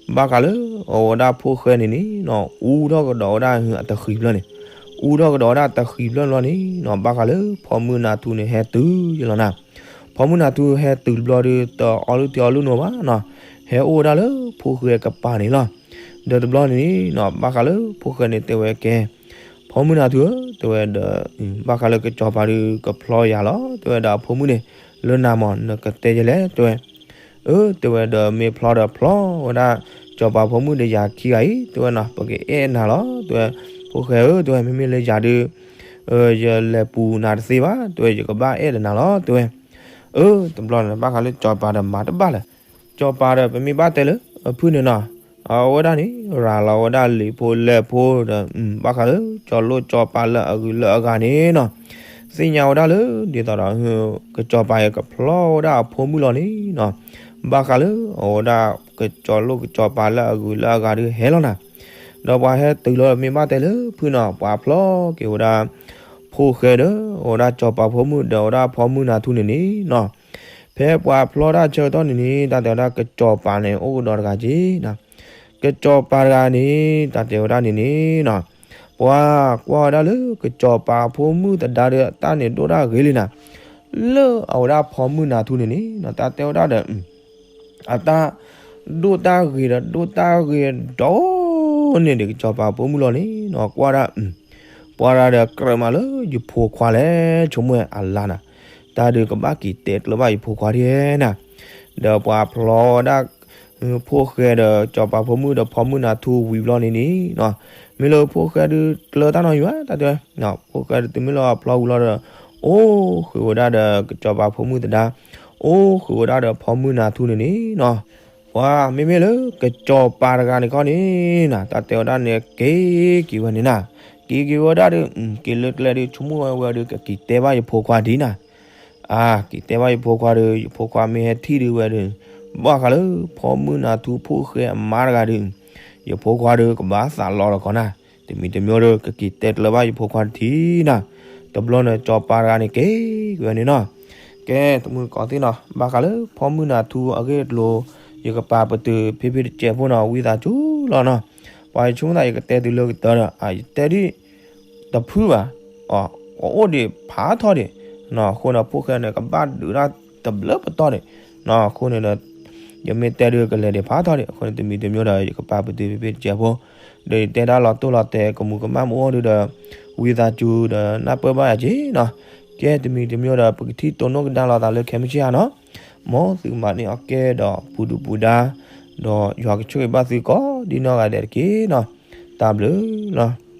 ဘၣ်ဃးလၢအဝဲဒၣ်ဖိၣ်ဃဲန့ၣ်န့ၣ်နီၤ အူထီၣ်ကဒီးဝဲဒၣ်အတဃံးဖျၢၣ်န့ၣ် အူထီၣ်ကဒီးဝဲဒၣ်တဃံးဖျၢၣ်ဘျီန့ၣ်နီၤ ဘၣ်ဃးလၢဖီမုၢ်နၤထူန့ၣ်ဟဲတုၤယလီၤနၤ ဖီမုၢ်နၤထူဟဲတုၤတဘျီဒီး တအီလုၢ်ထံအီလုၢ်နီၤဘၣ်နီၤ ဟဲအိၣ်ဝဲဒၣ်လၢဖိၣ်ဃဲကပၤန့ၣ်လီၤ ဒီးတဘျီန့ၣ်နီၤ ဘၣ်ဃးလၢဖိၣ်ဃဲန့ၣ်တဲဝဲကဲ ဖီမုၢ်နၤထူဧၢ တဲဝဲဒီး ဘၣ်ဃးလၢကစီၤပၤဒုးကဖျီယၤလီၤ တဲဝဲဒီးအဖိမုၣ်န့ၣ် လၢနၤမး နကတဲယဲလဲၣ် တဲဝဲ အၢ တဲဝဲဒီးမ့ၢ်ဖျီဒီးဖျီဝဲဒၣ် စီၤပၤဖိမုၣ်ဒီးယၤခံဂၤအံၤ တဲဝဲနီၤ ပကအဲၣ်နၤလီၤ တဲဝဲ, ဖိၣ်ဃဲဧၢ တဲဝဲ မ့မ့ၢ်လၢယၤဒုး ယလဲၤပူၤနၤတသ့ဘၣ် တဲဝဲ ယကဘၣ်အဲၣ်ဒီးနၤလီၤ တဲဝဲ, အၢ တဘျီန့ၣ် ဘၣ်ဃးလၢစီၤပၤဒီးမၤတဘၣ်လၢၤ, စီၤပၤဒီးပမ့ၢ်ဘၣ်တဲလၢ အဖုၣ်န့ၣ်နီၤ အဝဲဒၣ်န့ၣ် ရၤလီၤဝဲဒၣ်လံာ်ဖိလဲၢ်ဖိဒီး ဘၣ်ဃးလၢကၠီၤလိၣ်ကၠီၤပၤလၢအဂုၤလၢအဂၤန့ၣ်နီၤ, သ့ၣ်ညါဝဲဒၣ်လၢ ဒ်သိးဒီး ကၠီၤပၤအံၤကဖျီဝဲဒၣ်အဖိမုၣ်လီၤန့ၣ်နီၤ, ဘၣ်ဃးလၢ အဝဲဒၣ်ကၠီၤလိၣ်ကၠီၤပၤလၢအဂုၤလၢအဂၤဒုးဟဲလီၤနၤ, ဒီးပှၤဟဲတုၤလီၤမ့ၢ်ဘၣ်တဲလၢဖုၣ်နီၤ ပှၤဖျီက့ၤဝဲဒၣ် ဖိၣ်ဃဲဒီး အဝဲဒၣ်စီၤပၤဖိမုၣ်ဒီးအဝဲဒၣ်ဖိမုၣ်နၤထူန့ၣ်န့ၣ်နီၤ, ဖဲပှၤဖျီတၢ်ဆၢကတီၢ်န့ၣ်န့ၣ် တၢ်တဲဝဲဒၣ်ကၠီၤပၤန့ၣ် အိၣ်ကဒီးတဂၤက့ၤနီၤ, ကၠီၤပၤတဂၤန့ၣ် တၢ်တဲဝဲဒၣ်န့ၣ်န့ၣ်နီၤ, ပှၤကွၢ်ဝဲဒၣ်လၢကၠီၤပၤဖိမုၣ်သဒါဒီးအတၢ်န့ၣ်ဒိၣ်တၢ်ဂ့ၤလံနၤ, လၢအဝဲဒၣ်ဖိမုၣ်နၤထူန့ၣ်န့ၣ်နီၤ တၢ်တဲဝဲဒၣ်ဒီး အတၢ်ဒိၣ်တၢ်ဂ့ၤဒီးဒိၣ်တၢ်ဂ့ၤဒီးန့ၣ်ဒီး ကၠီၤပၤဖိမုၣ်လီၤန့ၣ်နီၤ ကွၢ်ဒၣ် ပှၤဒၣ်ဒီးကြၢးမးလၢယဖိခွါလဲၣ် ဆိကမိၣ်အလါနၤ, တၢ်ဒုးကဘၣ်က့ၤတဲကျၢၤဘၣ်ယဖိခွါဒ်နၤ, ဒီးပှၤဖျီဝဲဒၣ် ဖိၣ်ဃဲဒီးစီၤပၤဖိမုၣ်ဒီးဖိမုၣ်နၤထူဝံၤဘျီန့ၣ်န့ၣ်နီၤ, မ့ၢ်လၢဖိၣ်ဃဲဒုးကျၢၤတၢ်နီၤယံၤဘၣ် တၢ်တဲဝဲ, ဖိၣ်ဃဲဒုးတုၤမ့ၢ်လၢအဖျီဝံၤလီၤဒီး အိၣ်ဃုာ်ဝဲဒၣ်ဒီးကၠီၤပၤဖိမုၣ်သဒါ, အိၣ်ဃုာ်ဝဲဒၣ်ဒီးဖိမုၣ်နၤထူန့ၣ်န့ၣ်နီၤ, ပှၤမ့မ့ၢ်လၢကစီၤပၤတဂၤန့ၣ်ခီန့ၣ်နၤ တၢ်တဲဝဲဒၣ်န့ၣ် က့ၤက့ၤဝဲန့ၣ်နၤ, က့ၤက့ၤဝဲဒၣ်ဒီး က့ၤလၢကျဲဒုး ဆိကမိၣ်ဝဲဝဲဒီး ကက့ၤတဲဘၣ်ယဖိခွါဒ်နၤ, အါ က့ၤတဲဘၣ်ယဖိခွါဒီး ယဖိခွါမ့ၢ်ဟဲထံၣ်ဒုးဝဲဒီး ဘၣ်ဃးလၢ ဖိမုၣ်နၤထူဖိၣ်ဃဲအမါတဂၤဒီး ယဖိခွါဒီးကဘၣ်သးလီလီၤခီနၤ, တမံၤတမံၤဒီး ကက့ၤတဲကျၢၤဘၣ်ယဖိခွါတထံၣ်နၤ, တဘျီန့ၣ် စီၤပၤတဂၤန့ၣ်က့ၤက့ၤဝဲန့ၣ်နီၤ, ကဲ တမုၢ်ကီးသ့ၣ်နီၤ ဘၣ်ဃးလၢ ဖိမုၣ်နၤထူအဂ့ၢ်အကျိၤ ယကပာ်ပတုာ်ဖံဖံတစဲးဖိနီၤ ဝံသးစူၤလီၤနီၤ, ပှၤယဆိကမိၣ်သး ယကတဲသုလၢကတၢၢ်ဒီး ယတဲဒ် တဖုၣ်ဘၣ်, အအိၣ်ဒံးဖးထီဒံး, အဃိန့ၣ် ဖိၣ်ဃဲန့ၣ်ကဘၣ်ဒုးတၢ်တဘျုးပတီၢ်ဒံး, အဃိန့ၣ်ဒီး ယမ့ၢ်တဲဒုးကလဲၤဒံးဖးထီဒံး, အဃိန့ၣ် တမံၤတမံၤဒီး ယကပာ်ပတုာ်ဖံဖံတစဲးဖိ, ဒီးယတဲတၢ်လီၤတိၢ်လီၤတဲာ်ကမူးကမၣ်မ့ၢ်အိၣ်ဒုးဒီး ဝံသးစူၤဒီးနၢ်ပၢၢ်ဘၣ်ယၤက့ၤနီၤ, ကဲတမံၤတမံၤဒီး ပကထံၣ်တိၢ်နီၣ်ကဒါလိာ်သးလၢခဲမုၢ်ဆ့ၣ်ဧါနီၤ, မ်သုမၤန့ၢ်အီၣ်ကဲဒီးပူၤဒုၣ်ပူၤဒါ, ဒီးယွၤကဆိၣ်ဂ့ၤဘၣ်သုကိးဒ်နီၢ်ဂၤဒဲးတက့ၢ်နီၤ, တၢ်ဘျုးလီၤ.